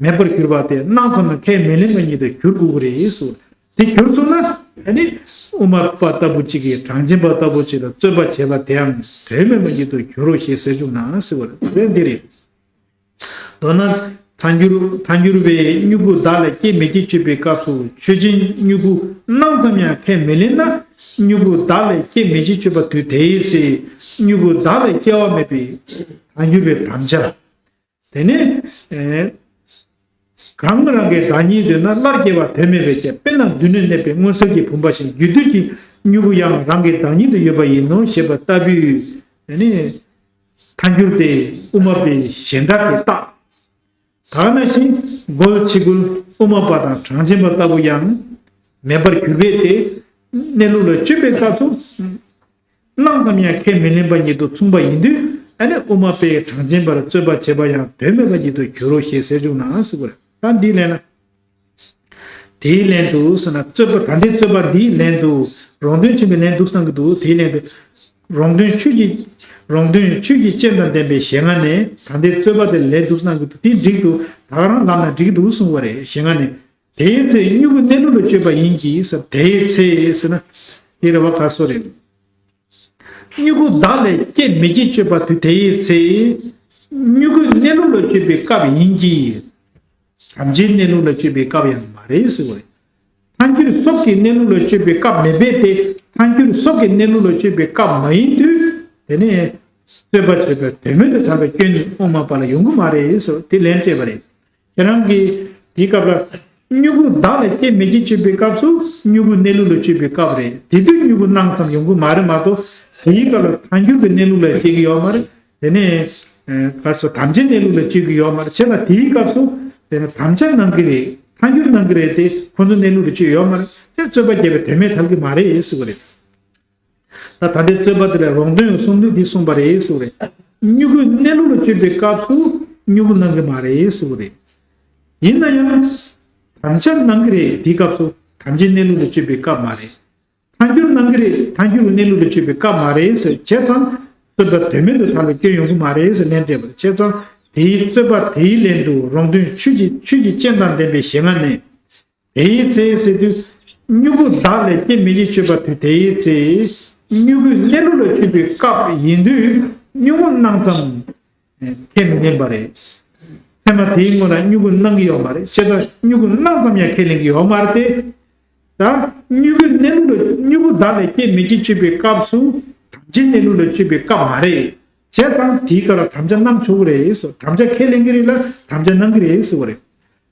མེད་པར་གྱུར་པ་དེ་སྣང་ཙམ་ལ་ཁས་མི་ལེན་པ་ཉིད་དུ་གྱུར་དགོས་ཀྱི་རེད་ཟེར། དེ་གྱུར་སོང་ན་ཨ་ནི་དབུ་མ་པ་ལྟ་བུ་གཅིག་གིས་གྲངས་ཅན་པ་ལྟ་བུ་གཅིག་ལ་རྩོད་པ་བྱས་པ་དེའང་དོན་མེད་པ་ཉིད་དུ་གྱུར་རོ་ཞེས་ཟེར་བྱུང་ན་ཟེར་བ་རེད། འདི་རེད། མདོར་ན། ཐལ་འགྱུར་ཐལ་འགྱུར་བས་མྱུ་གུ་བདག་ལས་སྐྱེ་མེད་ཅེས་དཔྱོད་པའི་སྐབས་སུ་ཆོས་ཅན་མྱུ་གུ་སྣང་ཙམ་ཡང་ཁས་མི་ལེན་ན། མྱུ་གུ་བདག་ལས་སྐྱེ་མེད་ཅེས་དཔྱོད་པ་དུས་དེའི་ཚེ། མྱུ་གུ་བདག་ལས་སྐྱེ་བ་མེད་པའི་ཐལ་འགྱུར་བའི་དམ་བཅའ། དེ་ནས། ཨེ། གང་རང་གི་བདག་ཉིད་དུ་ན་སླར་སྐྱེ་བ་དོན་མེད་པའི་ཕྱིར། དཔེར་ན་མདུན་ནས་གནས་པའི་མངོན་གསལ་གྱི་བུམ་པ་བཞིན་རྒྱུད་དུས་ཀྱི་མྱུ་གུ་ཡང་རང་གི་བདག་ཉིད་དུ་ཡོད་པ་ཡིན་ནོ་ཞེས་པ་ལྟ་བུའི། དེ་ནས། ཐལ་འགྱུར་དེ་དབུ་མ་པའི་གཞན་དག་གི་རྟགས། ད་ག་ནང་བཞིན་རྒོལ་ཕྱི་རྒོལ་དབུ་མ་པ་དང་གྲངས་ཅན་པ་ལྟ་བུ་ཡང་མེད་པར་གྱུར་པས་ཏེ། གནས་ལུགས་ལ་དཔྱོད་པའི་སྐབས་སུ། སྣང་ཙམ་ཡང་ཁས་མི་ལེན་པ་ཉིད་དུ་མཚུངས་པ་ཡིན་དུས་ཨ་ནི་དབུ་མ་པས་གྲངས་ཅན་པར་རྩོད་པ་བྱེད་པ་ཡང་དོན་མེད་པ་ཉིད་དུ་གྱུར་རོ་ཞེས་ཟེར་བྱུང་ན་ཟེར་བ་རེད། ད་འདི་ལན་ལ། དེའི་ལན་དུ་ཟེར་ན། རྩོད་པ་ད་ལྟའི་རྩོད་པ་འདིའི་ལན་དུ། རོང་སྟོན་ཆེན་པོའི་ལན་འདུག་གསུང་གི་འདུག་དེའི་ལན་དུ། རོང་སྟོན་ཆོས་ཀྱི། རོང་སྟོན་ཆོས་ཀྱི་སྤྱན་དང་ལྡན་པའི་ཞལ་སྔ་ནས། ད་ལྟའི་རྩོད་པ་དེ་ལན་འདུག་གསུང་གི་འདུག་དེ་འགྲིག་འདུག་ད་ག་རང་ལབ་ན་འགྲིག་གི་འདུག་གསུང་བ་རེད། ཞལ་སྔ་ནས། དེའི་ཚེ་སྨྱུ་གུ་གནས་ལུགས་ལ་དཔྱོད་པ་ཡིན་གྱི་ཟེར། དེའི་ཚེ་ཟེར་ན། དེ་རེད་བ། ག་སོ་རེད། སྨྱུ་གུ་བདག་ལས་སྐྱེ་མི་སྐྱེ་དཔྱོད་པ་དུས་དེའི་ཚེ། སྨྱུ་གུ་གནས་ལུགས་ལ་དཔྱོད་པའི་སྐབས་ཡིན་གྱི། དམ་བཅའི་གནས་ལུགས་ལ་དཔྱོད་པའི་སྐབས་ཡང་མ་རེད་ཟེར་བ་རེད། ཐལ་འགྱུར་སོགས་ཀྱི་གནས་ལུགས་ལ་དཔྱོད་པའི་སྐབས་མེད་པས་ཏེ། ཐལ་འགྱུར་སོགས་ཀྱི་གནས་ལུགས་ལ་དཔྱོད་པའི་སྐབས་མ་ཡིན་དུས། དེ་ནས་རྩོད་པ་བྱེད་པའི་དོན་མེད་དུ་ཐལ་བའི་སྐྱོན་ནི་དབུ་མ་པ་ལ་ཡོང་གི་མ་རེད་ཟེར་བ་དེ་ལན་སྤྲད་པ་རེད། ཁྱེད་རང་གིས་དེའི་སྐབས་ལ། སྨྱུ་གུ་བདག་ལས་སྐྱེ་མི་སྐྱེ་དཔྱོད་པའི་སྐབས་སུ་སྨྱུ་གུ་གནས་ལུགས་ལ་དཔྱོད་པའི་སྐབས་རེད། དེ་དུས་སྨྱུ་གུ་སྣང་ཙམ་ཡོང་གི་མ་རེད་མ་གཏོགས། དེའི་སྐབས་ལ་ཐལ་འགྱུར་གྱི་གནས་ལུགས་ལ་དཔྱོད་ཀྱི་ཡོད་མ་རེད། དེ་ནས་ཨ་ག་སོ་དམ་བཅའི་གནས་ལུགས་ལ་དཔྱོད་ཀྱི་ཡོད་མ་རེད། བྱས་ཙང་དེའི་སྐབས་སུ་དེ་ནས་དམ་བཅའ་གནང་གི་རེད། ཐལ་འགྱུར་གནང་གི་རེད་དེ། ཁོ་ཚོའི་གནས་ལུགས་ལ་དཔྱོད་ཡོད་མ་རེད། དེ་རྩོད་པ་རྒྱག་པའི་དོན་མེད་ཐལ་གྱི་མ་རེད་ཟེར་བ་རེད། ད་ད་ལྟའི་རྩོད་པ་དེ་ལ་རོང་སྟོན་གྱི་གསུང་དུས་འདི་གསུངས་པ་རེད་ཟེར་བ་རེད། སྨྱུ་གུའི་གནས་ལུགས་ལ་དཔྱོད་པའི་སྐབས་སུ་སྨྱུ་གུ་གནང་གི་མ་རེད་ཟེར་བ་རེད། ཡིན་ན་ཡང་། དམ་བཅའ་གནང་གི་རེད། དེའི་སྐབས་སུ་དམ་བཅའི་གནས་ལུགས་ལ་དཔྱོད་པའི་སྐབས་མ་རེད། ཐལ་འགྱུར་གནང་གི་རེད། ཐལ་འགྱུར་གྱི་གནས་ལུགས་ལ་དཔྱོད་པའི་སྐབས་མ་རེད་ཟེར་བྱས་ཙང་། རྩོད་པ་དོན་མེད་དུ་ཐལ་བའི་སྐྱོན་ཡོང་གི་མ་རེད་ཟེར་ལན་སྤྲད་པ་རེད། བྱས་ཙང་། དེའི་རྩོད་པ་དེའི་ལན་དུ་རོང་སྟོན་ཆོས་ཀྱི་ཆོས་ཀྱི་སྤྱན་དང་ལྡན་པའི་ཞལ་སྔ་ནས། དེའི་ཚེ་ཟེར་དུས། སྨྱུ་གུ་བདག་ལས་སྐྱེ་མི་སྐྱེ་དཔྱོད་པ་དུས་དེའི་ཚེ། སྨྱུ་གུའི་གནས་ལུགས་ལ་དཔྱོད་པའི་སྐབས་ཡིན་དུས། སྨྱུ་གུ་སྣང་ཙམ་ཁས་མི་ལེན་པ་རེད། ཚད་མ་དེའི་སྔོན་ལ་སྨྱུ་གུ་སྣང་གི་ཡོད་མ་རེད། བྱས་ཙང་སྨྱུ་གུ་སྣང་ཙམ་ཡང་ཁས་ལེན་གྱི་ཡོད་མ་རེད་དེ། ད་སྨྱུ་གུའི་གནས་ལུགས་ལ་སྨྱུ་གུ་བདག་ལས་སྐྱེ་མི་སྐྱེ་དཔྱོད་པའི་སྐབས་སུ། དམ་བཅའི་གནས་ལུགས་ལ་དཔྱོད་པའི་སྐབས་མ་རེད། བྱས་ཙང་དེའི་སྐབས་ལ་དམ་བཅའ་གནང་ཆོག་གི་རེད་ཟེར། དམ་བཅའ་ཁས་ལེན་གྱི་རེད་ལ་དམ་བཅའ་གནང་གི་རེད་ཟེར་བ་རེད།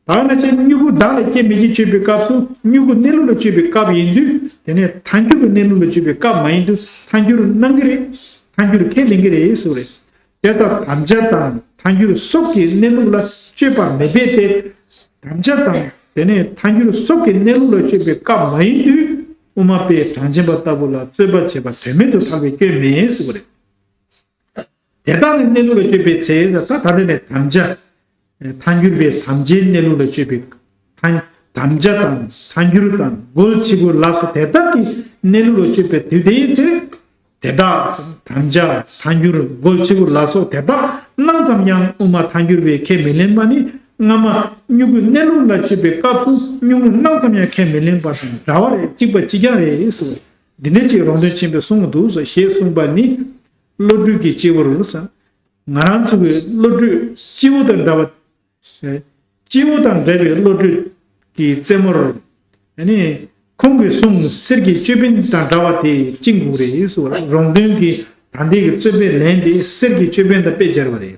ད་ནང་བཞིན་སྨྱུ་གུ་བདག་ལས་སྐྱེ་མི་སྐྱེ་དཔྱོད་པའི་སྐབས་སུ་སྨྱུ་གུ་གནས་ལུགས་ལ་དཔྱོད་པའི་སྐབས་ཡིན་དུས། དེ་ནས་ཐལ་འགྱུར་གྱི་གནས་ལུགས་ལ་དཔྱོད་པའི་སྐབས་མ་ཡིན་དུས་ཐལ་འགྱུར་གནང་གི་རེད། ཐལ་འགྱུར་ཁས་ལེན་གྱི་རེད་ཟེར་བ་རེད། དེ་ལྟར་དམ་བཅའ་དང་ཐལ་འགྱུར་སོགས་ཀྱི་གནས་ལུགས་ལ་དཔྱོད་པ་མེད་པས་ཏེ། དམ་བཅའ་དང་དེ་ནས་ཐལ་འགྱུར་སོགས་ཀྱི་གནས་ལུགས་ལ་དཔྱོད་པའི་སྐབས་མ་ཡིན་དུས། དབུ་མ་པས་གྲངས་ཅན་པ་ལྟ་བུ་ལ་རྩོད་པ་བྱེད་པ་དོན་མེད་དུ་ཐལ་བའི་སྐྱོན་མེད་ཟེར་བ་རེད། དེ་དག་ནི་གནས་ལུགས་ལ་དཔྱོད་པའི་ཚེ། ད་ད་ལྟ་ནས་དམ་བཅའ། ཐལ་འགྱུར་བའི་དམ་བཅའི་གནས་ལུགས་ལ་དཔྱོད་པའི། ཐལ། དམ་བཅའ་དང་ཐལ་འགྱུར་དང་རྒོལ་ཕྱི་རྒོལ་ལ་སོགས་དེ་དག་གི་གནས་ལུགས་ལ་དཔྱོད་པའི་དུས་དེའི་ཚེ། དེ་དག་དམ་བཅའ་ཐལ་འགྱུར་རྒོལ་ཕྱི་རྒོལ་ལ་སོགས་དེ་དག་སྣང་ཙམ་ཡང་དབུ་མ་ཐལ་འགྱུར་བས་ཁས་མི་ལེན་པ་ནི། སྔ་མ་སྨྱུ་གུའི་གནས་ལུགས་ལ་དཔྱོད་པའི་སྐབས་སུ་སྨྱུ་གུ་སྣང་ཙམ་ཡང་ཁས་མི་ལེན་པ་དང་འདྲ་བ་རེད། གཅིག་པ་གཅིག་རྐྱང་རེད་ཟེར། འདི་འདྲ་ཅིག་རོང་སྟོན་ཆེན་པོས་གསུང་གི་འདུག་ཟེར་ཞེས་གསུངས་པ་ནི། བློ་གྲོས་ཀྱི་སྤྱི་བོར་ཟེར། ང་རང་ཚོ་གི་བློ་གྲོས་སྤྱི་བོ་དང་འདྲ་བ། སྤྱི་བོ་དང་འདྲ་བའི་བློ་གྲོས་ཀྱི་རྩེ་མོར། ཨ་ནི། ཁོང་གི་གསུང་གསེར་གྱི་ཅོད་པན་དང་འདྲ་བ་དེ་བཅིངས་དགོས་རེད་ཟེར་བ། རོང་སྟོན་གྱི་ད་ལྟའི་གི་རྩོད་པའི་ལན་དེ་གསེར་གྱི་ཅོད་པན་དང་དཔེ་སྦྱར་བ་རེད།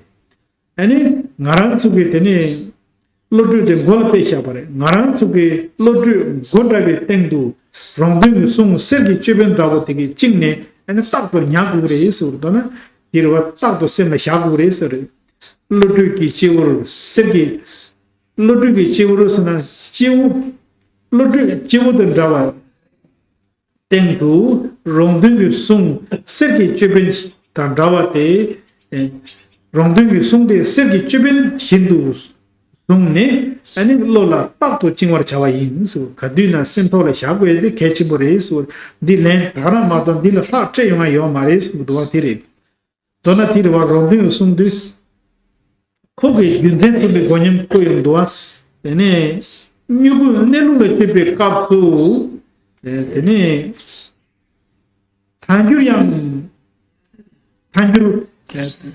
ཨ་ནི། ང་རང་ཚོ་གི་དེ་ནས་བློ་གྲོས་དེ་མགོ་ལ་དཔེ་བཞག་པ་རེད། ང་རང་ཚོ་གི་བློ་གྲོས་མགོ་འདྲ་བའི་སྟེང་དུ་རོང་སྟོན་གྱི་གསུང་གསེར་གྱི་ཅོད་པན་འདྲ་བོ་དེ་གིས་བཅིངས་ནས། ཨ་ནི་རྟག་ཏུ་ཉར་དགོས་རེད་ཟེར་བ་རེད། མདོར་ན་དེ་རེད་བ། རྟག་ཏུ་སེམས་ལ་བཞག་དགོས་རེད་ཟེར་བ་རེད། བློ་གྲོས་ཀྱི་སྤྱི་བོར་གསེར་གྱི། བློ་གྲོས་ཀྱི་སྤྱི་བོར་ཟེར་ན་སྤྱི་བོ། བློ་གྲོས་སྤྱི་བོ་དང་འདྲ་བ། སྟེང་དུ་རོང་སྟོན་གྱི་གསུང་གསེར་གྱི་ཅོད་པན་དང་འདྲ་བ་དེ། རོང་སྟོན་གྱི་གསུང་དེ་གསེར་གྱི་ཅོད་པན་བཞིན་དུ་བཟུང་ནས། ཨ་ནི་བློ་ལ་རྟག་ཏུ་བཅིང་བར་བྱ་བ་ཡིན་ཟེར། ག་དུས་ན་སེམས་ཐོག་ལ་བཞག་དགོས་དེ་གལ་ཆེན་པོ་རེད་ཟེར། འདི་ལན་ད་རང་མ་གཏོགས་འདི་ལ་ལྷག་སྤྲད་ཡོང་ཡ་ཡོད་མ་རེད་ཟེར་གྱི་འདུག་བ། དེ་རེད། མདོར་ན་དེ་རེད་བ། རོང་སྟོན་གྱི་གསུང་དུས། ཁོ་གི་རྒྱུ་མཚན་མཚོན་པའི་མགོ་ཉམས་བཀོད་ཡོང་འདུག་བ། དེ་ནས་སྨྱུ་གུ་གནས་ལུགས་ལ་དཔྱོད་པའི་སྐབས་སུ། དེ་ནས་ཐལ་འགྱུར་ཡང་། ཐལ་འགྱུར།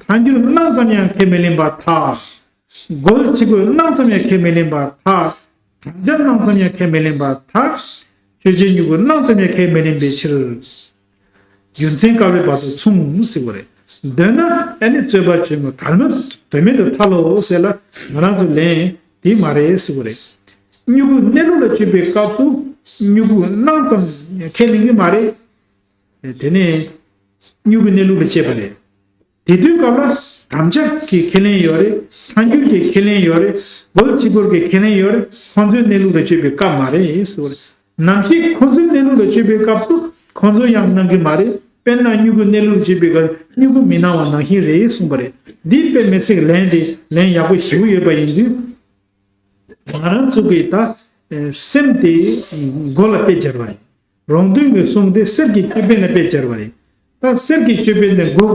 ཐལ་འགྱུར་སྣང་ཙམ་ཡང་ཁས་མི་ལེན་པར་ཐལ། རྒོལ་ཕྱི་རྒོལ་སྣང་ཙམ་ཡང་ཁས་མི་ལེན་པར་ཐལ། དམ་བཅའ་སྣང་ཙམ་ཡང་ཁས་མི་ལེན་པར་ཐལ། ཆོས་ཅན་སྨྱུ་གུ་སྣང་ཙམ་ཡང་ཁས་མི་ལེན་པའི་ཕྱིར། རྒྱུ་མཚན་བཀག་པའི་བར་དུ་མཚུངས་ཟེར་བ་རེད། འདོད་ན་ཨ་ནི་རྩོད་པ་བྱེད་མོ་དལ་མོ་དོན་མེད་དུ་ཐལ་ལོ་ཟེར་ལ་ང་རང་ཚོ་ལན་དེ་མ་རེད་ཟེར་བ་རེད། སྨྱུ་གུ་གནས་ལུགས་ལ་དཔྱོད་པའི་སྐབས་སུ་སྨྱུ་གུ་སྣང་ཙམ་ཁས་ལེན་གྱི་མ་རེད། དེ་ནས་སྨྱུ་གུ་གནས་ལུགས་ལ་དཔྱད་པ་རེད། དེ་དུས་སྐབས་ལ་དམ་བཅའ་གི་ཁས་ལེན་ཡོད་རེད། ཐལ་འགྱུར་གྱི་ཁས་ལེན་ཡོད་རེད། རྒོལ་ཕྱི་རྒོལ་གྱི་ཁས་ལེན་ཡོད་རེད། ཁོང་ཚོའི་གནས་ལུགས་ལ་དཔྱོད་པའི་སྐབས་མ་རེད་ཟེར་བ་རེད། ནམ་ཞིག་ཁོང་ཚོའི་གནས་ལུགས་ལ་དཔྱོད་པའི་སྐབས་སུ་ཁོང་ཚོ་ཡང་སྣང་གི་མ་རེད། དཔེར་ན་སྨྱུ་གུ་གནས་ལུགས་ལ་དཔྱོད་པའི་སྐབས་སྨྱུ་གུ་མི་སྣང་བ་ནང་བཞིན་རེད་གསུངས་པ་རེད། འདི་དཔེ་མི་སྲིད་ལན་དེ་ལན་ཡག་པོ་ཞེ་པོ་ཡོད་པ་ཡིན་དུས། ང་རང་ཚོ་གིས་ད་ སེམས་དེ་མགོ་ལ་དཔེ་སྦྱར་བ་རེད། རོང་སྟོན་གྱི་གསུང་དེ་གསེར་གྱི་ཅོད་པན་ལ་དཔེ་སྦྱར་བ་རེད། ད་གསེར་གྱི་ཅོད་པན་དེ་མགོ་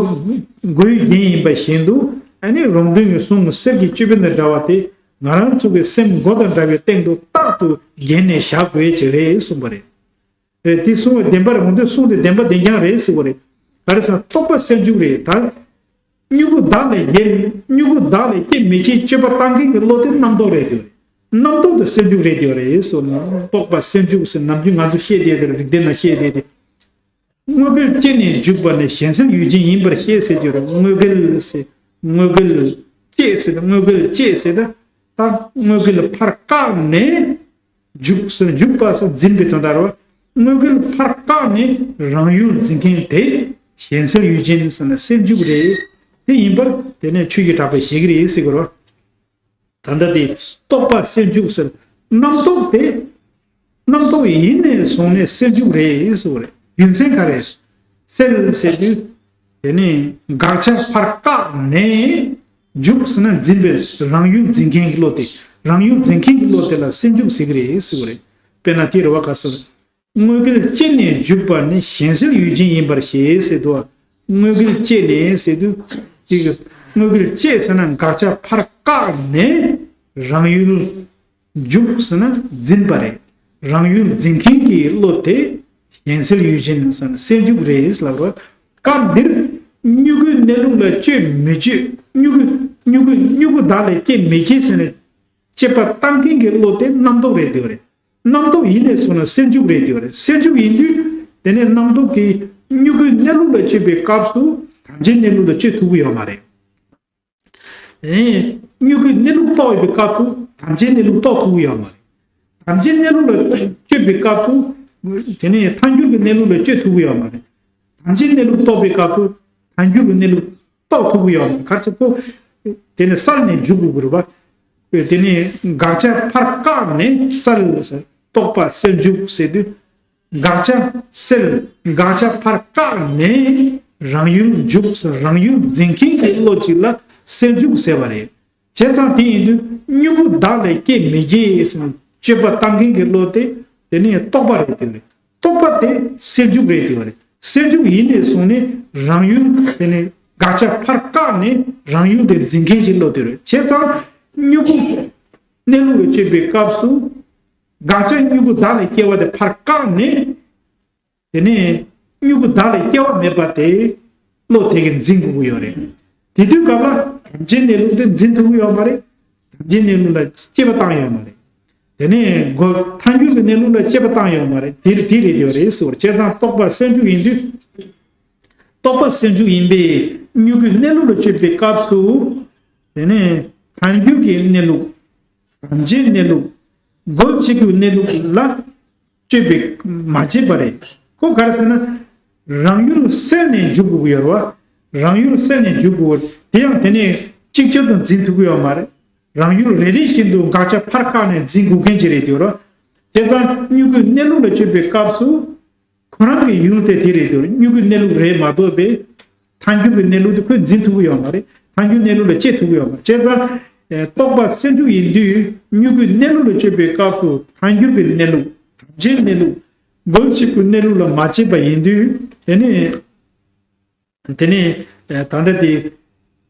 མགོའི་རྒྱན་ཡིན་པ་བཞིན་དུ། ཨ་ནི་རོང་སྟོན་གྱི་གསུང་གསེར་གྱི་ཅོད་པན་དང་འདྲ་བ་དེ་ང་རང་ཚོ་གི་སེམས་མགོ་དང་འདྲ་བའི་སྟེང་དུ་རྟག་ཏུ་བརྒྱན་ནས་བཞག་དགོས་ཀྱི་རེད་གསུངས་པ་རེད། རེད། དེ་གསུང་བ་བདེན་པ་རེད། འོ་འདི་གསུང་དེ་བདེན་པ་བདེན་རྐྱང་རེད་ཟེར་བ་རེད། ག་རེ་ཟེར་ན་རྟོག་པ་སེལ་འཇུག་རེད། ད་སྨྱུ་གུ་བདག་ལས་སྐྱེ་སྨྱུ་གུ་བདག་ལས་སྐྱེ་མི་སྐྱེའི་དཔྱོད་པ་བཏང་མཁན་གྱི་བློ་དེ་རྣམ་རྟོག་རེད་དེ་རེད། རྣམ་རྟོག་དེ་སེལ་འཇུག་རེད་དེ་རེད་ཟེར་ན། རྟོག་པ་སེལ་འཇུག་ཟེར་ནམ་རྒྱུན་ང་ཚོ་བཤད་བསྡད་དེ་རེད། རིགས་ལྡན་ལ་བཤད་བསྡད་དེ། དངོས་འགལ་སྐྱེས་ནས་འཇུག་པ་ནི་གཞན་སེལ་ཡུལ་ཅན་ཡིན་པར་ཤེས་ཟེར་རྒྱུ་རེད། དངོས་འགལ་ཟེར། དངོས་འགལ་སྐྱེས་ཟེར་ད། དངོས་འགལ་སྐྱེས་ཟེར་ད། ད་དངོས་འགལ་ཕར་བཀག་ནས་འཇུག་ཟེར། འཇུག་པ་ཟེར་འཛིན་པའི་དོན་དག་རེད་བ། དངོས་འགལ་ཕར་བཀག་ནས་རང་ཡུལ་འཛིན་མཁན་དེ་གཞན་སེལ་ཡུལ་ཅན་ཟེར་ན་སེལ་འཇུག་རེད། དེ་ཡིན་པར་དེ་ནས་ཆོས་ཀྱི་གྲགས་པས་བཞེད་ཀྱི་རེད་ཟེར་གྱི་རེད་བ། ད་ལྟ་དེ་རྟོག་པ་སེལ་འཇུག་ཟེར། རྣམ་རྟོག་དེ་རྣམ་རྟོག་ཡིན་ནས་བཟུང་ནས་སེལ་འཇུག་རེད་ཟེར་བ་རེད། རྒྱུ་མཚན་ག་རེ། སེལ་ཟེར་དུས་དེ་ནི་དགག་བྱ་ཕར་བཀག་ནས་འཇུག་ཟེར་ན་འཛིན་པའི་རང་ཡུལ་འཛིན་མཁན་གྱི་བློ་དེ། རང་ཡུལ་འཛིན་མཁན་གྱི་བློ་དེ་ལ་སེལ་འཇུག་ཟེར་གྱི་རེད་ཟེར་བ་རེད། དཔེར་ན་དེ་རེད་བ། ག་ཟེར། དངོས་འགལ་སྐྱེས་ནས་འཇུག་པ་ནི་གཞན་སེལ་ཡུལ་ཅན་ཡིན་པར་ཤེས་ཟེར་འདུག་དངོས་འགལ་སྐྱེས་ནས་ཟེར་དུས་དེ་གི་དངོས་འགལ་སྐྱེས་ཟེར་ན་དགག་བྱ་ཕར་བཀག་ནས་རང་ཡུལ་འཇུག་ཟེར་ན་འཛིན་པ་རེད། རང་ཡུལ་འཛིན་མཁན་གྱི་བློ་དེ་གཞན་སེལ་ཡུལ་ཅན་ཟེར་ན་སེལ་འཇུག་རེད་ལབ་རོ། སྐབས་འདིར་སྨྱུ་གུའི་གནས་ལུགས་ལ་དཔྱོད་མི་དཔྱོད། སྨྱུ་གུ་སྨྱུ་གུ་སྨྱུ་གུ་བདག་ལས་སྐྱེ་མི་སྐྱེ་ཟེར་ནས་དཔྱད་པ་བཏང་མཁན་གྱི་བློ་དེ་རྣམ་རྟོག་རེད་དེ་རེད། རྣམ་རྟོག་ཡིན་ནས་བཟུང་ན་སེལ་འཇུག་རེད་དེ་རེད། སེལ་འཇུག་ཡིན་དུས་དེ་ནས་རྣམ་རྟོག་གིས་སྨྱུ་གུའི་གནས་ལུགས་ལ་དཔྱོད་པའི་སྐབས་སུ་ཐམས་ཅད་གནས་ལུགས་ལ་དཔྱོད་ཐུབ་ཀྱི་ཡོད་མ་རེད། དེ་ནས་སྨྱུ་གུའི་གནས་ལུགས་རྟོགས་ཡོད་པའི་སྐབས་སུ་ཐམས་ཅད་གནས་ལུགས་རྟོགས་ཐུབ་ཀྱི་ཡོད་མ་རེད། ཐམས་ཅད་གནས་ལུགས་ལ་དཔྱོད་པའི་སྐབས་སུ་དེ་ནས་ཐལ་འགྱུར་གྱི་གནས་ལུགས་ལ་དཔྱོད་ཐུབ་ཀྱི་ཡོད་མ་རེད། ཐམས་ཅད་གནས་ལུགས་རྟོགས་པའི་སྐབས་སུ་ཐལ་འགྱུར་གྱི་གནས་ལུགས་རྟོགས་ཐུབ་ཀྱི་ཡོད་མ་རེད། ག་རེ་ཟེར་ཁོ། དེ་ནས་བསལ་ནས་འཇུག་དགོས་ཀྱི་རེད་པ། དེ་ནས་དགག་བྱ་ཕར་བཀག་ནས་བསལ་ཟེར། རྟོག་པ་སེལ་འཇུག་ཟེར་དུས། དགག་བྱ་སེལ། དགག་བྱ་ཕར་བཀག་ནས་རང་ཡུལ་འཇུག་ཟེར། རང་ཡུལ་འཛིན་མཁན་གྱི་བློ་གཅིག་ལ་སེལ་འཇུག་ཟེར་བ་རེད། བྱས་ཙང་དེ་ཡིན་དུས་སྨྱུ་གུ་བདག་ལས་སྐྱེ་མི་སྐྱེ་ཟེར་ནས་དཔྱད་པ་བཏང་མཁན་གྱི་བློ་དེ་དེ་ནས་རྟོག་པ་རེད་དེ་རེད། རྟོག་པ་དེ་སེལ་འཇུག་རེད་དེ་རེད། སེལ་འཇུག་ཡིན་ནས་བཟུང་ནས་རང་ཡུལ་དེ་ནས་དགག་བྱ་ཕར་བཀག་ནས་རང་ཡུལ་དེ་འཛིན་མཁན་ཞིག་བློ་དེ་རེད། བྱས་ཙང་སྨྱུ་གུ་གནས་ལུགས་ལ་དཔྱོད་པའི་སྐབས་སུ་དགག་བྱ་སྨྱུ་གུ་བདག་ལས་སྐྱེ་བ་དེ་ཕར་བཀག་ནས། དེ་ནས་སྨྱུ་གུ་བདག་ལས་སྐྱེ་བ་མེད་པ་དེ་བློ་དེ་གིས་འཛིན་དགོས་ཀྱི་ཡོད་རེད། དེ་དུས་སྐབས་ལ་ཐམས་ཅད་གནས་ལུགས་དེ་འཛིན་ཐུབ་ཀྱི་ཡོད་མ་རེད། ཐམས་ཅད་གནས་ལུགས་ལ་དཔྱད་པ་བཏང་ཡོད་མ་རེད། དེ་ནས་སྒོ་ཐལ་འགྱུར་གྱི་གནས་ལུགས་ལ་དཔྱད་པ་བཏང་ཡོད་མ་རེད། དེ་དེ་རེད་དེ་རེད་ཟེར་བ་རེད། བྱས་ཙང་རྟོག་པ་སེལ་འཇུག་ཡིན་དུས། རྟོག་པ་སེལ་འཇུག་ཡིན་པས་སྨྱུ་གུའི་གནས་ལུགས་ལ་དཔྱོད་པའི་སྐབས་སུ། དེ་ནས་ཐལ་འགྱུར་གྱི་གནས་ལུགས། དམ་བཅའི་གནས་ལུགས། རྒོལ་བྱེད་ཀྱི་གནས་ལུགས་ལ་དཔྱོད་པའི་མ་བྱས་པ་རེད། ཁོ་ག་རེ་ཟེར་ན། རང་ཡུལ་སེལ་ནས་འཇུག་དགོས་ཀྱི་ཡོད་རེད་བ། རང་ཡུལ་སེལ་ནས་འཇུག་དགོས། དེ་ཡང་དེ་ནས་ཅིག་ཅར་དུ་འཛིན་ཐུབ་ཀྱི་ཡོད་མ་རེད། རང་ཡུལ་རེ་རེ་བཞིན་དུ་དགག་བྱ་ཕར་བཀག་ནས་འཛིན་དགོས་མཁན་ཅིག་རེད་དེ་རེད། བྱས་ཙང་སྨྱུ་གུའི་གནས་ལུགས་ལ་དཔྱོད་པའི་སྐབས་སུ། ཁོ་རང་གི་ཡུལ་དེ་དེ་རེད་དེ་རེད། སྨྱུ་གུའི་གནས་ལུགས་རེད་མ་གཏོགས་པའི། ཐལ་འགྱུར་གྱི་གནས་ལུགས་དེ་ཁོས་འཛིན་ཐུབ་ཀྱི་ཡོད་མ་རེད། ཐལ་འགྱུར་གནས་ལུགས་ལ་དཔྱད་ཐུབ་ཀྱི་ཡོད་མ་རེད། བྱས་ཙང་། ཨེ། རྟོག་པ་སེལ་འཇུག་ཡིན་དུས་སྨྱུ་གུའི་གནས་ལུགས་ལ་དཔྱོད་པའི་སྐབས་སུ་ཐལ་འགྱུར་གྱི་གནས་ལུགས། དམ་བཅའི་གནས་ལུགས། རྒོལ་བྱེད་ཀྱི་གནས་ལུགས་ལ་མ་དཔྱད་པ་ཡིན་དུས་དེ་ནི། དེ་ནི། ཨེ། ད་ལྟ་དེ།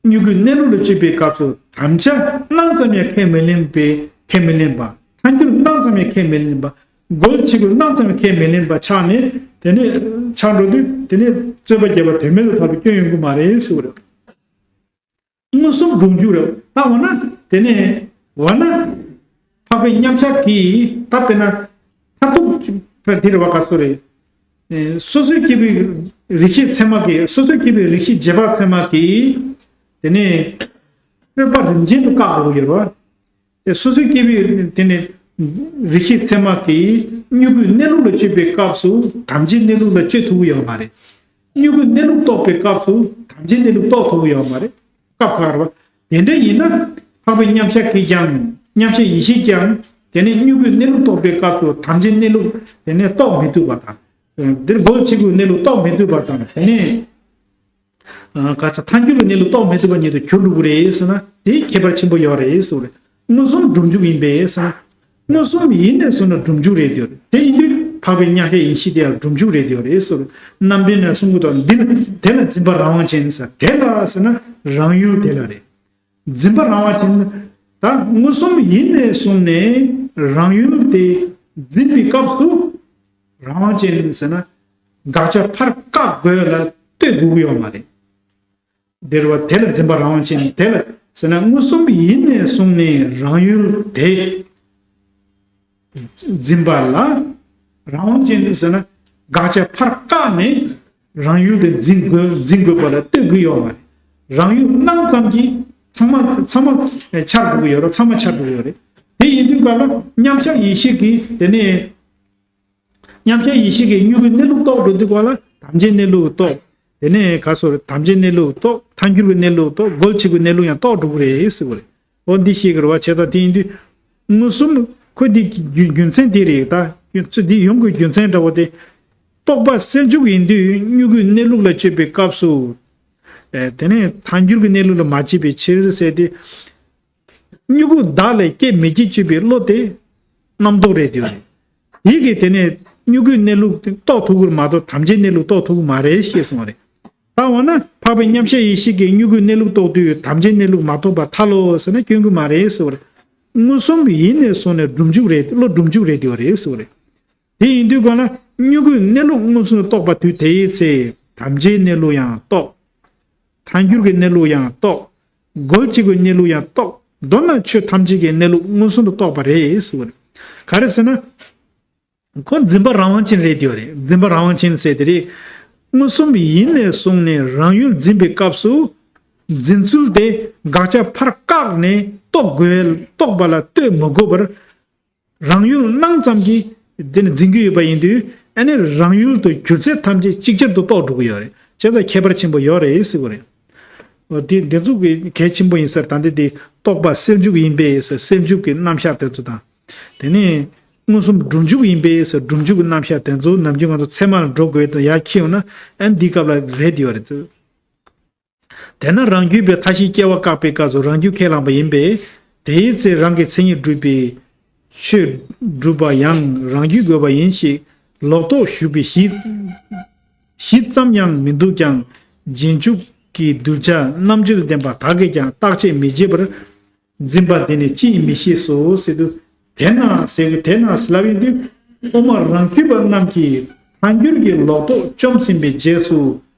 སྨྱུ་གུའི་གནས་ལུགས་ལ་དཔྱོད་པའི་སྐབས་སུ་དམ་བཅའ་སྣང་ཙམ་ཡང་ཁས་མི་ལེན་པའི་ཁས་མི་ལེན་པ། ཐལ་འགྱུར་སྣང་ཙམ་ཡང་ཁས་མི་ལེན་པ། རྒོལ་བྱེད་ཀྱི་སྣང་ཙམ་ཡང་ཁས་མི་ལེན་པ་ཆགས་ནས་དེ་ནས་ཆགས་འགྲོ་དུས་དེ་ནས་རྩོད་པ་བརྒྱབ་པ་དོན་མེད་དུ་ཐལ་བའི་སྐྱོན་ཡོང་གི་མ་རེད་ཟེར་བ་རེད། མངོན་སུམ་སྒྲུབ་འཇུག་རེད། ད་འོ་ན་དེ་ནས་འོ་ན་འཕགས་པའི་མཉམ་གཞག་གིས་ད་དཔེར་ན་མཐར་ཐུག་འདི་རེད་བ། ག་ཚོད་རེད། སོ་སོའི་སྐྱེ་བོའི་རིགས་ཤེས་ཚད་མ་གིས། སོ་སོའི་སྐྱེ་བོའི་རིགས་ཤེས་རྗེས་དཔག་ཚད་མ་གིས་དེ་ནས་སྤྲོས་པ་རིམ་ཅན་དུ་བཀག་དགོས་ཀྱི་ཡོད་རེད་བ། སོ་སོའི་སྐྱེ་བོའི་དེ་ནས་རིགས་ཤེས་ཚད་མ་གིས་སྨྱུ་གུའི་གནས་ལུགས་ལ་དཔྱོད་པའི་སྐབས་སུ་དམ་བཅའི་གནས་ལུགས་ལ་དཔྱོད་ཐུབ་ཀྱི་ཡོད་མ་རེད། སྨྱུ་གུའི་གནས་ལུགས་རྟོགས་པའི་སྐབས་སུ་དམ་བཅའི་གནས་ལུགས་རྟོགས་ཐུབ་ཀྱི་ཡོད་མ་རེད། སྐབས་ཁག་རེད་བ། དེ་འདྲ་ཡིན་ན་འཕགས་པའི་མཉམ་གཞག་གིས་ཀྱང་། མཉམ་གཞག་ཡེ་ཤེས་ཀྱང་དེ་ནས་སྨྱུ་གུའི་གནས་ལུགས་རྟོགས་པའི་སྐབས་སུ་དམ་བཅའི་གནས་ལུགས་དེ་ནས་རྟོགས་མི་ཐུབ་པ་དང་། འདིར་རྒོལ་བྱེད་ཀྱི་གནས་ལུགས་རྟོགས་མི་ཐུབ་པ་དང་། དེ་ནས། ཨ། ག་ས་ཐལ་འགྱུར་གྱི་གནས་ལུགས་རྟོགས་མི་ཐུབ་པ་ཉིད་དུ་གྱུར་འགྲོ་གི་རེད་ཟེར་ན་དེ་ཁྱད་པར་ཆེན་པོ་ཡོད་རེད་ཟེར་བ་རེད། མངོན་སུམ་སྒྲུབ་འཇུག་ཡིན་པས་ཟེར་ན། མངོན་སུམ་ཡིན་ནས་སོང་ན་སྒྲུབ་འཇུག་རེད་དེ། དེ་ཡིན་དུས་འཕགས་པའི་མཉམ་གཞག་ཡེ་ཤེས་དེ་ཡང་སྒྲུབ་འཇུག་རེད་དེ་རེད་ཟེར། རྣམ་འགྲེལ་ནས་གསུང་གི་འདུག་འདི་ལ་དེ་ལ་འཛིན་པ་རང་དབང་ཅན་ཟེར། དེ་ལ་ཟེར་ན་རང་ཡུལ་དེ་ལ་རེད། འཛིན་པ་རང་དབང་ཅན་ད་མངོན་སུམ་ཡིན་ནས་བཟུང་ནས་རང་ཡུལ་དེ་འཛིན་པའི་སྐབས་སུ་རང་དབང་ཅན་ཟེར་ན་དགག་བྱ་ཕར་བཀག་དགོས་ལ་ལྟོས་དགོས་ཀྱི་ཡོད་མ་རེད། འདིར་བ་དེ་ལ་འཛིན་པ་རང་དབང་ཅན་དེ་ལ་ཟེར་ན་མངོན་སུམ་ཡིན་ནས་བཟུང་ནས་རང་ཡུལ་དེ་འཛིན་པ་ལ་རང་དབང་ཅན་དུ་ཟེར་ན་དགག་བྱ་ཕར་བཀག་ནས་རང་ཡུལ་དེ་འཛིན་དགོས་འཛིན་དགོས་པ་ལ་ལྟོས་དགོས་ཡོད་མ་རེད། རང་ཡུལ་སྣང་ཙམ་གྱིས་ཚང་མ་ཚང་མ་འཆར་འགྲོ་གི་ཡོད་རེད། ཚང་མ་འཆར་འགྲོ་གི་ཡོད་རེད། དེ་ཡིན་དུས་ག་ལ་མཉམ་གཞག་ཡེ་ཤེས་ཀྱིས་དེ་ནས་མཉམ་གཞག་ཡེ་ཤེས་ཀྱིས་མྱུ་གུའི་གནས་ལུགས་རྟོགས་འགྲོ་དུས་ག་ལ་དམ་བཅའི་གནས་ལུགས་རྟོགས། དེ་ནས་ག་སོ་རེད། དམ་བཅའི་གནས་ལུགས་རྟོགས། ཐལ་འགྱུར་གྱི་གནས་ལུགས་རྟོགས། རྒོལ་བྱེད་ཀྱི་གནས་ལུགས་ཡང་རྟོགས་འགྲོ་གི་རེད་ཟེར་བ་རེད། འོ་འདི་ཤེས་དགོས་རེད་བ། བྱས་ཙང་དེ་ཡིན་དུས་མངོན་སུམ་ཁོ་འདི་རྒྱུ་རྒྱུ་མཚན་དེ་རེད་ད། རྒྱུ་མཚན་འདི་ཡོང་དགོས་རྒྱུ་མཚན་འདྲ་བོ་དེ། རྟོག་པ་སེལ་འཇུག་ཡིན་དུས་མྱུ་གུའི་གནས་ལུགས་ལ་དཔྱོད་པའི་སྐབས་སུ། ཨེ་དེ་ནས་ཐལ་འགྱུར་གྱི་གནས་ལུགས་ལ་མ་དཔྱད་པའི་ཕྱིར་ཟེར་ཏེ། མྱུ་གུ་བདག་ལས་སྐྱེ་མི་སྐྱེ་དཔྱོད་པའི་བློ་དེ་རྣམ་རྟོག་རེད་དེ་རེད། དེ་གིས་དེ་ནས་མྱུ་གུའི་གནས་ལུགས་དེ་རྟོགས་ཐུབ་ཀྱི་མ་གཏོགས་དམ་བཅའི་གནས་ལུགས་རྟོགས་ཐུབ་ཀྱི་མ་རེད་ཞེས་གསུངས་པ་རེད། ད་འོ་ན་འཕགས་པའི་མཉམ་གཞག་ཡེ་ཤེས་ཀྱིས་མྱུ་གུའི་གནས་ལུགས་རྟོགས་དུས་དམ་བཅའི་གནས་ལུགས་མ་རྟོགས་པར་ཐལ་ལོ་ཟེར་ན་སྐྱོན་གྱི་མ་རེད་ཟེར་བར། མངོན་སུམ་ཡིན་ནས་བཟུང་ནས་སྒྲུབ་འཇུག་རེད། བློ་སྒྲུབ་འཇུག་རེད་དེ་བ་རེད་ཟེར་བ་རེད། དེ་ཡིན་དུས་གང་ལ་མྱུ་གུའི་གནས་ལུགས་མངོན་སུམ་དུ་རྟོགས་པ་དུས་དེའི་ཚེ་དམ་བཅའི་གནས་ལུགས་ཡང་རྟོགས། ཐལ་འགྱུར་གྱི་གནས་ལུགས་ཡང་རྟོགས། རྒོལ་བྱེད་ཀྱི་གནས་ལུགས་ཡང་རྟོགས། མདོར་ན་ཆོས་ཐམས་ཅད་ཀྱི་གནས་ལུགས་མངོན་སུམ་དུ་རྟོགས་པ་རེད་ཟེར་བ་རེད། ག་རེ་ཟེར་ན། ཁོ་འཛིན་པ་རང་དབང་ཅན་རེད་དེ་བ་རེད། འཛིན་པ་རང་དབང་ཅན་ཟེར་དེ་རེད། མངོན་སུམ་ཡིན་ནས་བཟུང་ནས་རང་ཡུལ་འཛིན་པའི་སྐབས་སུ། འཛིན་ཚུལ་དེ་དགག་བྱ་ཕར་བཀག་ནས་རྟོགས་དགོས་རྟོགས་པ་ལ་ལྟོས་མི་དགོས་པར། རང་ཡུལ་སྣང་ཙམ་གྱིས་དེ་ནི་འཛིན་གྱི་ཡོད་པ་ཡིན་དུས་ཨ་ནི་རང་ཡུལ་དུ་གྱུར་ཚད་ཐམས་ཅད་ཅིག་ཅར་དུ་རྟོགས་འགྲོ་གི་ཡོད་རེད། བྱས་ཙང་ཁྱད་པར་ཆེན་པོ་ཡོད་རེད་ཟེར་བ་རེད། འོ་དེ་འདི་ཚོ་གི་གལ་ཆེན་པོ་ཡིན་ཟེར། ད་འདི་དེ་རྟོག་པ་སེལ་འཇུག་ཡིན་པས་ཟེར་སེལ་འཇུག་གི་རྣམ་གཞག་དེ་ཚོ་དང་། དེ་ནས་མངོན་སུམ་སྒྲུབ་འཇུག་ཡིན་པས་ཟེར་སྒྲུབ་འཇུག་གི་རྣམ་གཞག་དེ་ཚོ་ནམ་རྒྱུན་ང་ཚོ་ཚད་མ་ལ་འགྲོ་དགོས་དང་ཡར་འཁྱེར་ཡོང་ན་ཨ་ནི་འདིའི་སྐབས་ལ་རེད་དེ་ཡོད་རེད། དེས་ན་རང་རྒྱུད་པའི་མཐའ་བཞིའི་སྐྱེ་བ་བཀག་པའི་སྐབས་སུ་རང་རྒྱུད་ཁས་བླངས་པ་ཡིན་པས། དེའི་ཚེ་རང་གི་མཚན་ཉིད་སྒྲུབ་པའི་ཆོས་སྒྲུབ་པ་ཡང་རང་རྒྱུད་དགོས་པ་ཡིན་ཞེས་ལོག་རྟོག་ཞུགས་པའི་གཞི་གཞི་ཙམ་ཡང་མི་འདུག་ཀྱང་། རྗེས་འཇུག་གི་གདུལ་བྱ་རྣམ་དཔྱོད་ལྡན་པ་དག་གིས་ཀྱང་བརྟག་དཔྱད་མི་བྱེད་པར། འཛིན་པ་འདི་ནི་ཅིས་མི་ཤེས་སོ་ཟེར་དུས། དེས་ན་ཟེར་གི་དེས་ན་ཟེར་ལབ་ཡིན་དུས། དབུ་མ་རང་རྒྱུད་པ་རྣམས་ཀྱིས་ཐལ་འགྱུར་གྱི་ལོག་རྟོག་བཅོམ་ཟིན་པའི་རྗེས་སུ།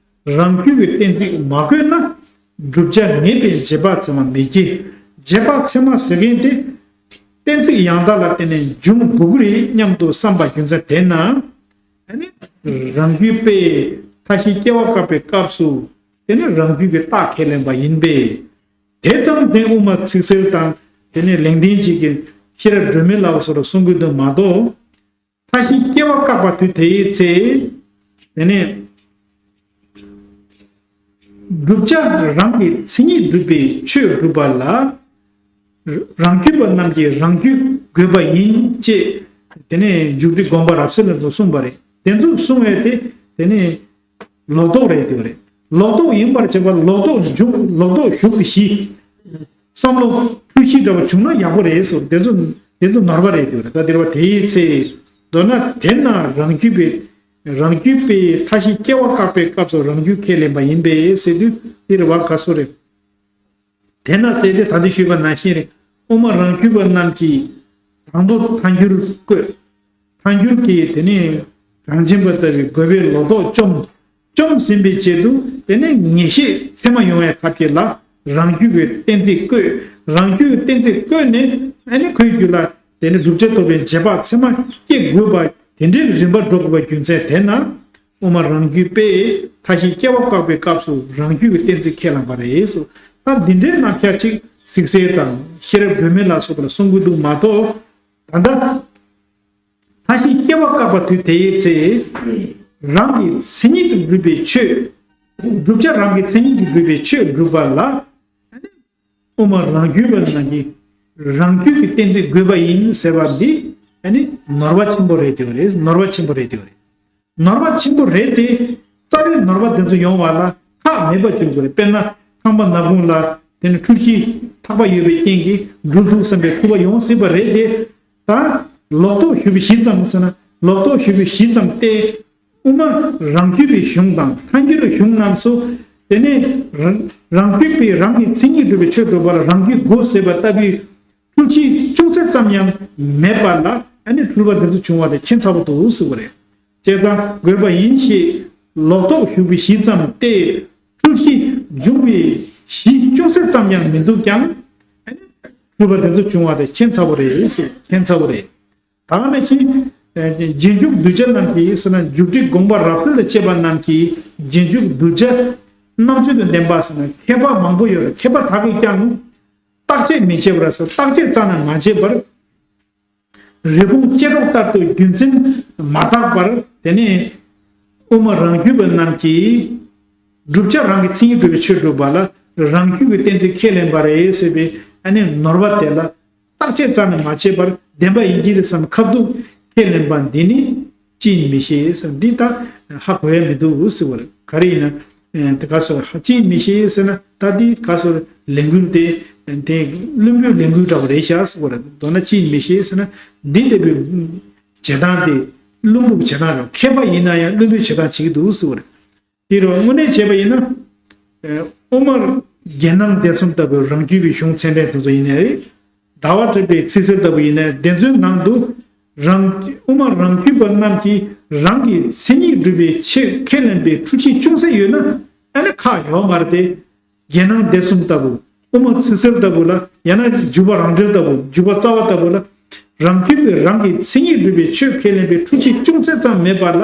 རང་རྒྱུད་ཀྱི་གཏན་ཚིགས་མ་བཀོད་ན། བསྒྲུབ་བྱ་ངེས་པའི་རྗེས་དཔག་ཚད་མ་མི་སྐྱེ། རྗེས་དཔག་ཚད་མ་ཟེར་མཁན་དེ། གཏན་ཚིགས་ཡང་དག་ལ་བརྟེན་ནས་འབྱུང་དགོས་ཀྱི་རེད་སྙམ་དུ་བསམ་པ་རྒྱུ་མཚན་དེས་ན། ཨ་ནི། རང་རྒྱུད་པས་མཐའ་བཞིའི་སྐྱེ་བ་བཀག་པའི་སྐབས་སུ། དེ་ནི་རང་རྒྱུད་ཀྱི་རྟགས་ཁས་ལེན་པ་ཡིན་པས། དེ་ཙམ་དེ་དབུ་མ་ཚིག་གསལ་དང་དེ་ནས་ལེགས་ལྡན་འབྱེད་ཀྱི་ཤེས་རབ་སྒྲོན་མེ་ལ་སོགས་ལ་གསུང་གི་འདུག་མ་གཏོགས། མཐའ་བཞིའི་སྐྱེ་བ་བཀག་པ་དུས་དེའི་ཚེ། དེ་ནས་བསྒྲུབ་བྱ་རང་གི་མཚན་ཉིད་སྒྲུབ་པའི་ཆོས་སྒྲུབ་པ་ལ། རང་རྒྱུད་པ་རྣམས་ཀྱིས་རང་རྒྱུད་དགོས་པ་ཡིན་ཅེས། དེ་ནས་མཇུག་སྒྲིལ་དགོངས་པ་རབ་གསལ་ལ་གསུངས་པ་རེད། དེ་ཚོ་གསུང་བས་དེ་དེ་ནས། ལོག་རྟོག་རེད་དེ་རེད། ལོག་རྟོག་ཡིན་པར་བྱེད་པ་ལོག་རྟོག་འཇུག་ལོག་རྟོག་ཞུགས་པའི་གཞི། བསམ་བློ་འཁྲུལ་གཞི་འདྲ་བ་བྱུང་ན་ཡག་པོ་རེད་ཟེར། དེ་ཚོ་དེ་ཚོ་ནོར་བ་རེད་དེ་རེད། ད་དེར་བ་དེའི་ཚེ། མདོར་ན་དེ་ན་རང་རྒྱུད་པའི་རང་རྒྱུད་པའི་མཐའ་བཞི་སྐྱེ་བ་བཀག་པའི་སྐབས་སུ་རང་རྒྱུད་ཁས་ལེན་པ་ཡིན་པས་ཟེར་དུས་དེ་རེད་བ་ག་སོ་རེད། དེས་ན་ཟེར་ཏེ་ད་ལྟ་ཞུས་པ་ནང་བཞིན་རེད། དབུ་མ་རང་རྒྱུད་པ་རྣམས་ཀྱིས་དང་པོ་ཐལ་འགྱུར་བཀོད། ཐལ་འགྱུར་གྱིས་དེ་ནས་གྲངས་ཅན་པ་ལྟ་བུའི་དགོས་པའི་ལོག་རྟོག་བཅོམ། བཅོམ་ཟིན་པའི་རྗེས་སུ་དེ་ནས་ངེས་ཤེས་ཚད་མ་ཡོང་བའི་ཐབས་ཀྱིས་ལ་རང་རྒྱུད་ཀྱི་གཏན་ཚིགས་བཀོད། རང་རྒྱུད་ཀྱི་གཏན་ཚིགས་བཀོད་ནས་ཨ་ནི་ཁོའི་རྒྱུད་ལ་དེ་ནས་བསྒྲུབ་བྱ་རྟོགས་པའི་རྗེས་དཔག་ཚད་མ་སྐྱེ་དགོས་པ་དེ་འདྲའི་རིམ་པ་འགྲོ་དགོས་པ་རྒྱུ་མཚན་དེ་ན། དབུ་མ་རང་རྒྱུད་པས་མཐའ་བཞིའི་སྐྱེ་བ་བཀག་པའི་སྐབས་སུ་རང་རྒྱུད་ཀྱི་གཏན་ཚིགས་ཁས་བླངས་པ་རེད་ཟེར། ད་འདི་འདྲའི་རྣམ་གཞག་ཅིག་ཚིག་གསལ་དང་ཤེས་རབ་སྒྲོན་མེ་ལ་སོགས་པ་ལ་གསུང་གི་འདུག་མ་གཏོགས། ད་ལྟ་མཐའ་བཞིའི་སྐྱེ་བ་བཀག་པ་དུས་དེའི་ཚེ། རང་གི་མཚན་ཉིད་དུ་གྲུབ་པའི་ཆོས། བསྒྲུབ་བྱ་རང་གི་མཚན་ཉིད་ཀྱིས་གྲུབ་པའི་ཆོས་སྒྲུབ་པ་ལ། དབུ་མ་རང་རྒྱུད་པ་རྣམས་ཀྱིས་རང་རྒྱུད་ཀྱི་གཏན་ཚིགས་དགོས་པ་ཡིན་ཟེར་བ་འདི་ཨ་ནི་ནོར་བ་ཆེན་པོ་རེད་དེ་རེད། ནོར་བ་ཆེན་པོ་རེད་དེ་རེད། ནོར་བ་ཆེན་པོ་རེད་དེ། རྩ་བའི་ནོར་བ་དེ་ཚོ་ཡོང་བ་ལ་ཁག་མེད་པ་བྱུང་དགོས་རེད། དཔེར་ན་ཁང་པ་ནག་ཁུང་ལ་དེ་ནི་འཁྲུལ་གཞི་ཐག་པ་ཡོད་པའི་རྐྱེན་གྱིས་འགྲུལ་འདུག་བསམ་པའི་འཁྲུལ་པ་ཡོང་སྲིད་པ་རེད་དེ། ད་ལོག་རྟོག་ཞུགས་པའི་གཞི་ཙམ་ཟེར་ན། ལོག་རྟོག་ཞུགས་པའི་གཞི་ཙམ་སྟེ། དབུ་མ་རང་རྒྱུད་པའི་གཞུང་དང་ཐལ་འགྱུར་གཞུང་རྣམས་སུ། དེ་ནས་རང་རང་རྒྱུད་པའི་རང་གི་མཚན་ཉིད་སྒྲུབ་པའི་ཆོས་སྒྲུབ་པ་ལ་རང་རྒྱུད་དགོས་ཟེར་བ་ལྟ་བུའི་འཁྲུལ་གཞི་ཅུང་ཟད་ཙམ་ཡང་མེད་པ་ལ། ཨ་ནི་འཁྲུལ་པ་འདི་ཚོ་བྱུང་བ་དེ་ཁྱད་མཚར་པོ་འདུག་ཟེར་བ་རེད། བྱས་ཙང་དགོས་པ་ཡིན་ཞེས་ལོག་རྟོག་ཞུགས་པའི་གཞི་ཙམ་སྟེ། འཁྲུལ་གཞི་འབྱུང་བའི་གཞི་ཅུང་ཟད་ཙམ་ཡང་མི་འདུག་ཀྱང་། ཨ་ནི་འཁྲུལ་པ་དེ་ཚོ་བྱུང་བ་དེ་ཁྱད་མཚར་པོ་རེད་ཟེར། ཁྱད་མཚར་པོ་རེད། ད་ག་ནང་བཞིན། རྗེས་འཇུག་གདུལ་བྱ་རྣམས་ཀྱིས་ཟེར་ན། རྒྱུ་འབྲས་སྒོམ་པ་རབ་གསལ་ལ་བྱེད་པ་རྣམས་ཀྱིས་རྗེས་འཇུག་གདུལ་བྱ་རྣམ་དཔྱོད་དང་ལྡན་པ་ཟེར་ན། མཁས་པ་མང་པོ་ཡོད་རེད། མཁས་པ་དག་གིས་ཀྱང་བརྟག་དཔྱད་མི་བྱེད་པར་ཟེར། བརྟག་དཔྱད་རྩ་ནས་མ་བྱས་པར། རི་བོང་ཅལ་སྒྲོག་ལྟར་དུ་རྒྱུ་མཚན་མ་བརྟགས་པར། དེ་ནས་དབུ་མ་རང་རྒྱུད་པ་རྣམས་ཀྱིས། བསྒྲུབ་བྱ་རང་གི་མཚན་ཉིད་སྒྲུབ་པའི་ཆོས་སྒྲུབ་པ་ལ་རང་རྒྱུད་ཀྱི་གཏན་ཚིགས་ཁས་ལེན་པ་རེད་ཟེར་བའི་ཨ་ནི་ནོར་བ་དེ་ལ། བརྟག་དཔྱད་རྩ་ནས་མ་བྱས་པར། བདེན་པ་ཡིན་གྱི་རེད་བསམ་ཁ་ཐུག་ཁས་ལེན་པ་འདི་ནི་ཅིས་མི་ཤེས་ཟེར། འདི་ད་ཧ་གོ་ཡ་མི་འདུག་ཟེར་བ་རེད། ག་རེ་ཡིན་ན། ཨེ། དེ་ག་སོ་ཧ་ཅིས་མི་ཤེས་ཟེར་ན། ད་འདི་ག་སོ་ལས་འགུལ་དེ། དེ་བླུན་པོའི་ལས་འགུལ་འདྲ་བོ་རེད་ཤག་ཟེར་བ་རེད། མདོར་ན་ཅིས་མི་ཤེས་ཟེར་ན། འདི་ལྟ་བུའི་བྱེད་སྟངས་དེ་བླུན་པོའི་བྱེད་སྟངས་རེད། མཁས་པ་ཡིན་ན་ཡང་བླུན་པོའི་བྱེད་སྟངས་བྱེད་ཀྱི་འདུག་ཟེར་བ་རེད། དེ་རུ་དངོས་གནས་བྱས་པ་ཡིན་ན། ཨེ། དབུ་མར་རྒྱན་སྣང་བརྡེག་གསུམ་ལྟ་བུའི་རང་རྒྱུད་པའི་གཞུང་ཚད་ལྡན་དེ་ཚོ་ཡིན་ནའི་རེད། ཟླ་བ་བསྒྲིབས་པའི་ཚིག་གསལ་ལྟ་བུ་ཡིན་ནའི། དེ་ཚོའི་ནང་དུ་རང་། དབུ་མ་རང་རྒྱུད་པ་རྣམས་ཀྱིས་རང་གི་མཚན་ཉིད་སྒྲུབ་པའི་ཆེད་ཁས་ལེན་པའི་འཁྲུལ་གཞི་ཅུང་ཟད་ཡོད་ན། ཨ་ནི་ཁག་ཡོད་མ་རེད་དེ། རྒྱན་སྣང་བརྡེག་གསུམ་ལྟ་བུ། དབུ་མ་ཚིག་གསལ་ལྟ་བུ་ལ། ཡང་ན་འཇུག་པ་རང་འགྲེལ་ལྟ་བུ། འཇུག་པ་རྩ་བ་ལྟ་བུ་ལ། རང་རྒྱུད་པའི་རང་གི་མཚན་ཉིད་སྒྲུབ་པའི་ཆོས་ཁས་ལེན་པའི་འཁྲུལ་གཞི་ཅུང་ཟད་ཙམ་མེད་པ་ལ།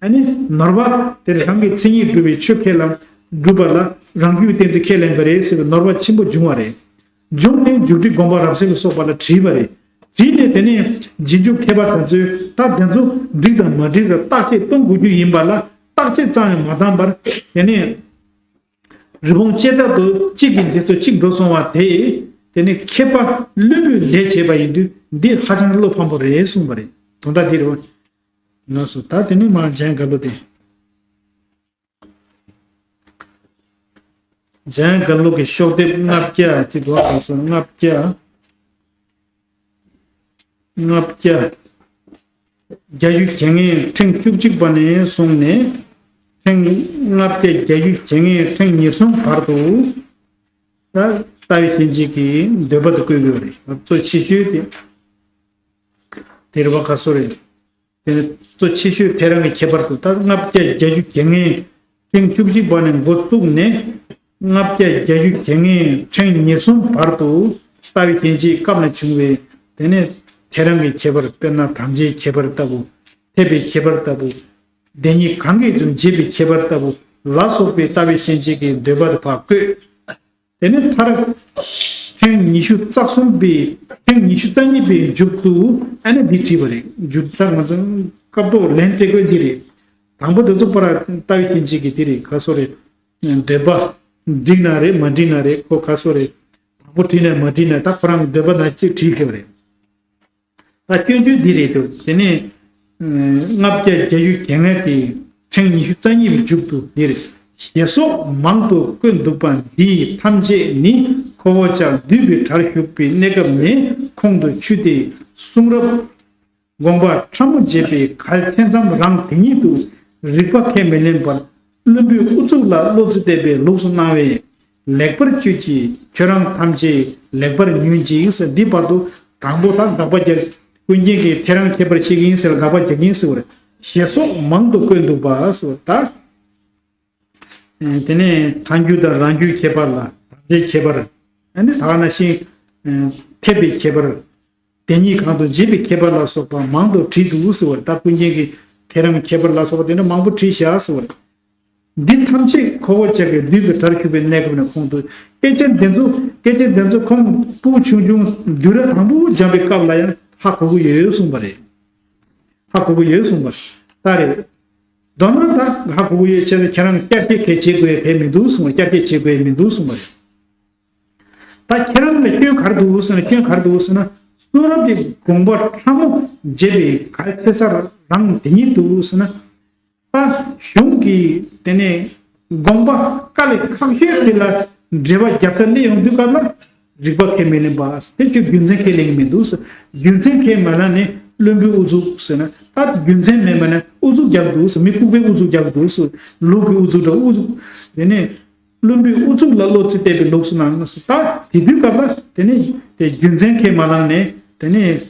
ཨ་ནི་ནོར་བ་དེར་རང་གི་མཚན་ཉིད་སྒྲུབ་པའི་ཆོས་ཁས་ལེན། སྒྲུབ་པ་ལ་རང་རྒྱུད་གཏན་ཚིགས་ཁས་ལེན་པ་རེད་ཟེར་བའི་ནོར་བ་ཆེན་པོ་བྱུང་བ་རེད། བྱུང་ནས་རྒྱུ་འབྲས་སྒོམ་པ་རབ་གསལ་ལ་སོགས་པ་ལ་དྲིས་པ་རེད། དྲིས་ནས་དེ་ནས་རྗེས་འཇུག་མཁས་པ་དེ་ཚོས་ད་དེ་ཚོ་འགྲིག་དང་མ་འགྲིག་ཟེར་བརྟག་དཔྱད་གཏོང་དགོས་རྒྱུ་ཡིན་པ་ལ། བརྟག་དཔྱད་ཙམ་ཡང་མ་བཏང་བར། དེ་ནས་རི་བོང་ཅལ་སྒྲོག་ལྟར་དུ་གཅིག་གིས་འདི་ཚོ་གཅིག་འགྲོ་སོང་བ་དེ། དེ་ནས་མཁས་པ་བླུན་པོས་ལས་བྱས་པ་ཡིན་དུས། འདི་ཧ་ཅང་བློ་ཕམ་པོ་རེད་གསུངས་པ་རེད། དོན་དག་འདི་རེད་བ། ལགས་སོ། ད་དེ་ནས་མར་འཇམ་དབྱངས་རྒད་པོ་དེ། འཇམ་དབྱངས་རྒད་པོ་གི་ཤོག་ལྡེབ་ལྔ་བརྒྱ་དེ་འདུག་ག་སོ། ལྔ་བརྒྱ། ལྔ་བརྒྱ་བརྒྱད་ཅུ་གྱ་ལྔའི་ཕྲེང་བཅུ་གཅིག་པ་ནས་བཟུང་ནས། ཕྲེང་ལྔ་བརྒྱ་བརྒྱད་ཅུ་གྱ་ལྔའི་ཕྲེང་ཉེར་གསུམ་བར་དུ། ད་ལྟ་བའི་ཞིང་གཅིག་གི་འདོད་པ་དེ་བཀོད་དགོས་པ་རེད། གཙོ་ཆེ་ཤོས་དེ། དེ་རེད་བ། ག་སོ་རེད། དེ་ནི་གཙོ་ཆེ་ཤོས་ཐལ་རང་གི་ཁྱད་པར་དུ། ད་ལྔ་བརྒྱ་བརྒྱད་ཅུ་གྱ་ལྔའི་ཕྲེང་བཅུ་གཅིག་པ་ནས་འགོ་བཙུགས་ནས། ལྔ་བརྒྱ་བརྒྱད་ཅུ་གྱ་ལྔའི་ཕྲེང་ཉེར་གསུམ་བར་དུ། ལྟ་བའི་ཞིང་གཅིག་སྐབས་ལ་བྱུང་བའི། དེ་ནས་ཐལ་རང་གི་ཁྱད་པར། དཔེར་ན་དམ་བཅའི་ཁྱད་པར་ལྟ་བུ། འཐད་པའི་ཁྱད་པར་ལྟ་བུ། བདེན་གཉིས་གང་གིས་ཀྱང་འབྱེད་པའི་ཁྱད་པར་ལྟ་བུ་ལ་སོགས་པའི་ལྟ་བའི་ཞིང་གཅིག་གི་འདོད་པ་དེ་ཕར་བཀོད། དེ་ནས་མཐར་ཕྲེང་ཉི་ཤུ་རྩ་གསུམ་པའི། ཕྲེང་ཉི་ཤུ་རྩ་གཉིས་པའི་མཇུག་ཏུ་ཨ་ནི་འདི་བྲིས་པ་རེད། མཇུག་ད་ང་ཚོ་སྐབས་ཐོག་ལན་སྤྲད་དགོས་འདི་རེད། དང་པོ་དེ་ཚོ་པར་ལྟ་བའི་ཞིང་གཅིག་གི་འདི་རེད། ག་སོ་རེད། འདོད་པ་འགྲིག་ན་རེད། མ་འགྲིག་ན་རེད། ཁོ་ག་སོ་རེད། དང་པོ་བྲིས་ནས་མ་བྲིས་ནས། ད་ཁོ་རང་གི་འདོད་པ་ནང་གཅིག་བྲིས་ཕེབས་པ་རེད། ད་སྐྱོན་བརྗོད་འདི་རེད་འདུག་དེ་ནས་ལྔ་བརྒྱ་བརྒྱད་ཅུ་གྱ་ལྔ་གི་ཕྲེང་ཉི་ཤུ་རྩ་གཉིས་པའི་མཇུག་ཏུ་འདིར། ཞེས་སོགས་མང་དུ་བཀོད་འདུག་པ་འདིས་ཐམས་ཅད་ནི་ཁོ་བོ་ཅག་འདུས་པའི་གྲལ་ཞུགས་པའི་གནས་སྐབས་ནས་ཁོང་དུ་ཆུད་དེ། གསུང་རབ་དགོངས་པ་ཕྲ་མོ་འབྱེད་པའི་གལ་ཆེ་ཙམ་རང་དེ་ཉིད་དུ་རིག་པ་ཁས་མི་ལེན་པར། བླུན་པོའི་ཨུ་ཚུགས་ལ་བློ་རྩེ་གཏད་པའི་ལུགས་སུ་སྣང་བས། ལེགས་པར་དཔྱོད་ཅིག་ཁྱོད་རང་ཐམས་ཅད་ལེགས་པར་ཉོན་ཅིག་ཟེར། འདི་བར་དུ་དང་པོ་ད་དགག་པ་རྒྱག་ཀུན་མཁྱེན་གྱིས་ཐལ་རང་ཁྱད་པར་ཕྱེ་གི་ཡིན་ཟེར། དགག་པ་རྒྱག་གི་ཡིན་ཟེར་བ་རེད། ཞེས་སོགས་མང་དུ་བཀོད་འདུག་པ་ཟེར་བ་ད། དེ་ནས་ཐལ་འགྱུར་དང་རང་རྒྱུད་ཁྱད་པར་ལ། དམ་བཅའི་ཁྱད་པར། ཨ་ནི་ད་ག་ནང་བཞིན་འཐད་པའི་ཁྱད་པར། བདེན་གཉིས་གང་དུ་འབྱེད་པའི་ཁྱད་པར་ལ་སོགས་པ་མང་དུ་བྲིས་འདུག་ཟེར་བ་རེད། ད་ཀུན་མཁྱེན་གྱིས་ཐལ་རང་ཁྱད་པར་ལ་སོགས་པ་དེ་འདྲ་མང་པོ་བྲིས་བཞག་ཟེར་བ་རེད། འདི་ཐམས་ཅད་ཁོ་བོ་ཅག་གིས་འདུས་པའི་གྲལ་ཞུགས་པའི་གནས་སྐབས་ནས་ཁོང་དུ། སྐད་ཆ་འདི་ཚོ། སྐད་ཆ་འདི་ཚོ་ཁོང་སྤུ་གུ་ཆུང་ཆུང་དུས་རབས་དང་པོ་སྦྱངས་པའི་སྐབས་ལ་ཡང་ཧ་གོ་གི་ཡོད་གསུངས་པ་རེད། ཧ་གོ་གི་ཡོད་གསུངས་པ་རེད། ད་རེད། མདོར་ན་ད་ཧ་གོ་གི་ཡོད། བྱས་ཙང་ཁྱེད་རང་བསྐྱར་བཤད་གང་བྱེད་དགོས་གང་མི་འདུག་གསུངས་པ། བསྐྱར་བཤད་བྱེད་དགོས་མི་འདུག་གསུངས་པ་རེད། ད་ཁྱེད་རང་ལ་སྐྱོན་ག་རེ་འདུག་ཟེར་ན། སྐྱོན་ག་རེ་འདུག་ཟེར་ན། གསུང་རབ་ཀྱི་དགོངས་པ་ཕྲ་མོ་འབྱེད་པའི་གལ་ཆེ་ས་རང་དེ་ཉིད་འདུག་ཟེར་ན། ད་གཞུང་གི་དེ་ནས་དགོངས་པ་དཀའ་ལས་ཁག་ཤོས་དེ་ལ་འགྲེལ་པ་རྒྱབ་ས་སླེབས་ཡོང་དུས་སྐབས་ལ། རིག་པ་ཁས་མི་ལེན་པ། དེ་ཁྱོད་རྒྱུ་མཚན་ཁས་ལེན་གྱི་མི་འདུག་ཟེར། རྒྱུ་མཚན་ཁས་མ་ལེན་ནས་བླུན་པོའི་ཨུ་ཚུགས་ཟེར་ན། ད་རྒྱུ་མཚན་མེད་པ་ན་ཨུ་ཚུགས་རྒྱག་འདུག་ཟེར། མི་ལྐུགས་པའི་ཨུ་ཚུགས་རྒྱག་འདུག་ཟེར། ལུག་གི་ཨུ་ཚུགས་འདྲ་ཨུ་ཚུགས། དེ་ནས་བླུན་པོའི་ཨུ་ཚུགས་ལ་བློ་རྩིས་གཏད་པའི་ལུགས་སུ་སྣང་ཟེར། ད་དེ་དུས་སྐབས་ལ་དེ་ནས་དེ་རྒྱུ་མཚན་ཁས་མ་བླངས་ནས་དེ་ནས་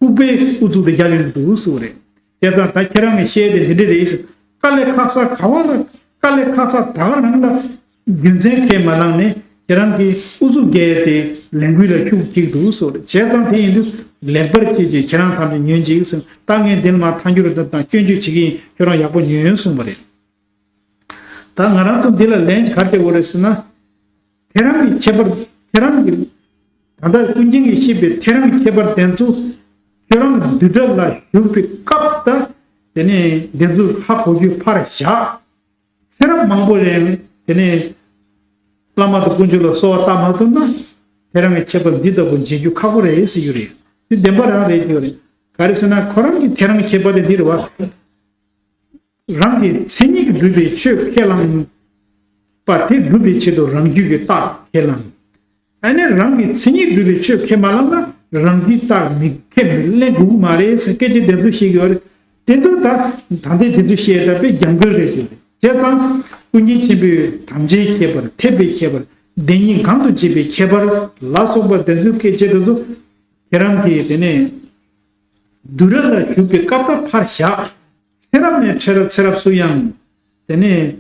ལྐུགས་པའི་ཨུ་ཚུགས་དེ་རྒྱག་གི་འདུག་ཟེར་བ་རེད། བྱས་ཙང་ད་ཁྱེད་རང་གི་བཤད་དེ་འདི་འདྲ་རེད་ཟེར། དཀའ་ལས་ཁག་ས་ག་བ་ལ་དཀའ་ལས་ཁག་ས་ད་ག་རང་ལ་རྒྱུ་མཚན་ཁས་མ་བླངས་ནས་ཁྱེད་རང་གིས་ཨུ་ཚུགས་རྒྱག་ཡས་དེ་ལས་འགུལ་ལ་ཤུགས་ཁྱེར་འདུག་ཟེར་བ་རེད། བྱས་ཙང་དེ་ཡིན་དུས་ལེགས་པར་བྱས་ཀྱི་ཁྱེད་རང་ཐམས་ཅད་ཉོན་ཅིག་ཟེར། ད་ངས་འདི་ལ་མ་ཐང་རྒྱུ་རེད། ད་སྐྱོན་བརྗོད་བྱེད་ཀྱི་ཡིན། ཁྱོད་རང་ཡག་པོ་ཉོན་གསུངས་པ་རེད། ད་ང་རང་ཚོ་འདི་ལ་ལན་ག་རེ་སྤྲད་དགོས་རེད་ཟེར་ན། ཁྱེད་རང་གི་ཁྱད་པར་ཁྱེད་རང་གི་ད་ལྟ་ཀུན་མཁྱེན་གྱིས་བཤད་པའི་ཁྱེད་རང་གི་ཁྱད་པར་དེ་ཚོ་ཁྱོད་རང་གི་འདུས་གྲྭ་ལ་བཞུགས་པའི་སྐབས་ད་དེ་ནས་འདི་ཚོ་ཧ་གོ་རྒྱུ་ཕར་བཞག། ཚེ་རབས་མང་པོ་རིང་དེ་ནས་བླ་མ་དང་དཀོན་མཆོག་ལ་གསོལ་བ་བཏབ་མ་ཐུབ་ན་ཁྱེད་རང་གི་ཁྱད་པར་འདི་ལྟ་བུ་འབྱེད་རྒྱུ་ཁག་པོ་རེད་ཟེར་རྒྱུ་རེད། འདི་བདེན་པ་རང་རེད་ཟེར་རྒྱུ་རེད། ག་རེ་ཟེར་ན་ཁོ་རང་གི་ཁྱེད་རང་གི་ཁྱད་པར་དེ་འདི་རེད་བ། རང་གི་མཚན་ཉིད་ཀྱིས་གྲུབ་པའི་ཆོས་ཁས་བླངས་པ་དེ་སྒྲུབ་པའི་ཆེད་དུ་རང་རྒྱུད་ཀྱི་རྟགས་ཁས་བླངས། ཨ་ནི་རང་གི་མཚན་ཉིད་གྲུབ་པའི་ཆོས་ཁས་མ་བླངས་ན་རང་རྒྱུད་རྟགས་མི་ཁས་མི་ལེན་དགོས་མ་རེད་ཟེར་སྐད་ཆ་དེ་ཚོ་བཤད་ཀྱི་ཡོད་རེད། དེ་ཚོ་ད་ད་ལྟའི་དེ་ཚོ་བཤད་ཡ་ད་དཔེ་རྒྱབ་འགལ་རེད་ཀྱི་རེད། བྱས་ཙང་ཀུན་མཁྱེན་ཆེན་པོས་དམ་བཅའི་ཁྱད་པར་འཐད་པའི་ཁྱད་པར་བདེན་གཉིས་གང་དུ་བྱེད་པའི་ཁྱད་པར་ལ་སོགས་པ་དེ་ཚོའི་སྐད་ཆ་དེ་ཚོ་ཁྱེད་རང་གིས་དེ་ནས་འདུས་ར་ལ་བཞུགས་པའི་སྐབས་ད་ཕར་བཞག། ཚེ་རབས་ནས་ཚེ་རབས་ཚེ་རབས་སུ་ཡང་དེ་ནས་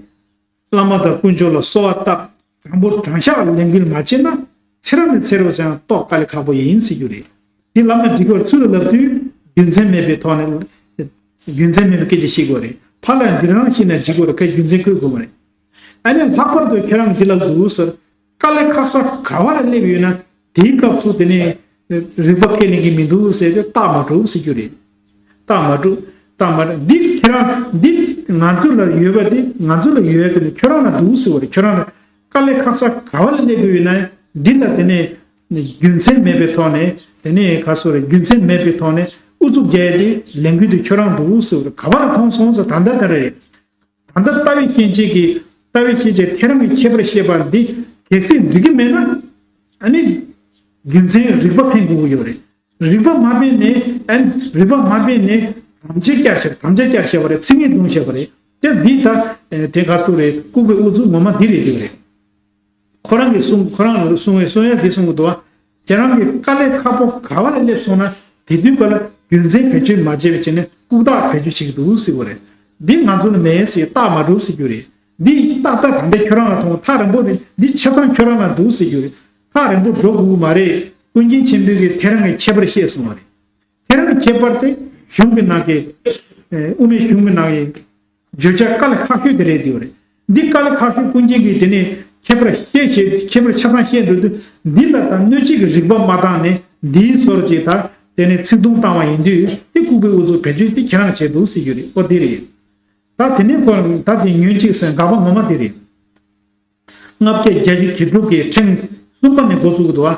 བླ་མ་དང་དཀོན་མཆོག་ལ་གསོལ་བ་བཏབ། དྲང་པོ་དྲང་བཞག་ལས་འགུལ་མ་བྱས་ན་ཚེ་རབས་ནས་ཚེ་རབས་སུ་ཡང་རྟོགས་དཀའ་ལས་ཁག་པོ་ཡིན་ཟེར་རྒྱུ་རེད། འདི་ལབ་ན་འགྲིག་གི་རེད། ཚུར་ལ་ལབ་དུས་རྒྱུ་མཚན་མེད་པའི་ཐོག་ནས་རྒྱུ་མཚན་མེད་པའི་སྐད་ཆ་བཤད་དགོས་རེད། ཕར་ལ་འདི་རང་བཤད་ན་འགྲིག་གི་རེད། ཁ་རྒྱུ་མཚན་བཀོད་དགོས་མ་རེད། ཨ་ནི་ལྷག་པར་དུ་ཁྱེད་རང་འདི་ལབ་འདུག་ཟེར། དཀའ་ལས་ཁག་ས་ག་བ་ལ་སླེབས་ཡོད་ན་དེའི་སྐབས་སུ་དེ་ནས་རིག་པ་ཁས་ལེན་གྱི་མི་འདུག་ཟེར་ཏེ་རྟགས་མ་གྲུབ་ཟེར་རྒྱུ་རེད། རྟགས་མ་གྲུབ། རྟགས་མ་གྲུབ། འདི་ཁྱེད་རང་འདི་ང་ཚོ་ལ་ཡོད་པ་དེ་ང་ཚོ་ལ་ཡོད་ཀྱི་ནི་ཁྱོད་རང་ལ་འདུག་ཟེར་བ་རེད། ཁྱོད་རང་ལ་དཀའ་ལས་ཁག་ས་ག་བ་ལ་སླེབས་ཀྱི་ཡོད་ན་འདི་ལ་དེ་ནས་རྒྱུ་མཚན་མེད་པའི་ཐོག་ནས་དེ་ནས་ག་སོ་རེད། རྒྱུ་མཚན་མེད་པའི་ཐོག་ནས་ཨུ་ཚུགས་རྒྱག་ཡ་དེ་ལས་འགུལ་དེ་ཁྱོད་རང་འདུག་ཟེར་བ་རེད། ག་བ་ལ་མཐོང་སོང་ཟེར་ད་ལྟ་དེ་རེད། ད་ལྟ་ལྟ་བའི་སྐྱེ་མཆེད་ཀྱི་ལྟ་བའི་སྐྱེ་མཆེད་ཐེ་རང་གི་ཁྱད་པར་བཤད་པ་འདི་གལ་སྲིད་འགྲིག་གི་མེད་ན། ཨ་ནི་རྒྱུ་མཚན་རིག་པ་ཕན་དགོས་ཀྱི་ཡོད་རེད། རིག་པ་མ་ཕན་ནས་ཨ་ནི་རིག་པ་མ་ཕན་ནས་དམ་བཅའ་བསྐྱར་བཤད་དམ་བཅའ་བསྐྱར་བཤད་པ་རེད། ཚིག་ངན་བརྡུངས་བཤད་པ་རེད། དེ་འདི་ད་དེ་ག་སུ་རེད། ལྐུགས་པའི་ཨུ་ཚུགས་ངོ་མ་འདི་རེད་འདི་རེད། ཁོ་རང་གིས་གསུང་ཁོ་རང་ལ་གསུང་བའི་གསུང་ཡ་འདི་གསུང་གི་འདུག་བ། ཁྱེད་རང་གིས་དཀའ་ལས་ཁག་པོ་ག་བ་ལ་སླེབས་སོང་ན་དེ་དུས་ག་ལ་རྒྱུ་མཚན་བེད་སྤྱོད་མ་བྱས་པའི་ཆ་ནས་ལྐུགས་རྟགས་བེད་སྤྱོད་བྱེད་ཀྱི་འདུག་ཟེར་བ་རེད། འདི་ང་ཚོ་ལ་མེད་ཟེར་རྟགས་མ་གྲུབ་ཟེར་རྒྱུ་རེད། འདི་ཏག་ཏག་ད་ལྟ་ཁྱོད་རང་ལ་མཐོང་ཐག་རིང་པོ་རེད། འདི་ཆ་ཚང་ཁྱོད་རང་ལ་འདུག་ཟེར་རྒྱུ་རེད། ཐག་རིང་པོ་འགྲོ་དགོས་ཀྱི་མ་རེད། ཀུན་མཁྱེན་ཆེན་པོས་ཀྱིས་ཐེ་རང་གི་ཁྱད་པར་བཤད་སོང་བ་རེད། ཐེ་རང་གི་ཁྱད་པར་དེ་གཞུང་གི་ནང་གི་དབུ་མའི་གཞུང་གི་ནང་གི་བརྗོད་བྱ་དཀའ་ལས་ཁག་ཤོས་དེ་རེད་འདུག་རེད། འདི་དཀའ་ལས་ཁག་ཤོས་ཀུན་མཁྱེན་གྱིས་དེ་ནས་ཁྱད་པར་བཤད་བྱེད་ཁྱད་པར་ཆ་ཚང་བཤད་འདུག་དུས་འདི་ལ་ད་སྣོད་བཅུད་ཀྱི་རིགས་པ་མ་བཏང་ནས་འདིའི་སོར་གྱིས་ད་དེ་ནས་ཚིག་ཐུང་བཏང་བ་ཡིན་དུས་དེ་ལྐུགས་པའི་ཨུ་ཚུགས་བེད་སྤྱོད་དེ་ཁྱེད་རང་བྱས་འདུག་ཟེར་རྒྱུ་རེད། ཨོ་དེ་རེད། ད་དེ་ནས་ཁོ་ད་དེ་ཉོན་ཅིག་ཟེར་དགག་པ་ངོ་མ་དེ་རེད། ལྔ་བརྒྱ་བརྒྱད་ཅུ་གྱ་དྲུག་གི་ཕྲེང་གསུམ་པ་ནས་འགོ་བཙུགས་འདུག་བ།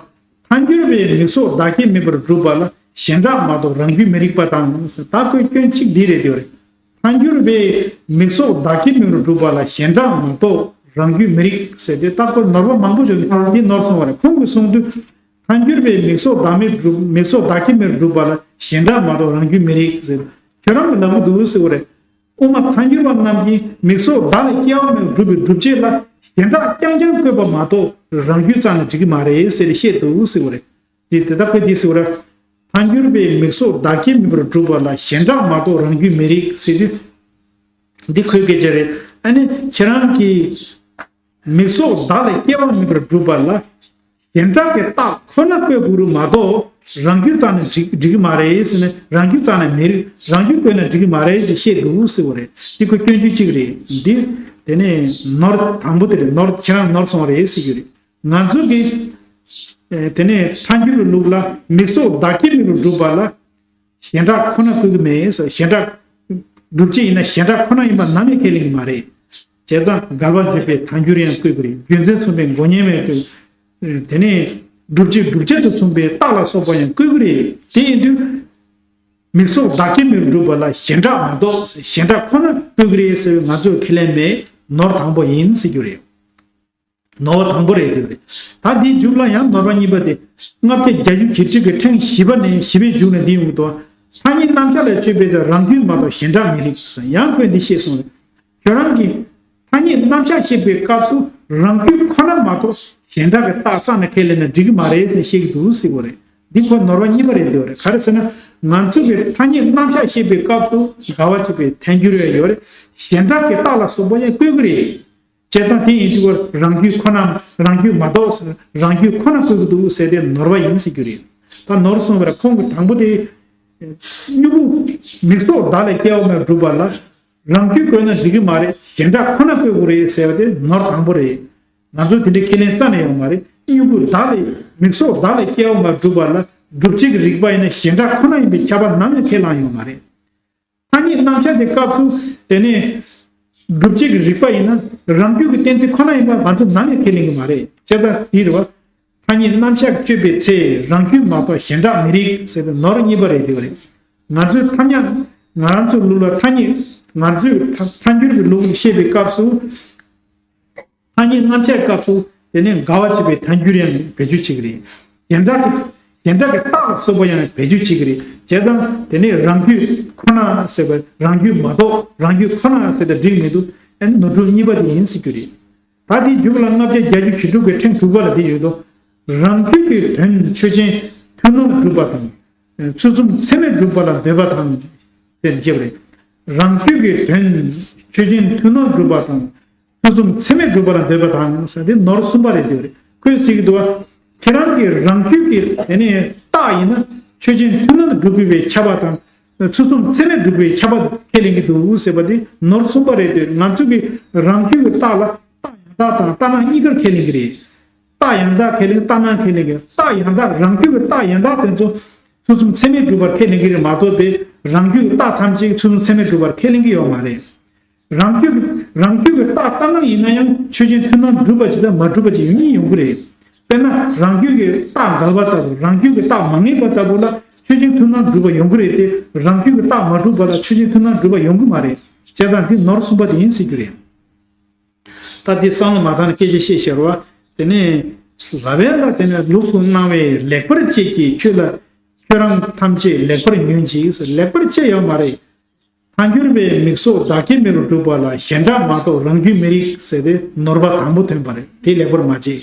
ཐལ་འགྱུར་བའི་མིག་སོགས་བདག་གིས་དམིགས་པར་གྲུབ་པ་ལ་གཞན་གྲགས་མ་གཏོགས་རང་རྒྱུད་མི་རིག་པ་དང་། ད་ཁོའི་སྐྱོན་གཅིག་འདི་རེད་དེ་རེད། ཐལ་འགྱུར་བའི་མིག་སོགས་བདག་གིས་དམིགས་པར་གྲུབ་པ་ལ་གཞན་གྲགས་མ་གཏོགས་རང་རྒྱུད་མི་རིག་ཟེར་དུས་ད་ཁོ་ནོར་བ་མང་པོ་བྱུང་ནས་འདི་ནོར་སོང་བ་རེད། ཁོང་གིས་གསུངས་དུས་ཐལ་འགྱུར་བའི་མིག་སོགས་བདག་མེད་གྲུབ་མིག་སོགས་བདག་གིས་དམིགས་པར་གྲུབ་པ་ལ་གཞན་གྲགས་མ་གཏོགས་རང་རྒྱུད་མི་རིག་ཟེར་ཁྱོད་རང་གིས་ལབ་ཀྱི་འདུག་ཟེར་བ་རེད། དབུ་མ་ཐལ་འགྱུར་བ་རྣམས་ཀྱིས་མིག་སོགས་བདག་ལས་སྐྱེ་བ་མེད་པར་གྲུབ་པའི་སྒྲུབ་བྱེད་ལ་གཞན་གྲགས་རྐྱང་རྐྱང་བཀོད་པ་མ་གཏོགས་རང་རྒྱུད་རྩ་ནས་འགྲིག་གི་མ་རེད་ཟེར་ཏེ་བཤད་འདུག་ཟེར་བ་རེད། འདི་དེ་ལྟར་ཁོས་འདི་ཟེར་བ་རེད། ཐལ་འགྱུར་བའི་མིག་སོགས་བདག་གིས་དམིགས་པར་གྲུབ་པ་ལ་གཞན་གྲགས་མ་གཏོགས་རང་རྒྱུད་མི་རིག་ཟེར་དུས། འདི་ཁོའི་སྐད་ཆ་རེད། ཨ་ནི་ཁྱེད་རང་གིས། མིག་སོགས་བདག་ལས་སྐྱེ་བ་མེད་པར་གྲུབ་པ་ལ། གཞན་གྲགས་ཀྱི་རྟགས་ཁོ་ན་བཀོད་དགོས་རུང་མ་གཏོགས་རང་རྒྱུད་རྩ་ནས་འགྲིག་འགྲིག་གི་མ་རེད་ཟེར་ནས་རང་རྒྱུད་རྩ་ནས་མི་རིག་རང་རྒྱུད་བཀོད་ན་འགྲིག་གི་མ་རེད་ཅེས་བཤད་འདུག་ཟེར་བ་རེད། འདི་ཁོ་སྐྱོན་བརྗོད་གཅིག་རེད། འདི་དེ་ནས་ནོར་དང་པོ་དེ་རེད། ནོར་ཁྱེད་རང་ནོར་སོང་བ་རེད་ཟེར་རྒྱུ་རེད། ང་ཚོ་གི་དེ་ནས་ཐལ་འགྱུར་ལུགས་ལ་མིག་སོགས་བདག་གིས་དམིགས་པར་གྲུབ་པ་ལ། གཞན་གྲགས་ཁོ་ན་བཀོད་ཀྱི་མེད་ཟེར། གཞན་གྲགས་སྒྲུབ་བྱེད་ཡིན་ན་གཞན་གྲགས་ཁོ་ན་ཡིན་པ་ནམ་ཡང་ཁས་ལེན་གྱི་མ་རེད། བྱས་ཙང་འགལ་བ་བརྗོད་པའི་ཐལ་འགྱུར་ཡང་བཀོད་ཀྱི་རེད། རྒྱུ་མཚན་མཚུངས་པའི་མགོ་བརྙན་མེད་དུ། དེ་ནས་སྒྲུབ་བྱེད་སྒྲུབ་བྱེད་དུ་མཚུངས་པའི་རྟགས་ལ་སོགས་པ་ཡང་བཀོད་ཀྱི་རེད། དེ་ཡིན་དུས། མིག་སོགས་བདག་གིས་དམིགས་པར་གྲུབ་པ་ལ་གཞན་གྲགས་མ་གཏོགས་གཞན་གྲགས་ཁོ་ན་བཀོད་ཀྱི་རེད་ཟེར་བའི་ང་ཚོས་ཁས་ལེན་མེད། ནོར་དང་པོ་ཡིན་ཟེར་རྒྱུ་རེད། ནོར་བ་དང་པོ་རེད་འདུག་རེད། ད་འདིའི་མཇུག་ལ་ཡང་ནོར་བ་གཉིས་པ་དེ། ལྔ་བརྒྱ་བརྒྱད་ཅུ་གྱ་དྲུག་གི་ཕྲེང་བཞི་པ་ནས་བཞི་པའི་མཇུག་ནས་འདི་ཡོང་གི་འདུག་ཐ་སྙད་རྣམ་གཞག་ལ་དཔྱོད་པའི་ཚེ་རང་རྒྱུད་མ་གཏོགས་གཞན་སྒྲ་མི་རིགས་ཟེར། ཡང་ཁོས་འདི་བཤད་སོང་རེད། ཁྱོད་རང་གིས་ཐ་སྙད་རྣམ་གཞག་བཤད་པའི་སྐབས་སུ་རང་རྒྱུད་ཁོ་ན་མ་གཏོགས་གཞན་སྒྲ་གི་རྟགས་རྩ་ནས་ཁས་ལེན་ན་འགྲིག་གི་མ་རེད་ཟེར་བཤད་ཀྱི་འདུག་ཟེར་བ་རེད། འདི་ཁོ་ནོར་བ་གཉིས་པ་རེད་འདུག་རེད། ག་རེ་ཟེར་ན། ང་ཚོ་གི་ཐ་སྙད་རྣམ་གཞག་བཤད་པའི་སྐབས་སུ་འགལ་བ་བྱེད་པའི་ཐལ་འགྱུར་ཡང་ཡོད་རེད། གཞན་སྒྲ་གི་རྟགས་ལ་སོགས་པ་ཡང་བཀོད་ཀྱི་རེད། བྱས་ཙང་དེ་ཡིན་དུས་རང་རྒྱུད་ཁོ་ན་རང་རྒྱུད་མ་གཏོགས་རང་རྒྱུད་ཁོ་ན་བཀོད་ཀྱི་འདུག་ཟེར་ཏེ་ནོར་བ་ཡིན་ཟེར་རྒྱུ་རེད། ད་ནོར་གསུངས་པར་ཁོང་གི་དང་པོ་དེ། སྨྱུ་གུ་མིག་སོགས་བདག་ལས་སྐྱེ་བ་མ་གྲུབ་པ་ལ་རང་རྒྱུད་བཀོད་ན་འགྲིག་གི་མ་རེད། གཞན་སྒྲ་ཁོ་ན་བཀོད་དགོས་རེད་ཟེར་བ་དེ་ནོར་དང་པོ་རེད། ང་ཚོས་དེ་འདྲའི་ཁས་ལེན་རྩ་ནས་ཡོང་མ་རེད། སྨྱུ་གུ་བདག་ལས་མིག་སོགས་བདག་ལས་སྐྱེ་བ་མ་གྲུབ་པ་ལ་སྒྲུབ་བྱེད་ཀྱི་རིགས་པ་ཡིན་ན་གཞན་སྒྲ་ཁོ་ན་ཡིན་པའི་ཁྱབ་པ་ནམ་ཡང་ཁས་བླངས་ཡོད་མ་རེད། ཐ་སྙད་རྣམ་གཞག་གི་སྐབས་སུ་དེ་ནས་སྒྲུབ་བྱེད་ཀྱི་རིགས་པ་ཡིན་ན་རང་རྒྱུད་ཀྱི་གཏན་ཚིགས་ཁོ་ན་ཡིན་པ་ང་ཚོ་ནམ་ཡང་ཁས་ལེན་གྱི་མ་རེད། བྱས་ཙང་འདི་རེད་བ། ཐ་སྙད་རྣམ་གཞག་དཔྱོད་པའི་ཚེ་རང་རྒྱུད་མ་གཏོགས་གཞན་སྒྲ་མི་རིགས་ཟེར་ཏེ་ནོར་གཉིས་པ་རེད་འདུག་རེད། ང་ཚོའི་ཐ་སྙད། ང་རང་ཚོའི་ལུགས་ལ་ཐ་སྙད། ང་ཚོའི་ཐ་ཐལ་འགྱུར་གྱི་ལུགས་ལ་བཤད་པའི་སྐབས་སུ། ཐ་སྙད་རྣམ་གཞག་སྐབས་སུ་དེ་ནས་འགལ་བ་བྱེད་པའི་ཐལ་འགྱུར་ཡང་བེད་སྤྱོད་བྱེད་ཀྱི་རེད། གཞན་སྒྲ་གི་གཞན་སྒྲ་གི་རྟགས་ལ་སོགས་པ་ཡང་བེད་སྤྱོད་བྱེད་ཀྱི་རེད། བྱས་ཙང་དེ་ནས་རང་རྒྱུད་ཁོ་ན་ཟེར་བ་རང་རྒྱུད་མ་གཏོགས་རང་རྒྱུད་ཁོ་ན་ཟེར་ཏེ་འགྲིག་མི་འདུག་ཨ་ནི་ནོར་འཁྲུལ་གཉིས་པ་དེ་ཡིན་ཟེར་རྒྱུ་རེད། ད་དེའི་མཇུག་ལ་ལྔ་བརྒྱ་བརྒྱད་ཅུ་གྱ་དྲུག་གི་ཕྲེང་དྲུག་པ་ལ་འདི་ཡོད་དོ། རང་རྒྱུད་ཀྱི་དོན་ཆོས་ཅན་མཐུན་སྣང་སྒྲུབ་པ་དང་། ཚུལ་གསུམ་ཚད་མས་སྒྲུབ་པ་ལ་འདོད་པ་དང་། ཟེར་ནས་བཤད་པ་རེད། རང་རྒྱུད་ཀྱི་དོན་ཆོས་ཅན་མཐུན་སྣང་སྒྲུབ་པ་དང་། ཚུལ་གསུམ་ཚད་མས་སྒྲུབ་པ་ལ་འདོད་པ་དང་ཟེར་དེ་ནོར་གསུམ་པ་རེད་འདུག་རེད། ཁོས་ཟེར་གྱི་འདུག་བ། ཁྱེད་རང་གི་རང་རྒྱུད་ཀྱི་དེ་ནས་རྟགས་ཡིན་ན་ཆོས་ཅན་མཐུན་སྣང་སྒྲུབ་དགོས་པའི་ཁྱབ་པ་དང་། ཚུལ་གསུམ་ཚད་མས་སྒྲུབ་པའི་ཁྱབ་པ་ཁས་ལེན་གྱི་འདུག་ཟེར་བ་དེ་ནོར་གསུམ་པ་རེད་འདུག་ང་ཚོ་གི་རང་རྒྱུད་ཀྱི་རྟགས་ལ་རྟགས་ཡང་དག་དང་ལྟར་སྣང་གཉིས་ཀར་ཁས་ལེན་གྱི་རེད། རྟགས་ཡང་དག་ཁས་ལེན་ལྟར་སྣང་ཁས་ལེན་གྱི་རྟགས་ཡང་དག་རང་རྒྱུད་ཀྱི་རྟགས་ཡང་དག་དེ་ཚོ་ཚུལ་གསུམ་ཚད་མས་སྒྲུབ་པར་ཁས་ལེན་གྱི་རེད་མ་གཏོགས་པའི་རང་རྒྱུད་ཀྱི་རྟགས་ཐམས་ཅད་ཚུལ་གསུམ་ཚད་མས་སྒྲུབ་པར་ཁས་ལེན་གྱི་ཡོད་མ་རེད། རང་རྒྱུད་ཀྱི་རང་རྒྱུད་ཀྱི་རྟགས་ལྟར་སྣང་ཡིན་ན་ཡང་ཆོས་ཅན་མཐུན་སྣང་སྒྲུབ་པ་ཅིག་དང་མ་གྲུབ་པ་ཅིག་ཡོང་གི་ཡོང་གི་རེད། དཔེར་ན་རང་རྒྱུད་ཀྱི་རྟགས་འགལ་བ་ལྟ་བུ་རང་རྒྱུད་ཀྱི་རྟགས་མ་ངེས་པ་ལྟ་བུ་ལ་ཆོས་ཅན་མཐུན་སྣང་སྒྲུབ་པ་ཡོང་གི་རེད་དེ་རང་རྒྱུད་ཀྱི་རྟགས་མ་གྲུབ་པ་ལ་ཆོས་ཅན་མཐུན་སྣང་སྒྲུབ་པ་ཡོང་གི་མ་རེད། བྱས་ཙང་འདི་ནོར་གསུམ་པ་དེ་ཡིན་ཟེར་རྒྱུ་རེད། ད་འདི་བསམ་བློ་མ་བཏང་ན་སྐད་ཆ་བཤད་ཤེས་རོགས། དེ་ནས་ལབ་ཡ་ལ་དེ་ནས་ལུགས་སུ་སྣང་བས་ལེགས་པར་དཔྱད་ཀྱིས་ཁྱོད་ལ་ཁྱོད་རང་ཐམས་ཅད་ལེགས་པར་ཉོན་ཅིག་ལེགས་པར་དཔྱད་ཡོད་མ་རེད། ཐལ་འགྱུར་བས་མིག་སོགས་བདག་སྐྱེ་མེད་པར་སྒྲུབ་པ་ལ་གཞན་སྒྲ་མ་གཏོགས་རང་རྒྱུད་མི་རིགས་ཟེར་ཏེ་ནོར་བ་དང་པོ་ཐོན་པ་རེད། དེ་ལེགས་པར་མ་དཔྱད།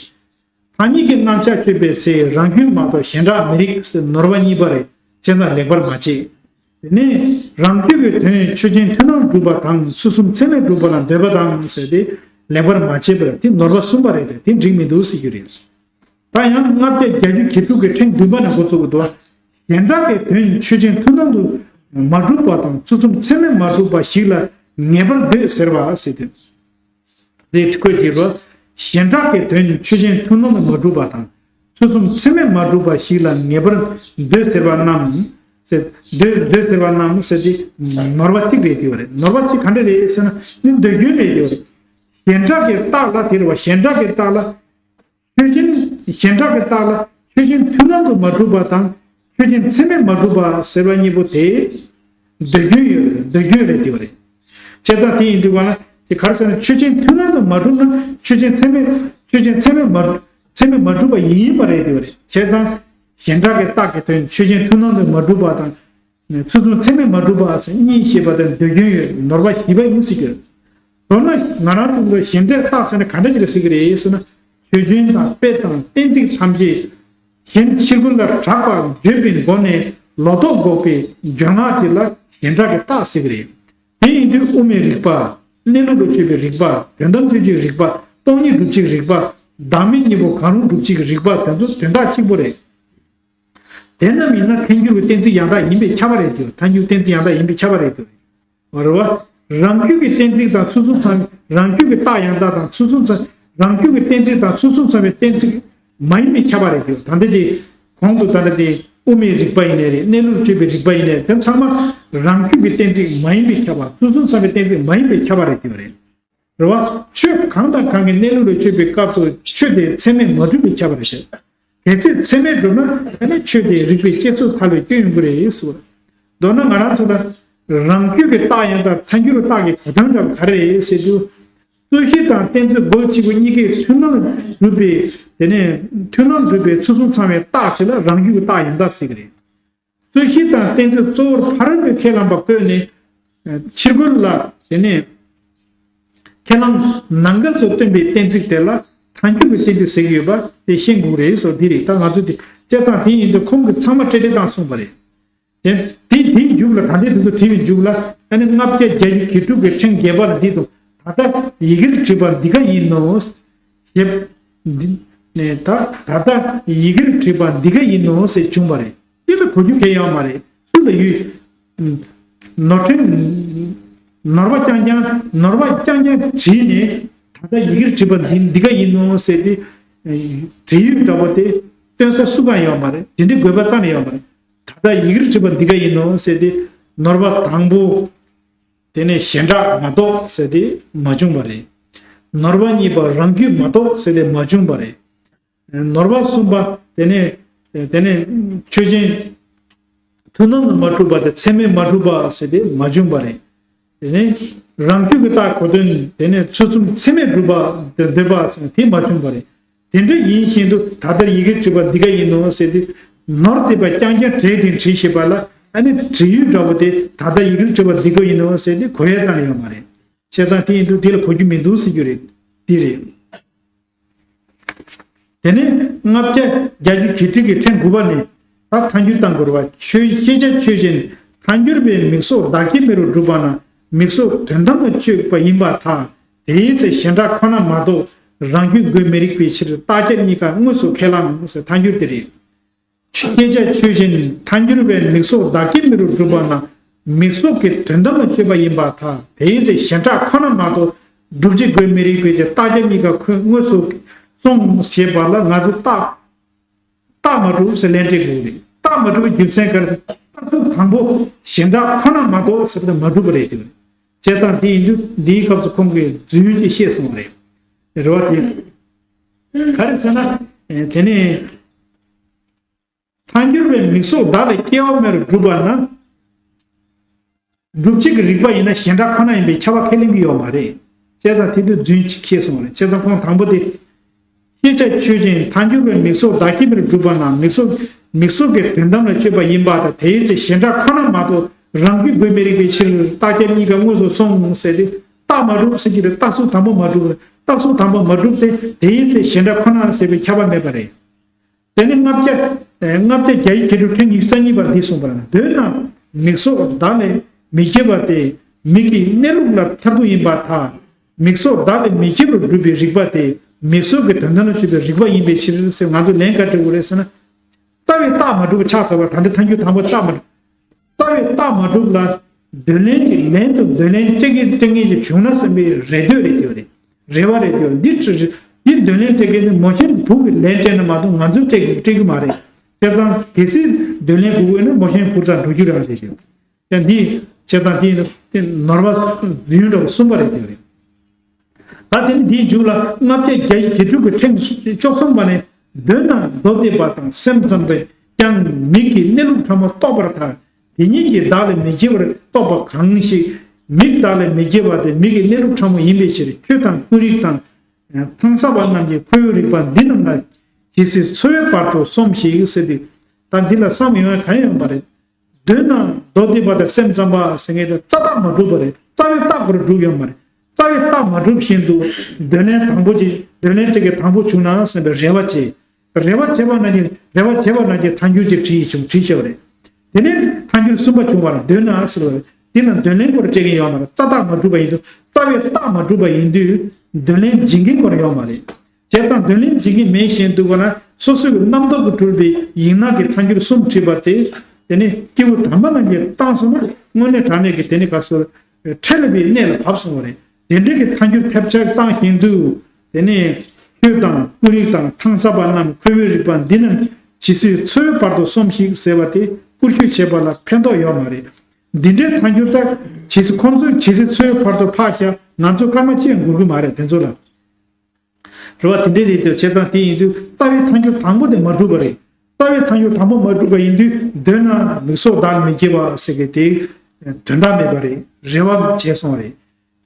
ཐ་སྙད་ཀྱི་རྣམ་གཞག་དཔྱོད་པའི་ཚེ་རང་རྒྱུད་མ་གཏོགས་གཞན་སྒྲ་མི་རིགས་ཟེར་ནོར་བ་གཉིས་པ་རེད། བྱས་ཙང་ལེགས་པར་མ་དཔྱད། དེ་ནས་རང་རྒྱུད་ཀྱི་དོན་ཆོས་ཅན་མཐུན་སྣང་སྒྲུབ་པ་དང་ཚུལ་གསུམ་ཚད་མས་སྒྲུབ་པ་ལ་འདོད་པ་དང་ཟེར་ཏེ་ལེགས་པར་མ་དཔྱད་པར་དེ་ནོར་བ་གསུམ་པ་རེད་དེ་དེ་འགྲིག་མི་འདུག་ཟེར་རྒྱུ་རེད། ད་ཡང་ལྔ་བརྒྱ་བརྒྱད་ཅུ་གྱ་དྲུག་གི་ཕྲེང་བདུན་པ་ནས་འགོ་བཙུགས་ཀྱི་འདུག་གཞན་སྒྲ་གི་དོན་ཆོས་ཅན་མཐུན་སྣང་དུ་མ་གྲུབ་པ་དང་ཚུལ་གསུམ་ཚད་མས་མ་གྲུབ་པ་ཞིག་ལ་ངེས་པར་འདོད་ཟེར་བ་ཟེར་ཏེ། དེ་ཁོས་བྲིས་པ། གཞན་སྒྲ་གི་དོན་ཆོས་ཅན་མཐུན་སྣང་དུ་མ་གྲུབ་པ་དང་ཚུལ་གསུམ་ཚད་མས་མ་གྲུབ་པ་ཞིག་ལ་ངེས་པར་འདོད་ཟེར་བ་རྣམས། ཟེར་འདོད་འདོད་ཟེར་བ་རྣམས་ཟེར་ཏེ་ནོར་བ་གཅིག་རེད་དེ་བ་རེད། ནོར་བ་གཅིག་ག་འདྲ་རེད་ཟེར་ན་ནི་འདོད་རྒྱུན་རེད་དེ་བ་རེད། གཞན་སྒྲ་གི་རྟགས་ལ་དེ་རེད་བ། གཞན་སྒྲ་གི་རྟགས་ལ། ཆོས་ཅན། གཞན་སྒྲ་གི་རྟགས་ལ་ཆོས་ཅན་མཐུན་སྣང་དུ་མ་གྲུབ་པ་དང་ཆོས་ཅན་ཚད་མས་མ་གྲུབ་པ་ཟེར་བ་གཉིས་པོ་དེ། འདོད་རྒྱུན་ཡོད་འདོད་རྒྱུན་རེད་དེ་བ་རེད། བྱས་ཙང་དེ་ཡིན་དུས་ག་ལ་དེ་ག་རེ་ཟེར་ན་ཆོས་ཅན་མཐུན་སྣང་དུ་མ་གྲུབ་ན་ཆོས་ཅན་ཚད་མས་ཆོས་ཅན་ཚད་མས་མ་ཚད་མས་མ་གྲུབ་པ་ཡིན་པ་རེད་དེ་བ་རེད། བྱས་ཙང་གཞན་སྒྲ་གི་རྟགས་ཀྱི་དོན་ཆོས་ཅན་མཐུན་སྣང་དུ་མ་གྲུབ་པ་དང་། ཚུལ་གསུམ་ཚད་མས་མ་གྲུབ་པ་ཟེར་གཉིས་བཤད་པ་དང་འདོད་རྒྱུན་ཡོད་ནོར་བ་བཞི་པ་ཡིན་ཟེར་གྱི། མདོར་ན་ང་རང་ཚོ་གཞན་སྒྲའི་རྟགས་ཟེར་ན་ག་འདྲ་ཅིག་ལ་ཟེར་གྱི་རེད་ཟེར་ན། ཆོས་ཅན་དང་དཔེ་དང་གཏན་ཚིགས་ཐམས་ཅད་གཞན་ཕྱིར་ཀུན་ལ་གྲགས་པར་བརྗོད་པའི་སྒོ་ནས་ལོག་རྟོག་འགོག་པའི་སྦྱོར་ངག་ཅིག་ལ་གཞན་སྒྲ་གི་རྟགས་ཟེར་གྱི་རེད། དེ་ཡིན་དུས་དབུ་མའི་རིགས་པ། གནས་ལུགས་ལ་དཔྱོད་པའི་རིགས་པ། དོན་དམ་དཔྱོད་བྱེད་རིགས་པ། སྟོང་ཉིད་སྒྲུབ་བྱེད་རིགས་པ། བདག་མེད་གཉིས་པོ་གང་རུང་སྒྲུབ་བྱེད་རིགས་པ་དེ་ཚོ་དོན་དག་གཅིག་པོ་རེད། དེ་རྣམས་ཡིན་ན་ཐལ་འགྱུར་གྱི་གཏན་ཚིགས་ཡང་དག་ཡིན་པས་ཁྱབ་པ་རེད་དེ། ཐལ་འགྱུར་གཏན་ཚིགས་ཡང་དག་ཡིན་པས་ཁྱབ་པ་རེད་དེ། རེད་བ། རང་རྒྱུད་ཀྱི་གཏན་ཚིགས་དང་ཚུལ་གསུམ་ཚང་རང་རྒྱུད་ཀྱི་རྟགས་ཡང་དག་དང་ཚུལ་གསུམ་ཚང་རང་རྒྱུད་ཀྱི་གཏན་ཚིགས་དང་ཚུལ་གསུམ་ཚང་བའི་གཏན་ཚིགས་མ་ཡིན་པས་ཁྱབ་པ་རེད་དེ། ད་ལྟ་དེ་གོང་དུ་ད་ལྟ་དེ་དབུ་མའི་རིགས་པ་ཡིན་ནའི་རེད། གནས་ལུགས་དཔྱོད་པའི་རིགས་པ་ཡིན་ནའི་རེད། དེ་ཚང་མ་རང་རྒྱུད་ཀྱི་གཏན་ཚིགས་མ་ཡིན་པས་ཁྱབ་པ་ཚུལ་གསུམ་ཚང་བའི་གཏན་ཚིགས་མ་ཡིན་པས་ཁྱབ་པ་རེད་དེ་བ་རེད། རེད་བ། ཆོས་གང་དང་གང་གི་གནས་ལུགས་ལ་དཔྱོད་པའི་སྐབས་སུ་ཆོས་དེ་ཚད་མས་མ་གྲུབ་པས་ཁྱབ་པ་རེད་ཟེར། གལ་སྲིད་ཚད་མས་གྲུབ་ན་ཨ་ནི་ཆོས་དེ་རིགས་པས་དཔྱད་ཚུལ་ཐལ་བའི་སྐྱོན་ཡོང་གི་རེད་ཟེར་བ། མདོར་ན་ང་རང་ཚོ་ལ་རང་རྒྱུད་ཀྱི་རྟགས་ཡང་དག་ཐལ་འགྱུར་རྟགས་ཀྱི་གོ་དོན་འདྲ་བ་ག་རེ་རེད་ཟེར་དུས། རྩོད་གཞི་དང་གཏན་ཚིགས་རྒོལ་གཅིག་པུ་གཉིས་ཀའི་མཐུན་སྣང་གྲུབ་པའི་དེ་ནས་མཐུན་སྣང་གྲུབ་པའི་ཚུལ་གསུམ་ཚང་བའི་རྟགས་ཅིག་ལ་རང་རྒྱུད་ཀྱི་རྟགས་ཡང་དག་ཟེར་གྱི་རེད། རྩོད་གཞི་དང་གཏན་ཚིགས་གཙོ་བོར་ཕ་རོལ་པོས་ཁས་བླངས་པ་བཀོད་ནས། ཕྱིར་རྒོལ་ལ་དེ་ནས་ཁས་བླངས་ནང་འགལ་སོགས་སྟོན་པའི་གཏན་ཚིགས་དེ་ལ་ཐལ་འགྱུར་གྱི་གཏན་ཚིགས་ཟེར་གྱི་ཡོད་པ་དེ་ཤེས་དགོས་རེད་ཟེར་འདི་རེད། ད་ང་ཚོ་དེ་བྱས་ཙང་དེ་ཡིན་དུས་ཁོང་གིས་ཚང་མ་བཀྲལ་བཀྲལ་བཏང་གསུངས་པ་རེད། དེ་དེ་དེའི་མཇུག་ལ་ད་ལྟའི་དེ་ཚོ་བྲིས་པའི་མཇུག་ལ་ཨ་ནི་ལྔ་བརྒྱ་བརྒྱད་ཅུ་གྱ་དྲུག་གི་ཕྲེང་བརྒྱད་པ་ལ་འདི་དང་ད་ལྟ་ཡི་གེར་བྲིས་པ་འདི་ག་ཡིན་ནོ། ཞེས། འདི་ནས་ད་ད་ལྟ་ཡི་གེར་བྲིས་པ་འདི་ག་ཡིན་ནོ་ཞེས་བྱུང་བ་རེད། དེ་ལ་གོ་རྒྱུ་གལ་ཡོད་མ་རེད། སུ་ལ་ཡོད། ནོར་ཕྲེང་། ནོར་བ་རྐྱང་རྐྱང་ནོར་བ་རྐྱང་རྐྱང་བྲིས་ནས་ད་ལྟ་ཡི་གེར་བྲིས་པ་འདི་འདི་ག་ཡིན་ནོ་ཟེར་ཏེ། བྲིས་ཡོད་འདྲ་པོ་དེ་སྟོན་ས་སུ་གང་ཡོད་མ་རེད། དེ་འདྲའི་དགོས་པ་རྩ་ནས་ཡོད་མ་རེད། ད་ལྟ་ཡི་གེར་བྲིས་པ་འདི་ག་ཡིན་ནོ་ཟེར་ཏེ། ནོར་བ་དང་པོ། དེ་ནས་གཞན་དག་མ་གཏོགས་ཟེར་ཏེ་མ་བྱུང་བ་རེད། ནོར་བ་གཉིས་པ་རང་རྒྱུད་མ་གཏོགས་ཟེར་ཏེ་མ་བྱུང་བ་རེད། ནོར་བ་གསུམ་པ་དེ་ནས་དེ་ནས་ཆོས་ཅན། མཐུན་སྣང་དུ་མ་གྲུབ་པ་དེ་ཚད་མས་མ་གྲུབ་པ་ཟེར་ཏེ་མ་བྱུང་བ་རེད། དེ་ནས་རང་རྒྱུད་ཀྱི་རྟགས་གོ་དོན་དེ་ནས་ཚུལ་གསུམ་ཚད་མས་གྲུབ་པ་དེ་འདོད་པ་ཟེར་དེ་མ་བྱུང་བ་རེད། དེ་འདྲ་ཡིན་བཞིན་དུ་ད་ལྟར་ཡི་གེར་བྲིས་པ་འདི་ག་ཡིན་ནོ་ཟེར་ཏེ། ནོར་བསྡད་པ་རྐྱང་རྐྱང་བྲིས་ཏེ་བྲིས་ཤེས་པ་ལ་ཨ་ནི་བྲིས་ཡོད་འདྲ་པོ་དེ་ད་ལྟ་ཡི་གེར་བྲིས་པ་འདི་ག་ཡིན་ནོ་ཟེར་ཏེ་གོ་ཡ་ཙམ་ཡང་མ་རེད། བྱས་ཙང་དེ་ཡིན་དུས་དེ་ལ་གོ་རྒྱུ་མི་འདུག་ཟེར་རྒྱུ་རེད། འདི་རེད། དེ་ནས་ལྔ་བརྒྱ་བརྒྱད་ཅུ་གྱ་དྲུག་གི་ཕྲེང་དགུ་པ་ནས་ད་ཐལ་འགྱུར་དང་འགལ་བ་ཆོས་ཤེས་བྱ་ཆོས་ཅན། ཐལ་འགྱུར་བའི་མིག་སོགས་བདག་གི་མེ་རུ་གྲུབ་པ་ན་མིག་སོགས་དོན་དམ་ལ་དཔྱོད་པ་ཡིན་པར་ཐལ། དེའི་ཚེ་གཞན་སྒྲ་ཁོ་ན་མ་གཏོགས་རང་རྒྱུད་དགོས་མི་རིགས་པའི་ཕྱིར་རྟག་ཁྱབ་གཉིས་ཀ་དངོས་སུ་ཁས་བླངས་ཟེར་ཐལ་འགྱུར་དེ་རེད། ཤེས་བྱ་ཆོས་ཅན། ཐལ་འགྱུར་བའི་མིག་སོགས་བདག་གི་མེ་རུ་གྲུབ་པ་ན་མིག་སོགས་ཀྱི་དོན་དམ་ལ་དཔྱོད་པ་ཡིན་པར་ཐལ། དེའི་ཚེ་གཞན་སྒྲ་ཁོ་ན་མ་གཏོགས་སྒྲུབ་བྱེད་དགོས་མི་རིགས་པའི་ཕྱིར་རྟག་ཁྱབ་གཉིས་ཀ་ཁོ་དངོས་སུ་སོང་ཞེས་པ་ལ་ང་ཚོས་རྟགས་རྟགས་མ་གྲུབ་ཟེར་ལན་སྤྲད་དགོས་རེད། རྟགས་མ་གྲུབ་རྒྱུ་མཚན་ག་རེ་ཟེར་རྟགས་ཚུལ་དང་པོ་གཞན་སྒྲ་ཁོ་ན་མ་གཏོགས་ཟེར་བ་དེ་མ་གྲུབ་པ་རེད་དེ། བྱས་ཙང་དེ་ཡིན་དུས་འདིའི་སྐབས་སུ་ཁོང་གིས་རྫུན་ཅིག་བཤད་སོང་བ་རེད། རེད་བ། དེ་ག་རེ་ཟེར་ན་དེ་ནས། ཐལ་འགྱུར་བའི་མིག་སོགས་བདག་ལས་སྐྱེ་བ་མེ་རུ་གྲུབ་པ་ན། སྒྲུབ་བྱེད་ཀྱི་རིགས་པ་ཡིན་ན་གཞན་སྒྲ་ཁོ་ན་ཡིན་པའི་ཁྱབ་པ་ཁས་ལེན་གྱི་ཡོད་མ་རེད། བྱས་ཙང་དེ་དུས་རྫུན་གཅིག་ཁེལ་སོང་བ་རེད། བྱས་ཙང་ཁོང་དང་པོ་དེ། ཤེས་བྱ་ཆོས་ཅན། ཐལ་འགྱུར་བའི་མིག་སོགས་བདག་གི་མེ་རུ་གྲུབ་པ་ན་མིག་སོགས་མིག་སོགས་ཀྱི་དོན་དམ་ལ་དཔྱོད་པ་ཡིན་པ་དང་དེའི་ཚེ་གཞན་སྒྲ་ཁོ་ན་མ་གཏོགས་རང་རྒྱུད་དགོས་མི་རིགས་པའི་ཕྱིར་རྟག་ཁྱབ་གཉིས་ཀ་དངོས་སུ་སོང་ཟེར་ཏེ་རྟགས་མ་གྲུབ་ཟེར་གྱི་རེད། རྟགས་ཚུལ་དང་པོ་མ་གྲུབ། རྟགས་ཚུལ་དང་པོ་མ་གྲུབ་སྟེ་དེའི་ཚེ་གཞན་སྒྲ་ཁོ་ན་ཟེར་བའི་ཁྱབ་པ་མེད་པ་རེད། དེ་ནི་ལྔ་བརྒྱ། ལྔ་བརྒྱ་བརྒྱད་ཅུ་གྱ་དྲུག་ཕྲེང་ཉི་ཤུ་རྩ་གཉིས་པར་འདི་གསུངས་པ་ན། འདོད་ན་མིག་སོགས་བདག་ལས་མི་སྐྱེ་བ་སྟེ། མིག་གི་གནས་ལུགས་ལ་མཐར་ཐུག་ཡིན་པར་ཐལ། མིག་སོགས་བདག་ལས་མི་སྐྱེ་བར་སྒྲུབ་པའི་རིགས་པ་སྟེ། མིག་སོགས་ཀྱི་དོན་དམ་ལ་དཔྱོད་པའི་རིགས་པ་ཡིན་པའི་ཕྱིར་ཟེར། ང་ཚོ་ལན་ག་སྤྲད་དགོས་རེད་ཟེར་ན། རྩ་བའི་རྟགས་མ་གྲུབ་པ་ཆགས་ཚར་བ། ད་འདི་ཐལ་འགྱུར་དང་པོ་རྟགས་མ་གྲུབ། རྩ་བའི་རྟགས་མ་གྲུབ་ལ། འདོད་ལན་གྱི་ལན་དུ་འདོད་ལན་སྤྲད་མཁན་སྤྲད་མཁན་ཅིག་བྱུང་ན་བསམ་པའི་རེ་འདོད་རེད་དེ་རེད། རེ་བ་རེད་དེ་རེད། འདི་འདི་འདོད་ལན་སྤྲད་མཁན་ནི་མོ་གཞན་བུ་གི་ལན་སྤྲད་ན་མ་གཏོགས་ང་ཚོས་སྤྲད་སྤྲད་གི་མ་རེད། བྱས་ཙང་གལ་སྲིད་འདོད་ལན་དགོས་དགོས་ན་མོ་གཞན་བུ་ཚ་འགྲོ་རྒྱུ་རང་རེད་ཞུ། ཡང་འདི་བྱས་ཙང་དེ་ནོར་བ་རྫུན་འདྲ་བོ་གསུམ་པ་རེད་དེ་རེད། ད་དེ་ནི་འདིའི་མཇུག་ལ་ལྔ་བརྒྱ་བརྒྱད་ཅུ་གྱ་དྲུག་གི་ཕྲེང་བཅུ་གསུམ་པ་ནས། འདོད་ན་མདོ་སྡེ་པ་དང་སེམས་ཙམ་པས་ཀྱང་མིག་གི་གནས་ལུགས་ཕྲ་མོ་རྟོགས་པར་ཐལ། དེ་ཉིད་ཀྱིས་བདག་ལས་མི་སྐྱེ་བར་རྟོགས་པ་གང་ཞིག། མིག་བདག་ལས་མི་སྐྱེ་བ་དེ་མིག་གི་གནས་ལུགས་ཕྲ་མོ་ཡིན་པའི་ཕྱིར། ཁྱོད་དང་ཀུན་རིག་དང་། ཐང་ས་པ་རྣམས་ཀྱིས་ཁོ་བོའི་རིག་པ་འདི་རྣམས་ལ་ཇི་སྲིད་འཚོ་བའི་བར་དུ་སོམས་ཤིག་ཟེར་ཏེ། ད་འདི་ལ་བསམ་ཡོང་ཡ་གང་ཡང་ཡོད་པ་རེད། འདོད་ན་མདོ་སྡེ་པ་དང་སེམས་ཙམ་པ་ཟེར་མཁན་དེ་རྩ་རྟགས་མ་གྲུབ་པ་རེད། རྩ་བའི་རྟགས་ཁོ་རང་གྲུབ་ཡོད་མ་རེད། རྩ་བའི་རྟགས་མ་གྲུབ་བཞིན་དུ་འདོད་ལན་དང་པོ་ཅིག་འདོད་ལན་སྤྲད་མཁན་དང་པོ་བྱུང་ན་བསམ་པའི་རེ་བ་བྱེད། རེ་བ་བྱེད་པ་ན་ཅིག་རེ་བ་བྱེད་པ་ན་ཅིག་ཐལ་འགྱུར་གྱི་བྲིས་བྱུང་བྲིས་བྱས་པ་རེད། དེ་ནས་ཐལ་འགྱུར་གསུམ་པ་བྱུང་བ་ལ་འདོད་ན་ཟེར་བ་རེད། དེ་ལ་འདོད་ལན་ཁོ་རང་སྤྲད་མཁན་ཡོད་མ་རེད། རྩ་རྟགས་མ་གྲུབ་པ་ཡིན་དུས། རྩ་བའི་རྟགས་མ་གྲུབ་པ་ཡིན་དུས་འདོད་ལན་འབྱིན་མཁན་ཁོ་རང་ཡོད་མ་རེད། བྱས་ཙང་འདོད་ལན་འབྱིན་གྱི་མེད་བཞིན་དུ་བ་ན་སོ་སོའི་རྣམ་རྟོག་གིས་གྲུབ་པའི་ཡིག་ནག་གི་ཐལ་འགྱུར་གསུམ་བྲིས་པ་དེ། དེ་ནི་སྐྱེས་བུ་དམ་པ་རྣམས་ཀྱིས་བཏང་སོང་ན་དངོས་གནས་དྲང་གནས་ཀྱི་དེ་ནི་ག་སོ་འཕྲལ་བའི་གནས་ལ་བབས་སོང་བ་རེད། དེ་འདྲའི་གི་ཐལ་འགྱུར་ཐལ་ཆ་བཏང་བཞིན་དུ། དེ་ནི་ཁྱོད་དང་ཀུན་རིག་དང་ཐང་ས་པ་རྣམས་ཁོ་བོའི་རིག་པ་འདི་རྣམས་ཇི་སྲིད་འཚོ་བའི་བར་དུ་སོམས་ཤིག་ཟེར་བ་དེ་བཀུར་ཞུ་བྱེད་པ་ལ་ཕན་ཐོགས་ཡོད་མ་རེད། འདི་འདྲའི་ཐལ་འགྱུར་དག་ཇི་སྲིད་ཁོང་ཚོས་ཇི་སྲིད་འཚོ་བའི་བར་དུ་ཕར་བཞག་ང་ཚོས་སྐར་མ་གཅིག་འགོར་གི་མ་རེད་དེ་ཚོ་ལ། རེད་བ། དེ་འདྲའི་རེད་དེ། བྱས་ཙང་དེ་ཡིན་དུས་རྩ་བའི་ཐལ་འགྱུར་དང་པོ་དེ་མ་གྲུབ་པ་རེད། རྩ་བའི་ཐལ་འགྱུར་དང་པོ་མ་གྲུབ་པ་ཡིན་དུས་འདོད་ན་མིག་སོགས་བདག་མི་སྐྱེ་བ་ཟེར་གི་དེ་དོན་དག་མེད་པ་རེད། རེ་བ་བྱས་སོང་བ་རེད།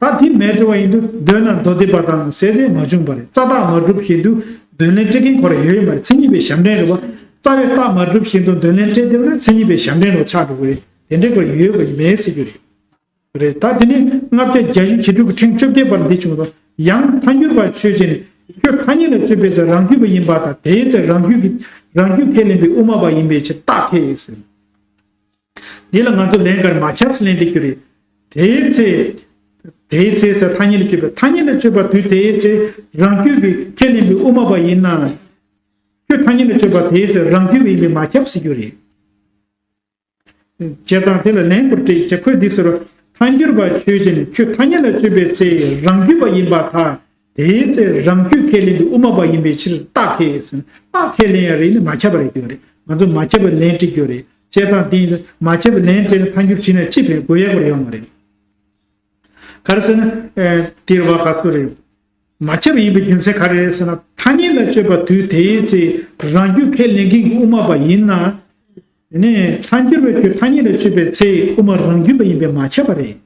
ད་དེ་མེད་འགྲོ་བ་ཡིན་དུས་མདོར་ན་མདོ་སྡེ་པ་དང་ཟེར་དེ་མ་བྱུང་བ་རེད། རྩ་བརྟག་མ་གྲུབ་བཞིན་དུ་མདོ་ལན་སྤྲད་མཁན་ཁོ་རང་ཡོད་ཡིན་པ་རེད། མཚན་ཉིད་པའི་ཞབས་འདྲེན་རེད་བ། རྩ་བའི་བརྟག་མ་གྲུབ་བཞིན་དུ་མདོ་ལན་སྤྲད་དེ་ན་མཚན་ཉིད་པའི་ཞབས་འདྲེན་རུ་ཆགས་འགྲོ་གི་རེད། དེ་འདྲའི་སྐོར་ཡོད་པ་མེད་ཟེར་རྒྱུ་རེད། རེད། ད་དེ་ནི་ལྔ་བརྒྱ་བརྒྱད་ཅུ་གྱ་དྲུག་གི་ཕྲེང་བཅོ་བརྒྱད་པར་འདི་བྱུང་དོ། ཡང་ཐལ་འགྱུར་བ་ཆོས་ཅན། ཁྱོད་ཐ་སྙད་ལ་དཔྱོད་པའི་ཚེ་རང་རྒྱུད་པ་ཡིན་པར་ཐལ། དེའི་ཚེ་རང་རྒྱུད་ཀྱི་རང་རྒྱུད་ཁས་ལེན་པའི་དབུ་མ་པ་ཡིན་པའི་ཕྱིར་རྟགས་ཁས་ཟེར། འདི་ལ་ང་ཚོ་ལན་གར་མ་ཁྱབ་ཟེར་ལན་འདེབས་རྒྱུ་རེད། དེའི་ཚེ། དེའི་ཚེ་ཟེར་ཐ་སྙད་ལ་དཔྱོད་པའི་ཐ་སྙད་ལ་དཔྱོད་པ་དུས་དེའི་ཚེ་རང་རྒྱུད་ཀྱི་ཁས་ལེན་པའི་དབུ་མ་པ་ཡིན་ན། ཁྱོད་ཐ་སྙད་ལ་དཔྱོད་པ་དེའི་ཚེ་རང་རྒྱུད་པ་ཡིན་པས་མ་ཁྱབ་ཟེར་རྒྱུ་རེད། བྱས་ཙང་དེ་ལ་ལན་སྐོར་སྤྲད་ཀྱི་ཁོས་འདི་ཟེར་རོ། ཐལ་འགྱུར་བ་ཆོས་ཅན། ཁྱོད་ཐ་སྙད་ལ་དཔྱོད་པའི་ཚེ་རང་རྒྱུད་པ་ཡིན་པར་ཐལ། དེའི་ཚེ་རང་རྒྱུད་ཁས་ལེན་པའི་དབུ་མ་པ་ཡིན་པའི་ཕྱིར་རྟགས་ཁས་ཟེར། རྟགས་ཁས་ལེན་ཡ་རེད་ནི་མ་ཁྱབ་པ་རེད་དེ་རེད། ང་ཚོ་མ་ཁྱབ་པའི་ལན་སྤྲད་རྒྱུ་རེད། བྱས་ཙང་དེ་ཡིན་དུས་མ་ཁྱབ་པའི་ལན་སྤྲད་ན་ཐལ་འགྱུར་བྱས་ན་ཅི་ཕན་དགོས་ཡ་སྐོར་ཡོད་མ་རེད། ག་རེ་ཟེར་ན། ཨེ། དེར་བ་ག་སུ་རེད། མ་ཁྱབ་ཡིན་པའི་རྒྱུ་མཚན་ག་རེ་རེད་ཟེར་ན། ཐ་སྙད་ལ་དཔྱོད་པ་དུས་དེའི་ཚེ་རང་རྒྱུད་ཁས་ལེན་མཁན་གྱི་དབུ་མ་པ་ཡིན་ན། དེ་ནས་ཐལ་འགྱུར་བས་ཁྱོད་ཐ་སྙད་ལ་དཔྱོད་པའི་ཚེ་དབུ་མ་རང་རྒྱུད་པ་ཡིན་པས་མ་ཁྱབ་པ་རེད།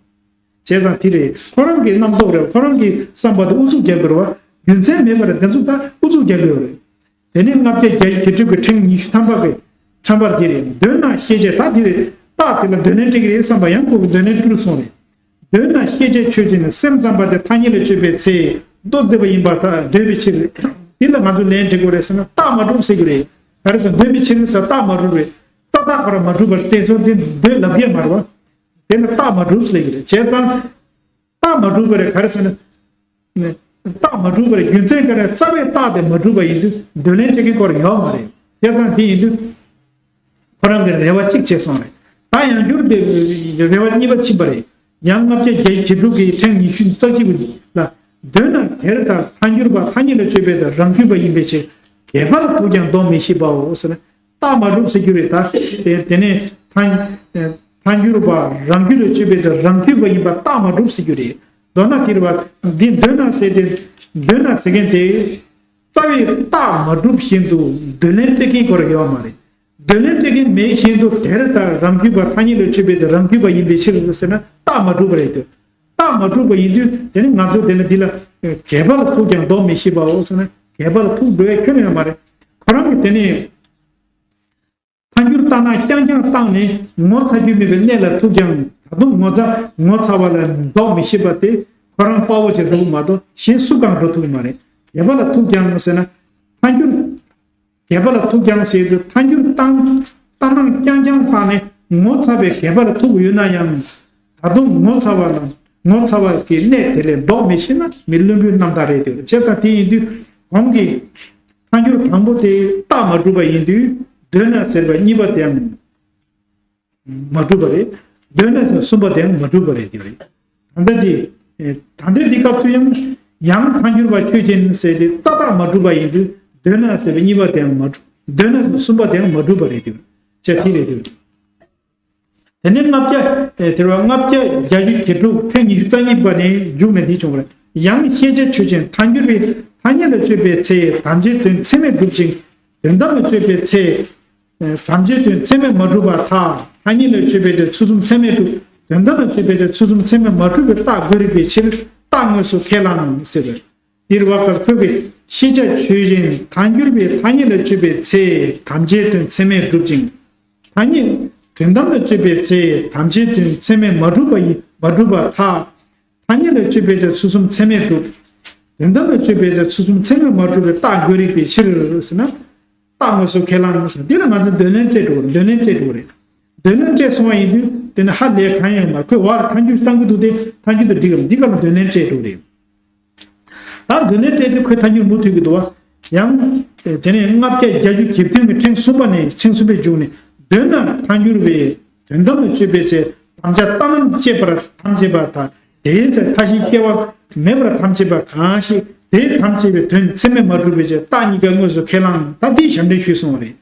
བྱས་ཙང་དེ་རེད། ཁོ་རང་གི་རྣམ་རྟོག་རེད། ཁོ་རང་གི་བསམ་པ་དེ་ཨུ་ཚུགས་རྒྱག་དགོས་རེད་བ། རྒྱུ་མཚན་མེད་པ་རེད། དེ་ཚོ་ད་ཨུ་ཚུགས་རྒྱག་དགོས་རེད། དེ་ནས་ལྔ་བརྒྱ་བརྒྱད་ཅུ་གྱ་དྲུག་གི་ཕྲེང་ཉི་ཤུ་ཐམ་པ་གི་ཕྲེང་བར་འདི་རེད། མདོར་ན་ཤེས་བྱ་ད་འདི་རེད། རྟགས་དེ་ལ་མདོ་ལན་སྤྲད་ཀྱི་རེད་བསམ་པ་ཡང་ཁོ་གི་མདོ་ལན་སྤྲུལ་སོང་རེད། མདོར་ན་ཤེས་བྱ་ཆོས་ཅན། སེམས་ཙམ་པ་དེ་ཐ་སྙད་ལ་དཔྱོད་པའི་ཚེ་མདོ་སྡེ་པ་ཡིན་པར་ཐལ། འདོད་པའི་ཕྱིར། འདི་ལ་ང་ཚོ་ལན་འདེབས་དགོས་རེད་ཟེར་ན་རྟགས་མ་གྲུབ་ཟེར་གྱི་རེད། ག་རེ་ཟེར་འདོད་པའི་ཕྱིར་ཟེར་རྟགས་མ་གྲུབ་རེད། རྩ་བརྟག་ཁོ་རང་མ་གྲུབ་པར་དེ་ཚོ་འདི་འདོད་ལབ་ཡས་མ་རེད་བ། དེ་ལ་རྟགས་མ་གྲུབ་ཟེར་གྱི་རེད། བྱས་ཙང་། རྟགས་མ་གྲུབ་པ་རེད། ག་རེ་ཟེར་ན། རྟགས་མ་གྲུབ་པ་རེད། རྒྱུ་མཚན་ག་རེ། རྩ་བའི་རྟགས་དེ་མ་གྲུབ་པ་ཡིན་དུས་མདོ་ལན་སྤྲད་མཁན་སྐོར་ཡོད་མ་རེད། བྱས་ཙང་དེ་ཡིན་དུས། ཁོ་རང་གི་རེ་བ་གཅིག་བྱས་སོང་རེད། ད་ཡང་བསྐྱར་དེ་རེ་བ་གཉིས་པ་ཕྱིན་པ་རེད། ཡང་ལྔ་བརྒྱ་བརྒྱད་ཅུ་གྱ་དྲུག་གི་ཕྲེང་ཉི་ཤུ་རྩ་གཅིག་པ་ལ། མདོར་ན་དེར་ཐལ། ཐལ་འགྱུར་བ་ཐ་སྙད་ལ་དཔྱོད་པའི་ཚེ་རང་རྒྱུད་པ་ཡིན་པའི་ཕྱིར། གས་པ་ལ་ཐུག་ཀྱང་ལྡོག་མི་ཤེས་པའོ་ཟེར་ན། རྟགས་མ་གྲུབ་ཟེར་རྒྱུ་རེད་ད། དེ་དེ་ནས་ཐལ། ཐལ་འགྱུར་བ་རང་རྒྱུད་ལ་དཔྱོད་པའི་ཚེ་རང་རྒྱུད་པ་ཡིན་པ་རྟགས་མ་གྲུབ་ཟེར་རྒྱུ་རེད། མདོར་ན་དེར་བ་འདི་མདོར་ན་ཟེར་ཏེ། མདོར་ན་ཟེར་མཁན་དེ། རྩ་བའི་རྟགས་མ་གྲུབ་བཞིན་དུ་མདོ་ལན་སྤྲད་མཁན་སྐོར་ཡོད་མ་རེད། མདོ་ལན་སྤྲད་མཁན་མེད་བཞིན་དུ་དེར་ཐལ། རང་རྒྱུད་པ་ཐ་སྙད་ལ་དཔྱོད་པའི་ཚེ་རང་རྒྱུད་པ་ཡིན་པའི་ཕྱིར་ཟེར་ན་རྟགས་མ་གྲུབ་པ་རེད་དེ། རྟགས་མ་གྲུབ་པ་ཡིན་དུས་དེ་ནི་ང་ཚོ་དེ་ནི་འདི་ལ། གས་པ་ལ་ཐུག་ཀྱང་ལྡོག་མི་ཤེས་པའོ་ཟེར་ན་གས་པ་ལ་ཐུག་འགྲོ་ཡ་ཁྱོན་ནས་ཡོད་མ་རེད། ཁོ་རང་གིས་དེ་ནི། ཐལ་འགྱུར་བཏང་ན་རྐྱང་རྐྱང་བཏང་ནས་ངོ་ཚ་རྒྱུ་མེད་པའི་གནས་ལ་ཐུག་ཀྱང་ད་དུང་ངོ་ཚ་ངོ་ཚ་བ་ལ་ལྡོག་མི་ཤེས་པ་དེ་ཁོ་རང་དཔའ་བོ་ཅིག་འགྲོ་གི་མ་གཏོགས་གཞན་སུ་གང་འགྲོ་ཐུབ་ཀྱི་མ་རེད། གས་པ་ལ་ཐུག་ཀྱང་ཟེར་ན། ཐལ་འགྱུར། གས་པ་ལ་ཐུག་ཀྱང་ཟེར་དུས་ཐལ་འགྱུར་བཏང་། ལྟར་སྣང་རྐྱང་རྐྱང་བཏང་ནས་ངོ་ཚ་བའི་གས་པ་ལ་ཐུག་ཡོད་ན་ཡང་། ད་དུང་ངོ་ཚ་བ་ལ་ངོ་ཚ་བ་གི་གནས་དེ་ལས་ལྡོག་མི་ཤེས་ན་མི་བླུན་པོའི་རྣམ་ཐར་རེད་དེ། བྱས་ཙང་དེ་ཡིན་དུས་གོང་གི་ཐལ་འགྱུར་དང་པོ་དེ་རྟགས་མ་གྲུབ་པ་ཡིན་དུས་མདོར་ན་ཟེར་བ་གཉིས་པ་དེའང་མ་གྲུབ་པ་རེད། མདོར་ན་ཟེར་གསུམ་པ་དེའང་མ་གྲུབ་པ་རེད་དེ་རེད། ད་ལྟ་དེ། ད་ལྟ་འདི་སྐབས་སུ་ཡང་ཡང་ཐལ་འགྱུར་བ་ཆོས་ཅན་ཟེར་ཏེ་རྩ་བརྟག་མ་གྲུབ་པ་ཡིན་དུས་མདོར་ན་ཟེར་བ་གཉིས་པ་དེའང་མ་གྲུབ། མདོར་ན་ཟེར་གསུམ་པ་དེའང་མ་གྲུབ་པ་རེད་དེ་རེད། བྱས་དེ་རེད་དེ་རེད། དེ་ནས་ལྔ་བརྒྱ། ཨེ། དེ་རུ་ལྔ་བརྒྱ་བརྒྱད་ཅུ་གྱ་དྲུག་ཕྲེང་ཉི་ཤུ་རྩ་གཉིས་པ་ནས་མཇུག་ནས་འདི་བྱུང་བ་རེད། ཡང་ཤེས་བྱ་ཆོས་ཅན། ཐལ་འགྱུར་བས་ཐ་སྙད་ལ་དཔྱོད་པའི་ཚེ་དམ་བཅའི་དོན་ཚད་མས་གྲུབ་ཅིང་། དོན་དམ་ལ་དཔྱོད་པའི་ཚེ། ཨེ། དམ་བཅའི་དོན་ཚད་མས་མ་གྲུབ་པར་ཐལ། ཐ་སྙད་ལ་དཔྱོད་པའི་དོན་ཚུལ་གསུམ་ཚད་མས་གྲུབ། དོན་དམ་ལ་དཔྱོད་པའི་དོན་ཚུལ་གསུམ་ཚད་མས་མ་གྲུབ་པའི་རྟགས་དགོས་རིགས་པའི་ཕྱིར་རྟགས་དངོས་སུ་ཁས་བླངས་ཟེར་བས། འདིར་བ་ཀར་ཁོས་ཀྱི་ཤེས་བྱ་ཆོས་ཅན། ཐལ་འགྱུར་བས་ཐ་སྙད་ལ་དཔྱོད་པའི་ཚེ་དམ་བཅའི་དོན་ཚད་མས་གྲུབ་ཅིང་། ཐ་སྙད། དོན་དམ་ལ་དཔྱོད་པའི་ཚེ་དམ་བཅའི་དོན་ཚད་མས་མ་གྲུབ་པ་ཡིན་མ་གྲུབ་པར་ཐལ། ཐ་སྙད་ལ་དཔྱོད་པའི་ཚེ་ཚུལ་གསུམ་ཚད་མས་གྲུབ། དོན་དམ་ལ་དཔྱོད་པའི་ཚེ་ཚུལ་གསུམ་ཚད་མས་མ་གྲུབ་པའི་རྟགས་དགོས་རིགས་པའི་ཕྱིར་ཟེར་ན། རྟགས་དངོས་སུ་ཁས་བླངས་ཟེར། འདི་ལ་ང་ཚོས་མདོ་ལན་སྤྲད་འགྲོ་གི་རེད། མདོ་ལན་སྤྲད་འགྲོ་གི་རེད། མདོ་ལན་སྤྲད་སོང་བ་ཡིན་དུས་དེ་ནི་ཧ་ལས་གང་ཡང་མ་རེད། ཁོས་བར་ཐལ་འགྱུར་བཏང་གི་འདུག་སྟེ་ཐལ་འགྱུར་དང་འགྲིག་གམ། འདི་ག་ལ་མདོ་ལན་སྤྲད་འགྲོ་གི་རེད། ད་མདོ་ལན་སྤྲད་དུས་ཁོས་ཐལ་འགྱུར་མུ་མཐུད་ཀྱི་འདུག་བ། ཡང་། དེ་ནས་ལྔ་བརྒྱ་བརྒྱད་ཅུ་གྱ་བདུན་གྱི་ཕྲེང་གསུམ་པ་ནས་ཕྲེང་གསུམ་པའི་མཇུག་ནས། མདོར་ན་ཐལ་འགྱུར་བས་དོན་དམ་ལ་དཔྱོད་པའི་ཚེ་དམ་བཅའ་ལྟར་སྣང་བཅས་པར་ཐམས་ཅད་པར་ཐལ། དེའི་ཚེ་མཐའ་བཞིའི་སྐྱེ་བ་མེད་པར་ཐམས་ཅད་པ་གང་ཞིག་དེ་ཐམས་ཅད་པའི་དོན་ཚད་མས་མ་གྲུབ་པའི་ཕྱིར་རྟགས་གཉིས་ཀ་དངོས་སུ་ཁས་བླངས། ད་འདི་ཞབས་འདྲེན་ཞུས་སོང་བ་རེད།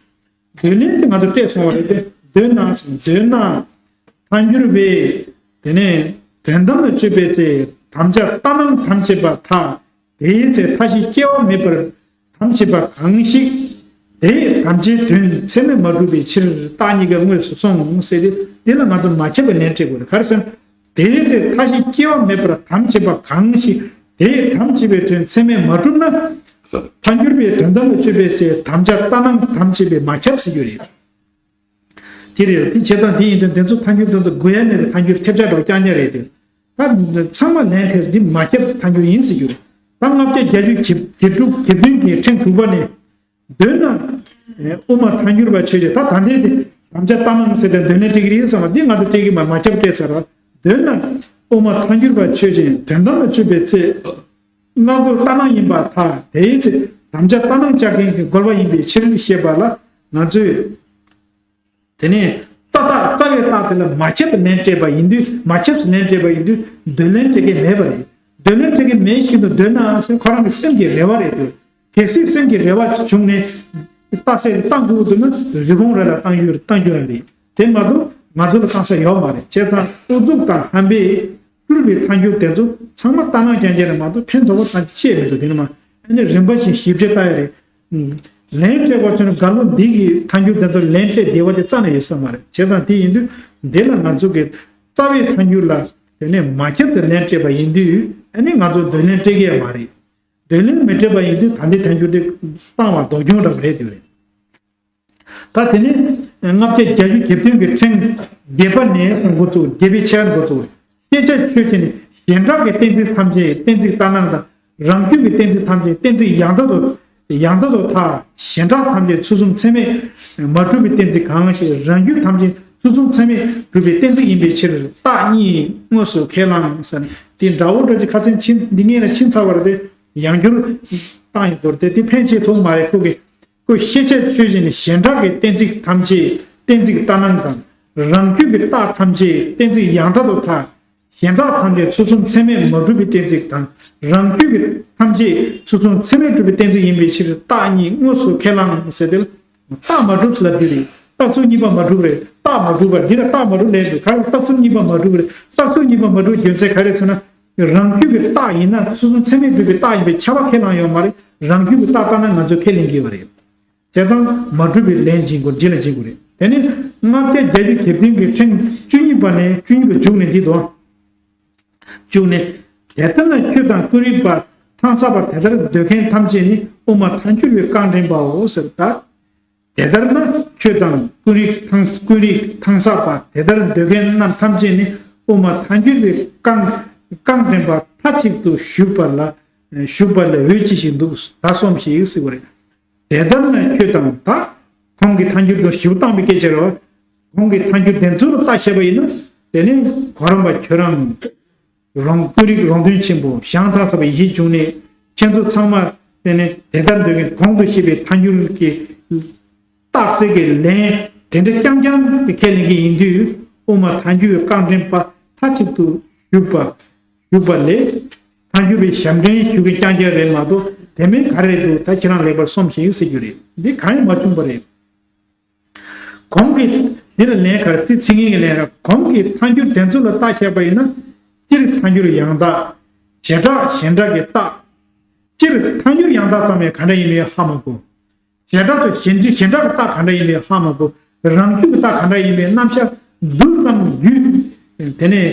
མདོ་ལན་དེ་ང་ཚོ་སྤྲད་སོང་བ་རེད་དེ། མདོར་ན་ཟེར། མདོར་ན། ཐལ་འགྱུར་བས། དེ་ནས་དོན་དམ་ལ་དཔྱོད་པའི་ཚེ་དམ་བཅའ་ལྟར་སྣང་ཐམས་ཅད་པར་ཐལ། དེའི་ཚེ་མཐའ་བཞིའི་སྐྱེ་བ་མེད་པར་ཐམས་ཅད་པ་གང་ཞིག་དེ་དམ་བཅའི་དོན་ཚད་མས་མ་གྲུབ་པའི་ཕྱིར་རྟགས་གཉིས་ཀ་དངོས་སུ་སོང་ཟེར་ཏེ། འདི་ལ་ང་ཚོ་མ་ཁྱབ་པའི་ལན་སྤྲད་དགོས་རེད། ག་རེ་ཟེར་ན། དེའི་ཚེ་མཐའ་བཞི་སྐྱེ་བ་མེད་པར་དམ་བཅས་པ་གང་ཞིག་དེས་དམ་བཅས་པའི་དོན་ཚད་མས་མ་གྲུབ་ན། ཐལ་འགྱུར་བའི་དོན་དམ་ལ་དཔྱོད་པའི་ཚེ་དམ་བཅའ་ལྟར་སྣང་དམ་བཅས་པས་མ་ཁྱབ་ཟེར་རྒྱུ་རེད། དེ་རེད། དེ་བྱས་ཙང་དེ་ཡིན་དུས་འདི་ཚོ་ཐལ་འགྱུར་དེ་ཚོ་དགོས་ཡ་མེད་པའི་ཐལ་འགྱུར་ཐེབས་ཆག་འདྲ་བ་རྐྱང་རྐྱང་རེད་དེ། ད་ཚང་མ་ལན་ཐེབས་འདི་མ་ཁྱབ་ཐལ་འགྱུར་ཡིན་ཟེར་རྒྱུ་རེད། ད་ལྔ་བརྒྱ་བརྒྱད་ཅུ་གྱ་དྲུག་གྱ་བདུན་གྱི་ཕྲེང་དྲུག་པ་ནས། འདོད་ན། དབུ་མ་ཐལ་འགྱུར་བ་ཆོས་ཅན། ད་ད་འདི་དེ་དམ་བཅའ་ལྟར་སྣང་ཟེར་ཏེ་འདོད་ལན་སྤྲད་ཀྱི་རེད་བསམ་པ་འདི་ང་ཚོ་སྤྲད་ཀྱི་མ་མ་ཁྱབ་སྤྲད་ཟེར་བ། འདོད་ན། དབུ་མ་ཐལ་འགྱུར་བ་ཆོས་ཅན། དོན་དམ་ལ་དཔྱོད་པའི་ཚེ། སྔ་རྒོལ་ལྟར་སྣང་ཡིན་པར་ཐལ། དེའི་ཚེ་དམ་བཅའ་ལྟར་སྣང་བཅའ་མཁན་གྱི་རྒོལ་བ་ཡིན་པའི་ཕྱིར་ཞེས་པ་ལ་ང་ཚོས། དེ་ནས་རྩ་རྟགས་རྩ་བའི་རྟགས་དེ་ལ་མ་ཁྱབ་པའི་ལན་སྤྲད་པ་ཡིན་དུས། མ་ཁྱབ་ཟེར་ལན་སྤྲད་པ་ཡིན་དུས་འདོད་ལན་སྤྲད་མཁན་མེད་པ་རེད། འདོད་ལན་སྤྲད་མཁན་མེད་བཞིན་དུ་འདོད་ན་ཟེར་ཁོ་རང་གི་སེམས་ཀྱི་རེ་བ་རེད་འདུག་གལ་སྲིད་སེམས་ཀྱི་རེ་བ་བྱུང་ནས་རྟགས་གསལ་རེ་བཏང་དགོས་འདུག་ན་རི་བོང་རྭ་ལ་བཏང་རྒྱུ་རེད། བཏང་རྒྱུ་རང་རེད། དེ་མ་གཏོགས་ང་ཚོ་ལ་བཏང་ས་ཡོད་མ་རེད། བྱས་ཙང་ཨུ་ཚུགས་དང་ཧམ་པས་སྤྲུལ་པའི་ཐལ་འགྱུར་དེ་ཚོ་ཚང་མ་ལྟར་སྣང་རྐྱང་རྐྱང་རེད་མ་གཏོགས་ཕན་ཐོགས་པ་ཙམ་ཅིག་མི་འདུག་དེ་ནི་མ་ཨ་ནི་རིམ་པ་བཞིན་ཞིབ་ཕྲ་ལྟ་ཡ་རེད། ལན་སྤྲད་པ་ཚོས་ནི་རྒོལ་བ་འདི་གི་ཐལ་འགྱུར་དེ་ཚོ་ལན་སྤྲད་བདེ་བ་ཅིག་རྩ་ནས་ཡོད་ས་མ་རེད། བྱས་ཙང་དེ་ཡིན་དུས་འདི་ལ་ང་ཚོ་གི་རྩ་བའི་ཐལ་འགྱུར་ལ་དེ་ནས་མ་ཁྱབ་ཏུ་ལན་སྤྲད་པ་ཡིན་དུས་ཨ་ནི་ང་ཚོ་འདོད་ལན་སྤྲད་ཀྱི་ཡོད་མ་རེད། འདོད་ལན་མི་སྤྲད་པ་ཡིན་དུས་ད་ལྟའི་ཐལ་འགྱུར་དེ་བཏང་བ་ལྡོག་སྐྱོན་འདྲ་པོ་རེད་དེ་རེད། ད་དེ་ནས་ལྔ་བརྒྱ་བརྒྱད་ཅུ་གྱ་བདུན་གྱི་ཕྲེང་བརྒྱད་པ་ནས་འགོ་བཙུགས། བརྒྱད་པའི་ཆ་འགོ་བཙུགས། ཤེས་བྱ་ཆོས་ཅན། གཞན་དག་གི་གཏན་ཚིགས་ཐམས་ཅད་གཏན་ཚིགས་ལྟར་སྣང་དང་། རང་རྒྱུད་ཀྱི་གཏན་ཚིགས་ཐམས་ཅད་གཏན་ཚིགས་ཡང་དག་ཏུ་ཡང་དག་ཏུ་ཐལ། གཞན་དག་ཐམས་ཅད་ཚུལ་གསུམ་ཚད་མས་མ་གྲུབ་པའི་གཏན་ཚིགས་གང་ཞིག་རང་རྒྱུད་ཐམས་ཅད་ཚུལ་གསུམ་ཚད་མས་གྲུབ་པའི་གཏན་ཚིགས་ཡིན་པའི་ཕྱིར་རྟགས་གཉིས་དངོས་སུ་ཁས་བླངས་ཟེར། དེ་འདྲ་བོ་འདྲ་ཅིག་ཁ་ཚན་ཕྱིན་འདི་ངས་ལ་ཕྱིན་ཚར་བ་རེད་དེ་ཡང་བསྐྱར་བཏང་ཡོད་དོ། དེ་དེ་ཕན་ཆེ་ཐོགས་མ་རེད། ཁོ་གི་ཁོས་ཤེས་བྱ་ཆོས་ཅན། གཞན་དག་གི་གཏན་ཚིགས་ཐམས་ཅད་གཏན་ཚིགས་ལྟར་སྣང་དང་། རང་རྒྱུད་ཀྱི་རྟགས་ཐམས་ཅད་གཏན་ཚིགས་ཡང་དག་ཏུ་ཐལ། གཞན་དག་ཐམས་ཅད་ཚུལ་གསུམ་ཚད་མས་མ་གྲུབ་པའི་གཏན་ཚིགས་དང་། རང་རྒྱུད་ཀྱི་ཐམས་ཅད་ཚུལ་གསུམ་ཚད་མས་གྲུབ་པའི་གཏན་ཚིགས་ཡིན་པའི་ཕྱིར་རྟགས་གཉིས་དངོས་སུ་ཁས་བླངས་ཟེར་ཏེ། རྟགས་མ་གྲུབ་ཟེར་ལབ་རྒྱུ་རེད། རྟགས་ཚུལ་གཉིས་པ་མ་གྲུབ་རེད། རྟགས་མ་གྲུབ་པ་འདི་ལ་རྟགས་མ་གྲུབ་ལབ་འདུག་ག་རེ་རྟགས་ཚུལ་གཉིས་པ་མ་གྲུབ་རེད། རྟགས་ཚུལ་གཉིས་པ་མ་གྲུབ་རྒྱུ་མཚན་ག་རེ་ཟེར་ན། རང་རྒྱུད་ཀྱི་རྟགས་ཡིན་ན་ཚུལ་གསུམ་ཚད་མས་གྲུབ་པའི་རྟགས་ཡིན་པས་ཁྱབ་པ་ཁས་བླངས་ཡོད་མ་རེད། རང་རྒྱུད་ཀྱི་རྟགས་ལྟར་ན་ང་ཚོས་ཁས་ལེན་གྱི་ཡོད་རེད། བྱས་ཙང་མ་གྲུབ་པའི་ལན་སྦྱིན་དགོས། འདི་ལ་སྦྱིན་དགོས་རེད། དེ་ནས་ལྔ་བརྒྱ་བརྒྱད་ཅུ་གྱ་བདུན་གྱི་ཕྲེང་བཅུ་གཉིས་པ་ནས་བཅུ་གཉིས་པ་མཇུག་ནས་འདི་དོ། བཅུག་ནས། དེ་ལྟར་ན་ཁྱོད་དང་ཀུན་རིག་པ་མཐའ་གསལ་བ་དེ་ལྟར་འདོད་མཁན་ཐམས་ཅད་ནི་དབུ་མ་ཐལ་འགྱུར་བའི་རྐང་འདྲེན་པའོ་ཟེར་ད། དེ་ལྟར་ན་ཁྱོད་དང་ཀུན་རིག་ཐང་ཀུན་རིག་ཐང་ས་པ་དེ་ལྟར་འདོད་མཁན་རྣམས་ཐམས་ཅད་ནི་དབུ་མ་ཐལ་འགྱུར་བའི་རྐང་རྐང་འདྲེན་པ་མཐའ་གཅིག་ཏུ་བཞུགས་པ་ལ་བཞུགས་པ་ལ་འོས་ཅི་ཞིག་འདུག་ད་སོམས་ཤིག་ཟེར་བ་རེད། དེ་ལྟར་ན་ཁྱོད་དང་ད་ཁོང་གི་ཐལ་འགྱུར་དུ་ཞིབ་བཏང་བའི་སྐད་ཆ་རེད་བ། ཁོང་གི་ཐལ་འགྱུར་དེ་ཚོ་ལ་བརྟག་དཔྱད་པ་ཡིན་ན་དེ་ནི་གོ་རམས་པ་ཁྱོད་རང་རང་ཀུན་རིག་རང་དོན་ཆེན་པོ་ཞང་ཐང་ས་པའི་ཡིད་བྱུང་ནས་ཁྱེད་ཚོ་ཚང་མ་དེ་ནི་དེ་ལྟར་འདོད་མཁན་གོང་དུ་བཤད་པའི་ཐལ་འགྱུར་གྱི་རྟགས་གསལ་གྱི་ལན་དེ་འདྲ་རྐྱང་རྐྱང་དེ་ཁས་ལེན་གྱི་ཡིན་དུས་དབུ་མ་ཐལ་འགྱུར་བའི་རྐང་འདྲེན་པ་མཐའ་གཅིག་ཏུ་བཞུགས་པ་བཞུགས་པ་ལས་ཐལ་འགྱུར་བའི་ཞབས་འདྲེན་ཞུ་མཁན་རྐྱང་རྐྱང་རེད་མ་གཏོགས་དེ་མིན་ག་རེ་འདུག་ད་ཁྱེད་རང་ལེགས་པར་སོམས་ཤིག་ཟེར་རྒྱུ་རེད། འདི་གང་ཡང་མ་བྱུང་བ་རེད། གོང་གི་འདི་ལ་ལན་ག་རེ་ཚིག་ཚིག་ངན་གྱི་ལན་རེད། གོང་གི་ཐལ་འགྱུར་དེ་ཚོ་ལ་བརྟག་དཔྱད་པ་ཡིན་ན། སྤྱིར་ཐལ་འགྱུར་ཡང་དག་བྱེ་བྲག་གཞན་དག་གི་རྟགས། སྤྱིར་ཐལ་འགྱུར་ཡང་དག་ཙམ་ཡང་ག་འདྲ་ཡིན་མིན་ཧ་མ་གོ། བྱེ་བྲག་ཏུ་གཞན་གཞན་དག་གི་རྟགས་ག་འདྲ་ཡིན་མིན་ཧ་མ་གོ། རང་རྒྱུད་ཀྱི་རྟགས་ག་འདྲ་ཡིན་མིན་རྣམ་གཞག་རྡུལ་ཙམ་རྒྱུད་དེ་ནས་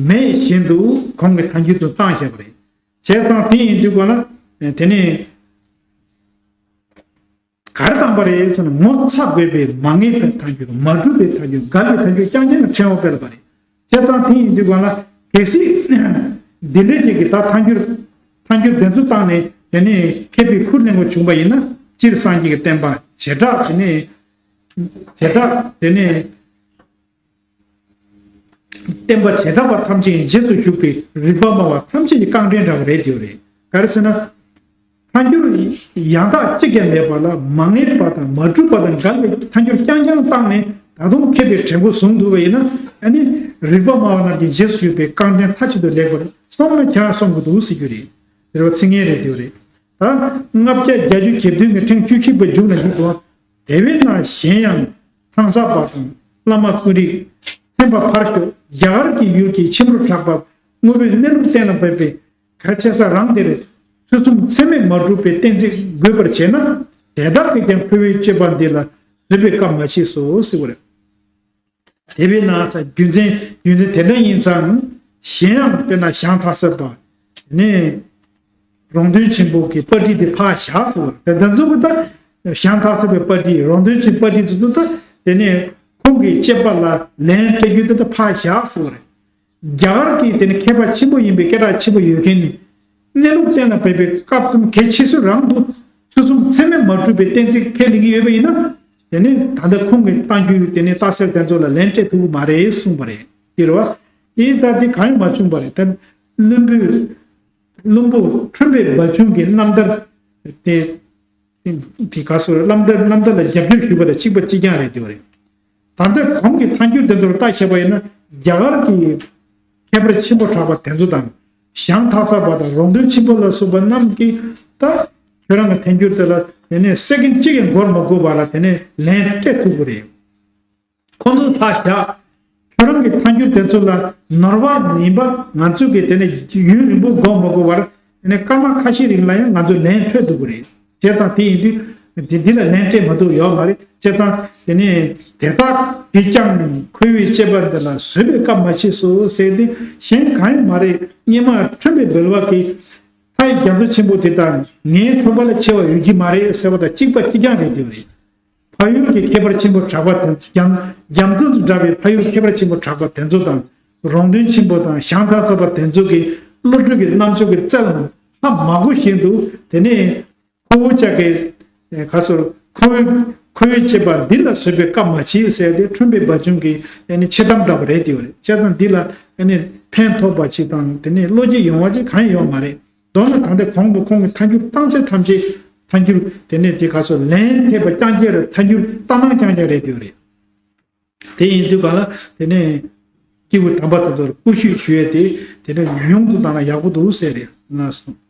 མེད་བཞིན་དུ་གོང་གི་ཐལ་འགྱུར་དུ་བཏང་བཞག་པ་རེད། བྱས་ཙང་དེ་ཡིན་དུས་གོ་ན་དེ་ནས། ག་རེ་བཏང་པ་རེད་ཟེར་ན་ངོ་ཚ་དགོས་པའི་མ་ངེས་པའི་ཐལ་འགྱུར། མ་གྲུབ་པའི་ཐལ་འགྱུར། འགལ་བའི་ཐལ་འགྱུར་རྐྱང་རྐྱང་ལ་ཕྲེང་བ་སྤེལ་བ་རེད། བྱས་ཙང་དེ་ཡིན་དུས་གང་ལ་གལ་སྲིད་འདི་འདྲའི་ཅིག་གི་ད་ཐལ་འགྱུར་ཐལ་འགྱུར་དེ་ཚོ་བཏང་ནས་དེ་ནས་མཁས་པའི་ཁུར་ལེན་དགོས་བྱུང་པ་ཡིན་ན་སྤྱིར་སངས་རྒྱས་ཀྱི་བསྟན་པ་བྱེ་བྲག་དེ་ནས་བྱེ་བྲག་དེ་ནས། བསྟན་པ་བྱེ་བྲག་པ་ཐམས་ཅད་རྗེས་སུ་ཞུགས་པའི་རིག་པ་སྨྲ་བ་ཐམས་ཅད་ཀྱི་རྐང་འདྲེན་འདྲ་བ་རེད་དེ་རེད། ག་རེ་ཟེར་ན། ཐལ་འགྱུར་ཡང་དག་གཅིག་ཀྱང་མེད་པ་ལ་མ་ངེས་པ་དང་མ་གྲུབ་པ་དང་འགལ་བའི་ཐལ་འགྱུར་རྐྱང་རྐྱང་བཏང་ནས་ད་དུང་མཁས་པའི་གྲལ་མགོ་བཟུང་ཐུབ་པ་ཡིན་ན་ཨ་ནི་རིག་པ་སྨྲ་བ་རྣམས་ཀྱི་རྗེས་སུ་ཞུགས་པའི་རྐང་འདྲེན་མཐའ་གཅིག་ཏུ་ལེགས་པར་བསམ་ན་ཁྱེད་རང་བསམ་དགོས་འདུག་ཟེར་རྒྱུ་རེད། དེ་རུ་ཚིག་ངན་རེད་དེ་རེད། ད་ལྔ་བརྒྱ་བརྒྱད་ཅུ་གྱ་བདུན་གྱི་ཕྲེང་བཅུ་གཅིག་པ་མཇུག་ན་འདི་དང་། དེ་བས་ན་གཞན་ཡང་ཐང་ས་པ་དང་བླ་མ་ཀུན་རིག་མཚན་པ་ཕར་ཞོག་རྒྱ་གར་གྱི་ཡུལ་གྱི་མཆིམས་རོ་གྲགས་པ་དངོས་པོའི་གནས་ལུགས་གཏན་ལ་འབེབས་པའི་གལ་ཆེ་ས་རང་དེར་ཚུལ་གསུམ་ཚད་མས་མ་གྲུབ་པའི་གཏན་ཚིགས་འགོད་པར་བྱས་ན་དེ་དག་གིས་ཀྱང་འཁོར་བའི་སྤྱོད་པ་འདི་ལ་བཟོད་པའི་སྐབས་མ་མཆིས་སོ་ཟེར་བ་རེད། དེ་བས་ན་ས་རྒྱུ་མཚན་རྒྱུ་མཚན་དེ་འདྲ་ཡིན་ཙང་ གཞན་ཡང་དཔེར་ན་ཞང་ཐག་སད་པ། དེ་ནས་རོང་སྟོན་ཆེན་པོ་གི་པར་ཊི་དེ་ཕར་བཞག་ཟེར་བ་དེ་འདི་ཚོ་གི་ད་ཞང་ཐག་སད་པའི་པར་ཊི་རོང་སྟོན་ཆེན་པར་ཊི་ཚོ་དུ་ད་དེ་ནས་ཁོང་གི་བཅས་པ་ལ་ལན་སྤྲད་རྒྱུ་དེ་ད་ཕར་བཞག་ཟེར་བ་རེད། རྒྱ་གར་གྱི་དེ་ནི་མཁས་པ་ཆེན་པོ་ཡིན་པའི་སྐད་གྲགས་ཆེན་པོ་ཡོད་མཁན་ནི། གནས་ལུགས་གཏན་ལ་ཕབ་པའི་སྐབས་གསུམ་གལ་ཆེ་ཤོས་རང་དུ་ཆོས་གསུམ་ཚད་མས་མ་གྲུབ་པའི་གཏན་ཚིགས་ཁས་ལེན་གྱི་ཡོད་པ་ཡིན་ན། དེ་ནི་ད་ལྟ་ཁོང་གིས་བཏང་རྒྱུའི་དེ་ནི་རྟགས་གསལ་དེ་ཚོ་ལ་ལན་སྤྲད་ཐུབ་ཀྱི་མ་རེད་གསུངས་པ་རེད། དེ་རེད་བ། དེ་ལྟ་དེ་གང་ཡང་མ་བྱུང་བ་རེད། ད་བློན་པོས་བློན་པོ་ཁྲོན་པའི་བ་ཆུང་གི་རྣམ་ཐར་དེ། དེ་ག་སོ་རེད། བླམ་ཐར་བླམ་ཐར་ལ་རྒྱབ་སྐྱོར་ཞུས་པ་དང་གཅིག་པ་གཅིག་རྐྱང་རེད་དེ་བ་རེད། ད་ལྟ་གོང་གི་ཐལ་འགྱུར་དེ་ཚོར་བལྟ་བྱས་པ་ཡིན་ན་རྒྱ་གར་གྱི་མཁས་པ་ཆེན་པོ་གྲགས་པ་དེ་ཚོ་དང་། ཞང་ཐག་ས་པ་དང་རོང་སྟོན་ཆེན་པོ་ལ་སོགས་པ་རྣམས་ཀྱིས་ད་ཁྱོད་རང་གི་ཐལ་འགྱུར་དེ་ལ་དེ་ནས་སེ་ཀན་གཅིག་ཡང་འགོར་མ་དགོས་པ་ལ་དེ་ནས་ལན་སྤྲད་ཐུབ་ཀྱི་རེད། ཁོ་ཚོ་ཕར་བཞག་ཁྱོད་རང་གི་ཐལ་འགྱུར་དེ་ཚོ་ལ་ནོར་བ་ཡིན་པ་ང་ཚོ་གིས་དེ་ནས་ཡུན་རིང་པོ་འགོར་མ་དགོས་པར་དེ་ནས་སྐར་མ་ཁ་ཤས་རིང་ལ་ཡང་ང་ཚོ་ལན་འཕྲོད་ཐུབ་ཀྱི་རེད། བྱས་ཙང་དེ་ཡིན་དུས་འདི་འདི་ལ་ལན་སྤྲད་མ་ཐུབ་ཡོད་མ་རེད། བྱས་ཙང་དེ་ནས་དེ་དག་གིས་ཀྱང་ཁོ་བོའི་བཅས་པ་འདི་ལ་བཟོད་པའི་སྐབས་མ་མཆིས་སོ་ཟེར་ཏེ་གཞན་གང་ཡང་མ་རེད། སྙེ་མ་ཁྲོན་པའི་སྦལ་བ་གིས་ལྷའི་རྒྱ་མཚོ་ཆེན་པོ་དེ་དང་ངའི་ཁྲོན་པ་ལ་ཆེ་བ་ཡོད་ཀྱི་མ་རེད་ཟེར་བ་དང་གཅིག་པ་གཅིག་རྐྱང་རེད་དེ་རེད། ཕ་ཡུལ་གྱི་མཁས་པ་ཆེན་པོ་གྲགས་པ་དེ་རྒྱ་རྒྱ་མཚོ་དང་འདྲ་བའི་ཕ་ཡུལ་མཁས་པ་ཆེན་པོ་གྲགས་པ་དེ་ཚོ་དང་རོང་སྟོན་ཆེན་པོ་དང་ཞང་ཐག་ས་པ་དེ་ཚོ་གི་བློ་གྲོས་ཀྱི་རྣམ་དཔྱོད་ཀྱི་རྩལ་ཧ་མ་གོ་བཞིན་དུ་དེ་ནས་ཁོ་བོ་ཅག་གི་ག་སོ་ཁོ་བོའི་ཁོ་བོའི་བཅས་པ་འདི་ལ་བཟོད་པའི་སྐབས་མ་མཆིས་ཟེར་ཏེ་ཁྲོན་པའི་བ་ཆུང་གི་ཕྱི་གཏམ་འདྲ་པོ་རེད་དེ་བ་རེད། བྱས་ཙང་འདི་ལ་ཕན་ཐོགས་པ་ཅིག་དང་དེ་ནས་བློ་སྐྱེད་ཡོང་བ་ཅིག་གང་ཡང་ཡོད་མ་རེད། མདོར་ན་ད་ལྟའི་གོང་དུ་ཁོང་གི་ཐལ་འགྱུར་བཏང་ཚད་ཐམས་ཅད་ཐལ་འགྱུར་དེ་ནས་དེ་ག་སོ་ལན་ཐེབས་པ་རྐྱང་རྐྱང་རེད། ཐལ་འགྱུར་ལྟ་སྣང་རྐྱང་རྐྱང་རེད་དེ་རེད། དེ་ཡིན་དུས་གང་ལ་དེ་ནས་སྐྱེས་བུ་དམ་པ་དེ་ཚོར་སྐུ་ཞབས་ཞུ་ཡས་དེ་དེ་ནས་ཉུང་དུ་བཏང་ན་ཡག་པོ་འདུག་ཟེར་རེད་ང་སོང་།